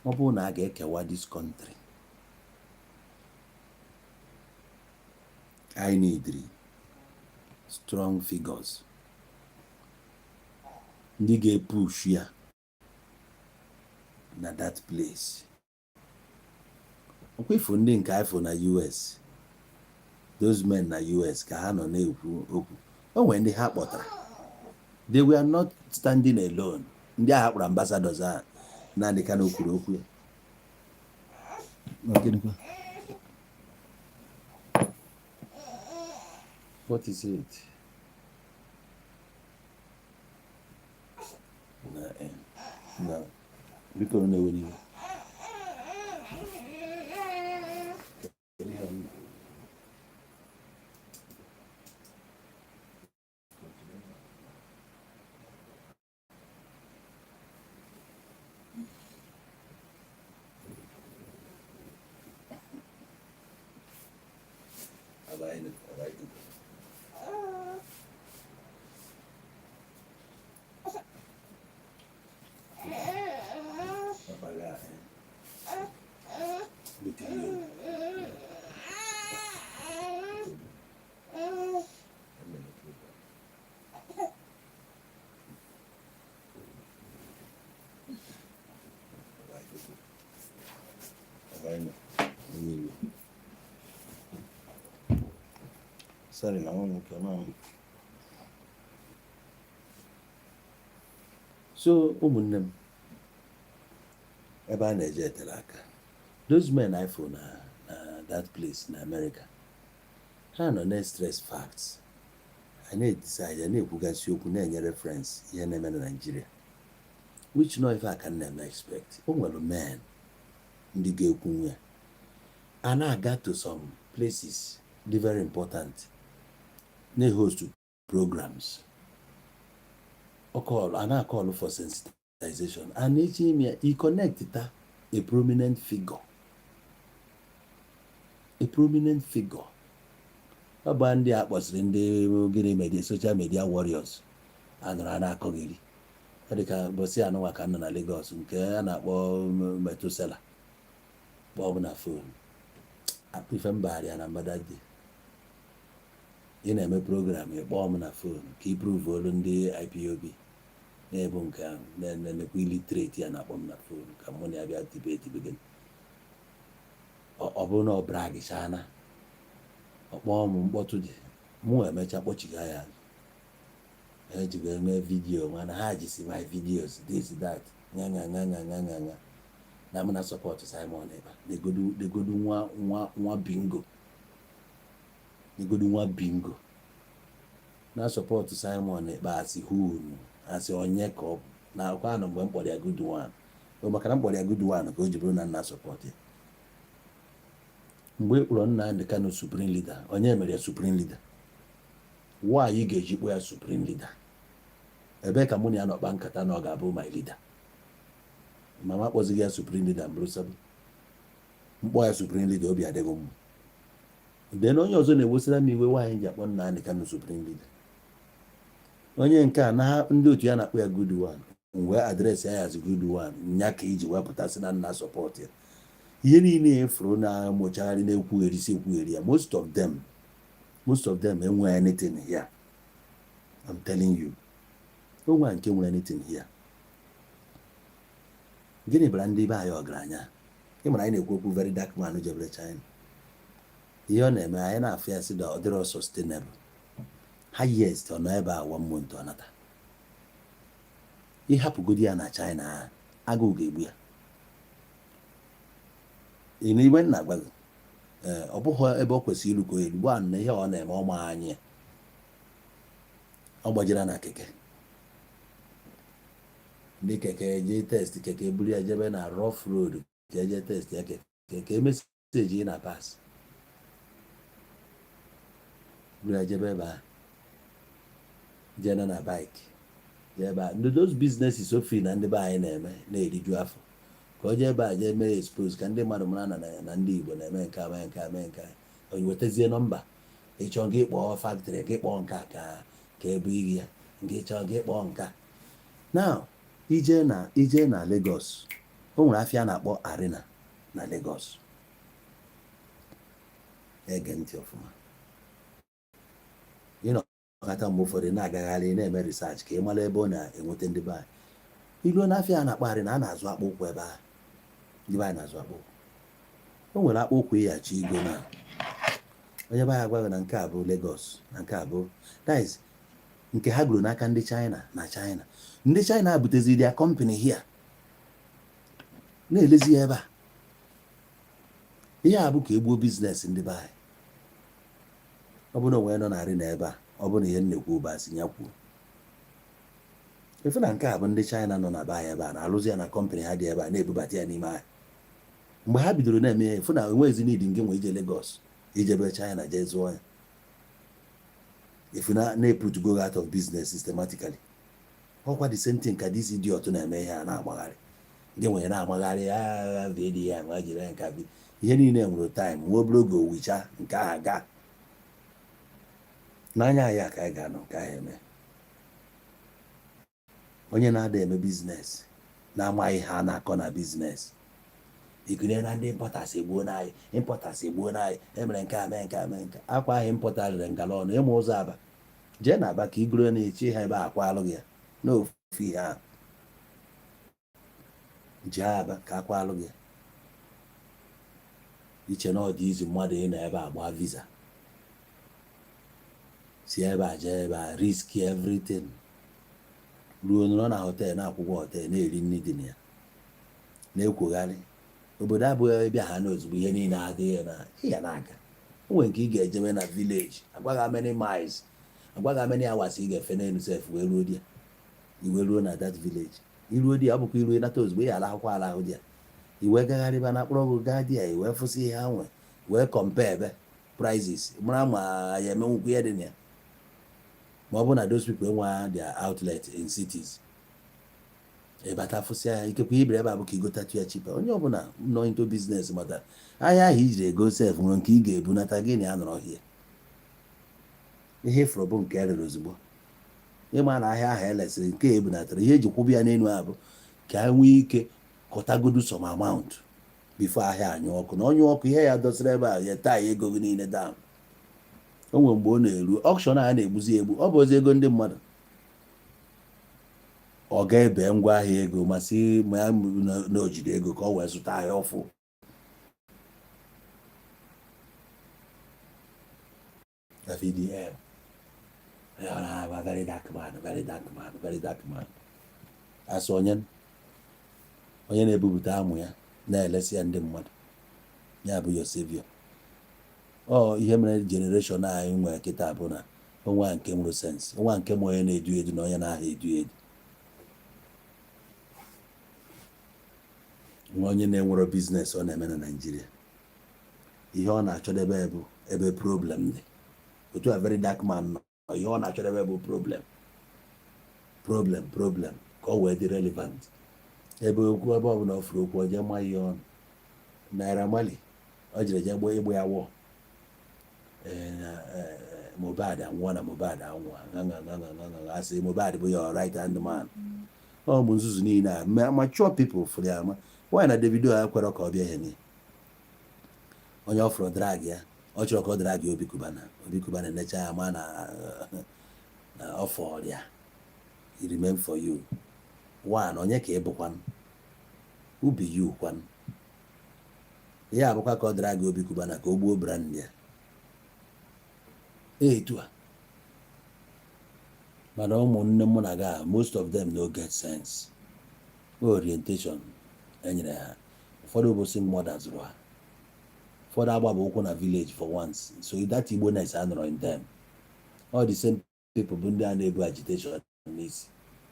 ọ bụrụ na a ga-ekewa this country, anyị needri strong figures ndị ga-epush ya na that place. Ọkwa ifo ndị nke ifo na US, those men na US ka ha nọ na-ekwu okwu, o nwere ndị ha kpọtara. They were not standing alone. Ndị agha kpọrọ ambassadors a, Nnamdi Kanu kwuru okwu ya. Ọ gịnịkwa? What is it? Na na biko, na-ewe n'iwe. Kedu ihe ọ? Abaghị abaghị. Abaghị ahụ. Biko, ihe. Abaghị. Abaghị. Sorry, na nwa nwoke ma. So ụmụnne m, ebe a na-eje etere aka. Those men I fụ na that place na America, ha nọ na-stress facts, a na-edecide, na-ekwugasị okwu, na-enye reference ihe na-eme na Nigeria, which no ife a ka m na-eme expect. O nwere men ndị ga-ekwu ya. A na-aga to some places dị very important, na-host programs, ọ a na-call for sensitization and echi ime ya, i connect ta a prominent figure, a prominent figure. Ọ bụ ndị a kpọsịrị ndị gịnị, media, social media warriors a nọrọ a na-akọgheri. Ọ dị ka bọsị anụnwa ka m nọ na Lagos, nke a na-akpọ Methuselah kpọọ m na phone. Akpụ ife mbagharị na mbada dị ị na-eme program, ị kpọọ m na phone ka ị prove olu ndị IPOB na-ebu nke ahụ na-enekwa illiterate ya na-akpọ m na phone ka mụ na ya bịa debate begin. Ọ bụrụ na ọ brag chana, ọ kpọọ m, mkpọtụ dị, mụ emecha kpọchiga ya azụ. Ejigo eme video mana ha jisi my videos, this, that, nya nya nya nya nya nya nya na m na support Simon Ekpa. Negodu, negodu nwa nwa nwa bingo, negodu nwa bingo na support Simon Ekpa. Asị hunu, asị onye ka ọ bụ na akwa anọ mgbe m kpọrọ ya good one o, maka na m kpọrọ ya good one ka o ji bụrụ na nna support ya. Mgbe ị kpọrọ Nnamdi Kanu supreme leader, onye mere ya supreme leader? Nwaanyị ga-eji kpọ ya supreme leader? Ebee ka mụ na ya nọ kpa nkata na ọ ga-abụ my leader? Mama kpọzighị ya supreme leader, mbụrụ sabu mkpọ ya supreme leader, obi adịghị mma. Then onye ọzọ na-ewesara m iwe, nwaanyị ji akpọ Nnamdi Kanu supreme leader, onye nke a na ndị otu ya na-akpọ ya good one, wee address ya as good one, nya ka iji wepụta sị na nna support ya. Ihe niile efuru na-amụchagharị, na-ekwugherisi ekwugheri ya, most of them enweghị anything here. I'm telling you, onwe nke nwere anything here. Gịnị bara ndị be anyị ọgaranya? Ị mara anyị na-ekwu okwu very dark man jebere China, ihe ọ na-eme anyị na-afụ ya, sị na ọ dịrọ sustainable. Highest, ọ nọ ebe a one month, ọ nata. Ịhapụgodi ya na China ahụ, agụụ ga-egbu ya. Ị na igbe nna agwa gị, ee, ọ bụghị ebe ọ kwesịrị ilu ka o elu gwa na ihe ọ na-eme ọma anyị ya. Ọ gbajiri na keke, ndị keke jee test keke, buru ya jebe na rough road ka eje test ya keke, ka message ị na pass, buru ya jebe ebe a, jee na bike jee ebe a. Ndị those businesses ofi na ndị be anyị na-eme na-eriju afọ, ka o jee ebe a jee mee expose ka ndị mmadụ mara na ndị Igbo na-eme nke a, mee nke a, mee nke a. O wetazie nọmba ịchọ gị kpọọ factory, gị kpọọ nke a ka ebu iyi ya, nke ịchọ gị kpọọ nke a. Now ije na Lagos, o nwere afịa a na-akpọ Arena na Lagos. Ege ntị ọfụma. Ịnọkọta mgbe ụfọdụ na-agagharị na-eme research ka ị mara ebe ọ na-enweta ndị be anyị. Iruo n'afịa a na-akpọ Arena, a na-azụ akpụ ụkwụ ebe ahụ. Ndị be anyị na-azụ akpụ ụkwụ. O nwere akpụ ụkwụ ịghachi igo na onye be anyị agwaghị na nke a bụ Lagos, na nke a bụ, that is, nke ha gụrụ n'aka ndị China. Na China, ndị China buteziri their company here, na-elezi ya ebe a. Ihe a bụ ka egbuo business ndị be anyị. Ọ bụrụ na onwe nọ narị na ebe a, ọ bụrụ na ihe m na-ekwu bụ asị, ya kwuo. Efe na nke a bụ ndị China nọ na be anyị ebe a na-alụzi ya na company ha dị ebe a, na-ebubata ya n'ime anyị. Mgbe ha bidoro na-eme ya, efu na enweghịzi need nke nwe ije Lagos, ijebe China jee zụọ ya. Efu na na-eput go out of business systematically. Ọkwa the same thing ka this idiot na-eme. Ihe a na-agbagharị nke nwere na-agbagharị agha vd ya nwa jiri nka bi. Ihe niile nwere time, nwa obere oge owicha nke ahụ gaa n'anya ya ka anyị ga-anọ nke ahụ eme. Onye na-ada eme business na-amaghị ha na-akọ na business ikunye na ndị importers egbuo n'anyị, importers egbuo n'anyị, emere nke a, mee nke a, mee nke a. Akwa ahụ importer rere ngala ọnụ ịma ụzọ Aba jee na Aba ka igoro na-echi ha ebe akwa alụ gị ya n'ofu ihe ahụ. Jee Aba ka akwa alụ gị ya. Iche na ọ dị izu mmadụ ị nọ ebe a gbaa visa si ebe a jee ebe a, risk everything, ruo nọrọ na hotel, na-akwụkwọ hotel, na-eri nri dị na ya, na-ekwogharị obodo abụghị ebe ha na ozugbo ihe niile adịghị na ị ga na-aga. O nwere nke ị ga-ejebe na village, agwaghị how many miles, agwaghị how many hours ị ga-efe n'elu sef wee ruo di ya. Iwe ruo na that village, iruo di ya, ọ bụkwa iruo nata ozugbo ị alahụkwa alahụ di ya, iwe gagharịba na akpọrọ gị gaa di ya, iwe fụsị ihe ha nwe. Wee compare ebe prices, mara ma ya emenwukwu ihe dị na ya, ma ọ bụ na those people enwe their outlet in cities. Ịbata fụsịa ya, ikekwe ibere ebe a bụ ka igotatu ya cheaper. Onye ọbụla nọ into business mata ahịa ahụ ijiri ego sef nwere nke ị ga-ebunata gị na ya nọrọ hie. Ihe ifuru bụ nke erere ozugbo, ịma na ahịa ahụ elesịrị nke a ebunatara, ihe eji kwụba ya n'elu abụ ka e nwee ike kọtagodu some amount before ahịa anyụ ọkụ. Na ọnyụ ọkụ, ihe ya dosịrị ebe a ya taa ya ego gị niile down. O nwere mgbe ọ na-eru auction a na-egbuzi egbu, ọ bụ ozi ego ndị mmadụ. Ọ ga-ebe ngwa ahịa ego masị ma ya na o jide ego ka ọ wee zụta ahịa ọfụ. VDM ya na very dark man, very dark man, very dark man. Asị onye onye na-ebupụta amụ ya na-elesi ya ndị mmadụ, ya bụ your savior. Ọ ihe mere generation anyị nwere kịta bụ na onwe nke nwere sense, onwe nke ma onye na-edu edu na onye na-aha edu edu, nwa onye na-enwero business ọ na-eme na Naịjirịa. Ihe ọ na-achọdebe bụ ebe problem dị. Otu a very dark man nọ, ihe ọ na-achọdebe bụ problem, problem, problem, ka ọ wee dị relevant. Ebe okwu, ebe ọbụla ọ furu okwu, ọ jee ma ihe ọnụ. Naira Marley, ọ jere jee gbaa egbe ya wọ Mohbad anwụọ na Mohbad anwụọ, asị Mohbad bụ your right hand man. Ọ bụ nzuzu niile a mature people fụrụ ya ama. Nwaanyị na Davido a kwere ka ọ bịa ihe niile onye ọ fụrụ drag ya, ọ chọrọ ka ọ drag ya. Obi Cubana, Obi Cubana enecha ya ma na ọ fọrọ ya. He remain for you one. Onye ka ị bụkwanụ? Who be you kwanụ? Ihe abụkwa ka ọ drag Obi Cubana ka o gbuo brand ya etu a. Mana ụmụnne mụ na gị, most of them no get sense. Orientation enyere ha, ụfọdụ bụ single mother zụrụ ha, ụfọdụ agbaba ụkwụ na village for once, so that Igbo-ness anọrọ in them. All the same people bụ ndị a na-ebu agitation n'isi,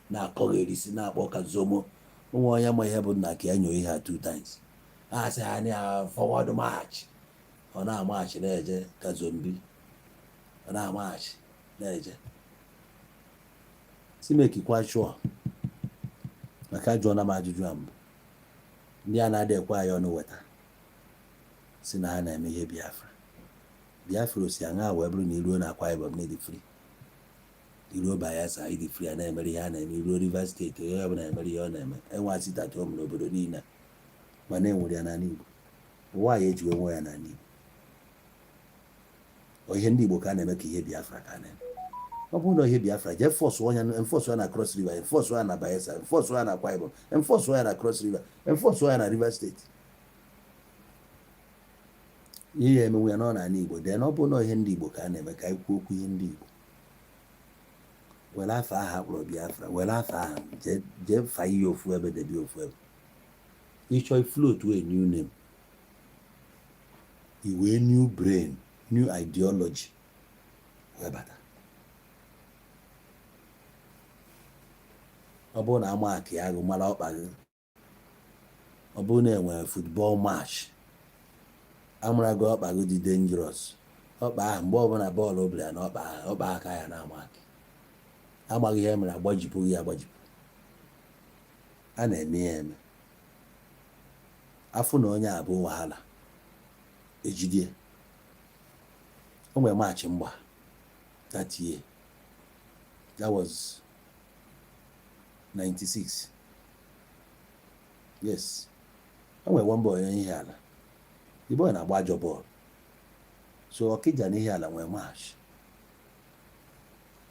na-akọgherisi, na-akpọ ka zomo ụmụ onye ma ihe bụ nna ka ya nyoo ihe a two times. A sị ha na forward march, ọ na-amarch na-eje ka zombie, ọ na-amarch na-eje. Si mekikwa sure maka ajụọna m ajụjụ a mbụ. Ndị a na-adị ekwe anyị ọnụ weta si na ha na-eme ihe Biafra. Biafra osi aṅa wee bụrụ na iruo na Akwa Ibom na ịdị free, iruo Bayelsa ịdị free, a na-emere ihe a na-eme, iruo Rivers State, onye ọbụla na-emere ihe ọ na-eme, enwe sit at home n'obodo niile, mana enwere ya n'ala Igbo. Ụwa ya ejiwe nwe ya n'ala Igbo. Ọ ihe ndị Igbo ka a na-eme ka ihe Biafra ka a na-eme. Ọ bụrụ na ihe Biafra, jee force ya, enforce ya na Cross River, enforce ya na Bayelsa, enforce ya na Akwa Ibom, enforce ya na Cross River, enforce ya na Rivers State. Ihe ya emenwe ya nọ n'ala Igbo. Then ọ bụrụ na ihe ndị Igbo ka a na-eme, ka anyị kwuo okwu ihe ndị Igbo, were afa aha akpọrọ Biafra, were afa ahụ jee fa ihe ofu ebe, debe ofu ebe. Ịchọ float a new name, iwee new brain, new ideology wee bata. Ọ bụrụ na ama akị agụ mara ọkpa gị, ọ bụrụ na enwere football match amara gị ọkpa gị dị dangerous, ọkpa ahụ mgbe ọbụla bọọlụ bịara na ọkpa ahụ, ọkpa aka ya na-ama akị, amaghị ihe mere agbajipụ gị agbajipụ. A na-eme ya eme afụ na onye a bụ wahala ejidie. O nwere match mgba that year, that was 96. Yes, o nwere one boy onye ihe ala, the boy na-agba ajọ bọọlụ. So Ọkịja na ihe ala nwere match.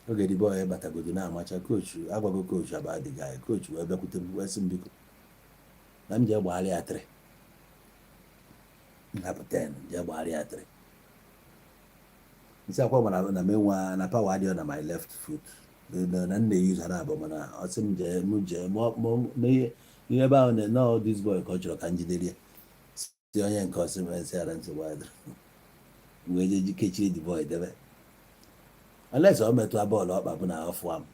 Oge the boy batagodo na-amacha, coach agwago coach about the guy. Coach wee bịakwute m wee sị m biko na m jee gbagharị ya 3, m hapụ 10, jee gbagharị ya 3. Nsị akwa mana na m enwe na power adịghị na my left foot, na nna eyuzu ha abụọ, mana ọ sị m jee, m jee n'ihe ebe ahụ na no this boy ka ọ chọrọ ka m jidere ya. Si onye nke ọsị m nsị ara nsogbu adịrị, wee jee kechiri the boy debe unless ọ metụ bọọlụ ọkpa bụ na ọ fụa m.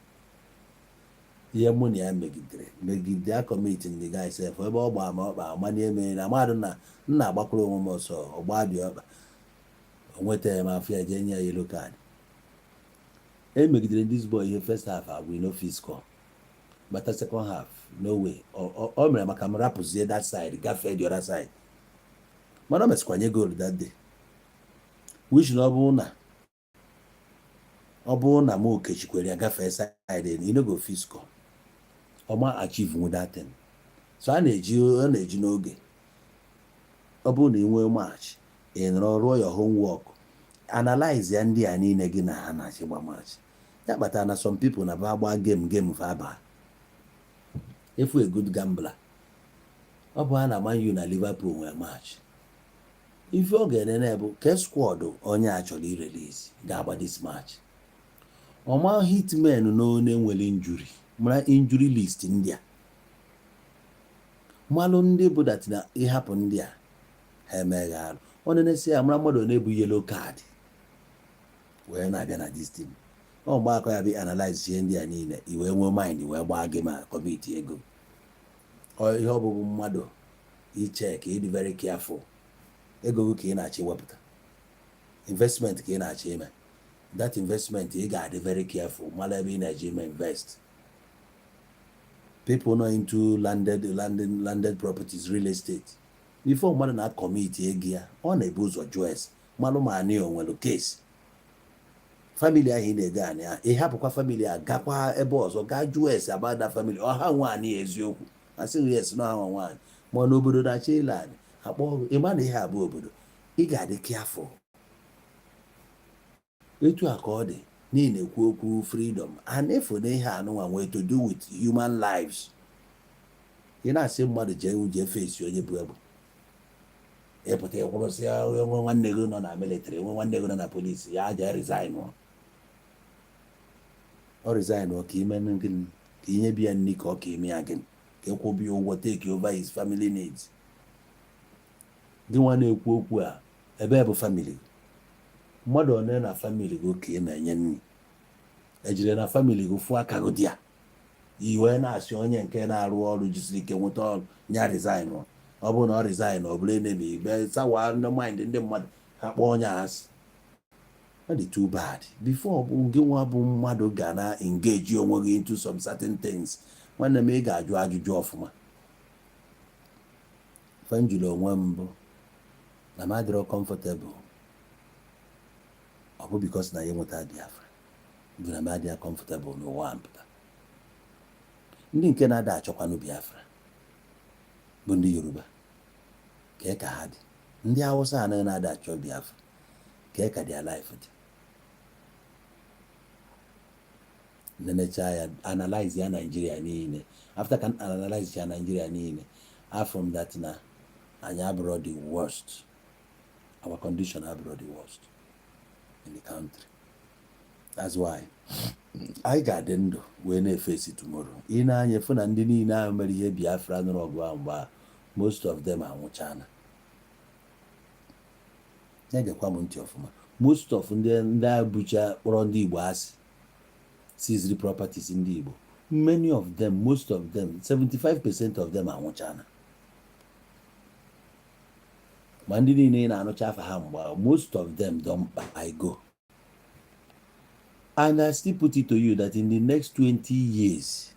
Ihe mụ na ya megidere megide a, commit ndị guy sef, ebe ọ gbaa ma ọkpa amanye eme na mmadụ na nna agbakwara onwe m ọsọ, ọgba dị ọkpa, o nwetaghị m afọ ya, jee nye ya yellow card. E megidere this boy ihe. First half agwụ, no fit score. Bata second half, no way. O mere maka m rapụzie that side, gafee the other side, mana o mesịkwa nye goal that day, which na ọ bụrụ na m okechikwere ya gafee side, you no go fit score. Ọma achieve nwe that thing. So a na-eji ọ na-eji n'oge. Ọ bụrụ na ị nwee match, ị nọrọ rụọ your homework, analyze ya, ndị a niile gị na ha na-achị gba match. Ya kpatara na some people na ba gba game, game fa aba efu. A good gambler, ọ bụ ha na Man U na Liverpool nwee match, ife ọ ga-enene bụ ke squad onye a chọrọ irelease ga-agba this match. Ọma hitmen n'one nwere injury, mara injury list ndị a, malụ ndị bụ that na ịhapụ ndị a ha emeghe arụ. Ọ na-enesi ya, mara mmadụ one bụ yellow card wee na-abịa na this team. Ọ mgbe akọ ya bụ analyze ihe ndị a niile, i wee nwee mind wee gbaa gị ma commit ego. Ọ ihe ọ bụbụ mmadụ iche ka ị dị very careful. Ego gị ka ị na-achọ iwepụta, investment ka ị na-achọ ime. That investment, ị ga-adị very careful, mara ebe ị na-eje ime invest. People nọ into landed properties, real estate, before mmadụ na-acommit ego ya, ọ na-ebu ụzọ jụọ ese, malụ ma anị o nwere case. Family ahụ ị na-ego anị ahụ, ị hapụkwa family a, gakwa ebe ọzọ, gaa jụọ ese about that family. Ọha nwe anị ya eziokwu? Asịghị yes na ha nwaanyị, ma n'obodo na-achọ ịle anị akpọ ịma na ihe a bụ obodo. Ị ga-adị careful. Etu a ka ọ dị n'ihi na-ekwu okwu freedom and efu na ihe anụnwa nwee to do with human lives. Ị na-asị mmadụ jee jee fesi onye bụ egbe, ịpụta ịkwụrụsị nwe nwanne gị nọ na military, nwe nwanne gị nọ na polisi, ya jee resign. Ọ resign ka ime gịnị? Ka inye biya nri, ka ọ ka ime ya gịnị? Ka ịkwụbi ya ụgwọ, take over his family needs? Gị nwa na-ekwu okwu a, ebe bụ family mmadụ one na family gị ka ị na-enye nri? Ejire na family gị fụ aka gị dị ya, i wee na-asị onye nke na-arụ ọrụ jisiri ike nweta ọrụ ya resign. Ọ bụrụ na ọ resign, ọ bụrụ enemy igbe sawa ndị mind ndị mmadụ, ha kpọọ onye asị. Ọ dị too bad. Before bụ gị nwa bụ mmadụ ga na engage onwe gị into some certain things, nwanne m, ị ga-ajụ ajụjụ ọfụma. Ife m jụrụ onwe m bụ na m adịrọ comfortable. Ọ bụ because na ya enweta Biafra bụ na m adịghị comfortable n'ụwa a mpụta. Ndị nke na-ada achọkwanụ Biafra bụ ndị Yoruba, kee ka ha dị? Ndị Hausa anaghị na-ada achọ Biafra, kee ka their life dị? Nenecha ya, analyze ya Naijiria niile. After ka analyze ya Naijiria niile, afrom that na anyị abụrọ the worst, our condition abụrọ the worst in the country. That's why anyị ga-adị ndụ wee na-efesi tomorrow. Ị na-anya fụ na ndị niile ahụ mere ihe Biafra, nụrụ ọgụ ahụ mgbe ahụ, most of them anwụchana. Na-egekwa m ntị ọfụma. Most of ndị agha bucha kpọrọ ndị Igbo asị, seized properties ndị Igbo, many of them, most of them, 75% of them anwụchana. Ma ndị niile ị na-anụcha afa ha mgbe ahụ, most of them don kpai go. And I still put it to you that in the next 20 years,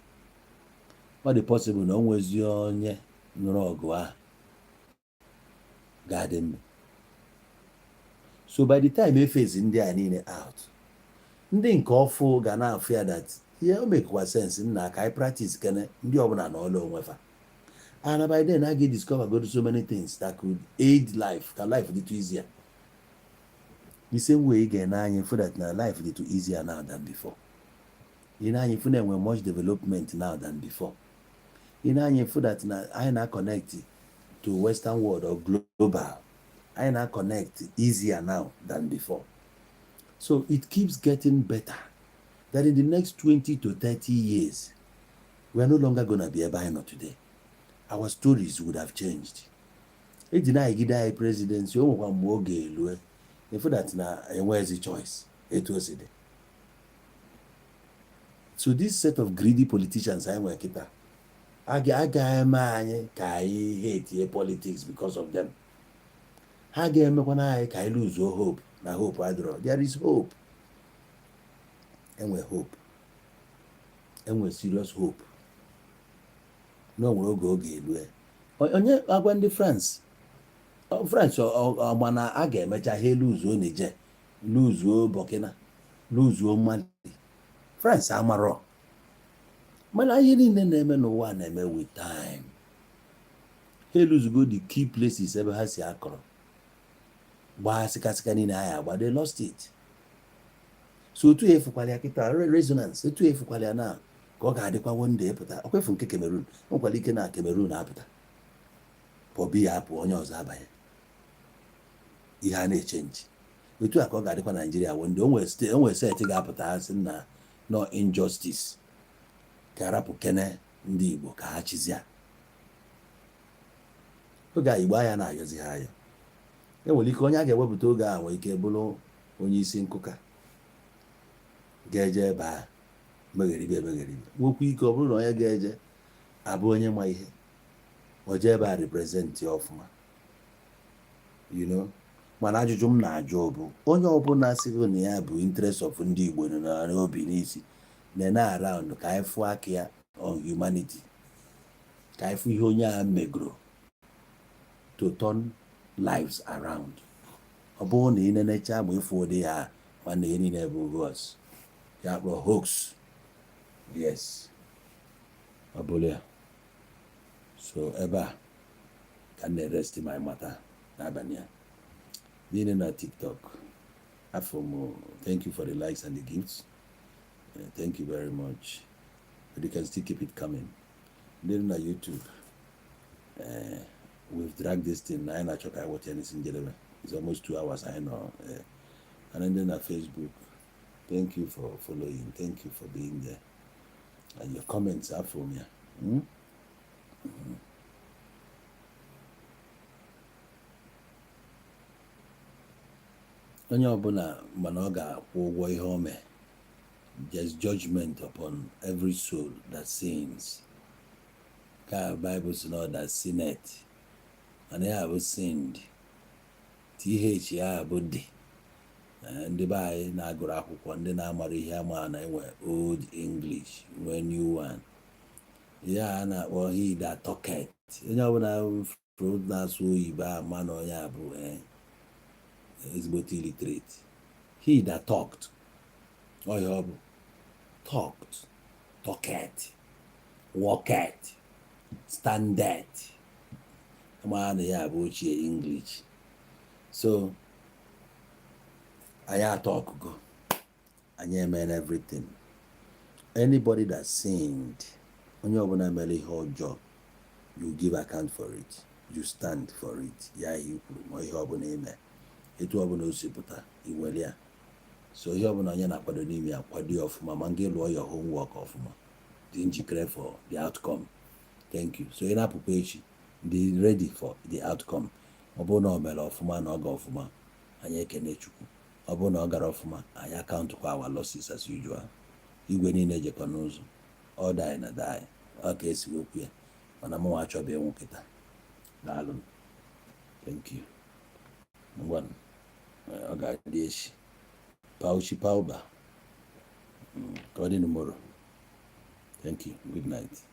ọ dị possible na o nwezi onye nụrụ ọgụ ahụ ga-adị ndụ. So by the time efezi ndị a niile out, ndị nke ọfụ ga na-afụ ya that ihe o mekwa sense nna ka anyị practice kene ndị ọbụla na ọlụ onwe fa. And by then a ga-discover go so many things that could aid life, ka life dị too easier. The same way ị ga-ene anya fụ that na life dị too easier now than before. Ị na-anya fụ na enwe much development now than before. Ị na-anya fụ that na anyị na-connect to western world or global, anyị na-connect easier now than before. So it keeps getting better, that in the next 20 to 30 years, we are no longer gonna be ebe anyị nọ today. Our stories would have changed. Eji na-agide anyị presidency, o nwekwa mgbe oge elue ifu that na enweghịzi choice. Etu o si dị, So this set of greedy politicians anyị nwere kịta agaghị eme anyị ka anyị hate politics because of them. Ha ga-emekwana anyị ka anyị lose hope na hope adịrọ. There is hope. Enwe hope, enwe serious hope na o nwere oge oge elue. Onye agwa ndị France, France ọma na a ga-emecha ha luzuo Niger, luzuo Burkina, luzuo Mali. France amarọ, mana ihe niile na-eme n'ụwa na-eme with time. Ha eluzugo the key places ebe ha si akọrọ gbaa sịkasịka niile anyị agba. They lost it. So otu efukwala ya kịta resonance, otu efukwala ya na ka ọ ga-adịkwa one day pụta. Ọkwefu nke Cameroon nwekwara ike na Cameroon apụta, Pọbi ya apụ, onye ọzọ abanye, ihe a na-echange. Otu a ka ọ ga-adịkwa Naijiria one day. O nwere set ga-apụta, ha sị na no injustice, ka arapụ kene ndị Igbo ka ha chizia. Oge a Igbo anya na-ayọzi ha ayọ. Enwere ike onye a ga-ewepụta oge a nwere ike bụrụ onye isi nkụka ga-eje ebe a megheribe emegheribe, nwekwa ike ọ bụrụ na onye ga-eje abụ onye ma ihe, o jee ebe a represent ya ọfụma. Mana ajụjụ m na-ajụ bụ, onye ọbụla sịghị na ya bụ interest of ndị Igbo nọ n'obi n'isi na-ene around, ka anyị fụ aka ya on humanity, ka anyị fụ ihe onye a megoro to turn lives around. Ọ bụrụ na ị nenecha ma ịfụ ụdị ya, nwanne, ihe niile bụ hoax, ya kpọrọ hoax. Yes, ọ bụrụ ya. So ebe a ka m na-erest my matter n'abalị a niile na TikTok afọ m. Thank you for the likes and the gifts. Thank you very much, but you can still keep it coming. Ndị na YouTube, we've dragged this thing na anyị na-achọ ka anyị weta ya n'isi njedebe. It's almost 2 hours anyị nọ. And ndị na Facebook, thank you for following, thank you for being there, and your comments are from ya. Mm. Onye ọbụla mana ọ ga-akwụ ụgwọ ihe o mee. There's judgment upon every soul that sins. Ka Bible si na ọ that sinneth, mana ya bụ sinned, th ya bụ dị. Ndị be anyị na-agụrụ akwụkwọ, ndị na-amara ihe ama na enwe old English, nwee new one, ya a na-akpọ "he that talketh". Onye ọbụla fụrụ na-asụ oyibo ama na onye a bụ ezigbote illiterate. "He that talked", ọhịa ọ bụ talked, talketh, walketh, standeth, ama na ya bụ ochie English. So anyị atọ ọkụkọ, anyị emere everything. Anybody that sinned, onye ọbụla mere ihe ọjọọ, you give account for it, you stand for it. Ya ihe i kwuru ma ihe ọbụla ime, etu ọbụla o si pụta, iwere ya. So ihe ọbụla onye na-akwado n'ime ya, kwado ya ọfụma, ma ngị lụọ your homework ọfụma, dị njikere for the outcome. Thank you. So ị na-apụkwa echi, dị ready for the outcome. Ọ bụrụ na o mere ọfụma na ọ ga ọfụma, anyị ekene Chukwu. Ọ bụrụ na ọ gara ọfụma, anyị acountụkwa our losses as usual. Igwe niile jekwa n'ụzọ ọ die na die, ọ ka esi okwu ya, mana mụnwa achọbụ ịnwụ kịta. Daalụ, thank you. Ngwanụ, ọ ga-adị echi. Pauchi pauba, ka ọ dị tomorrow. Thank you, good night.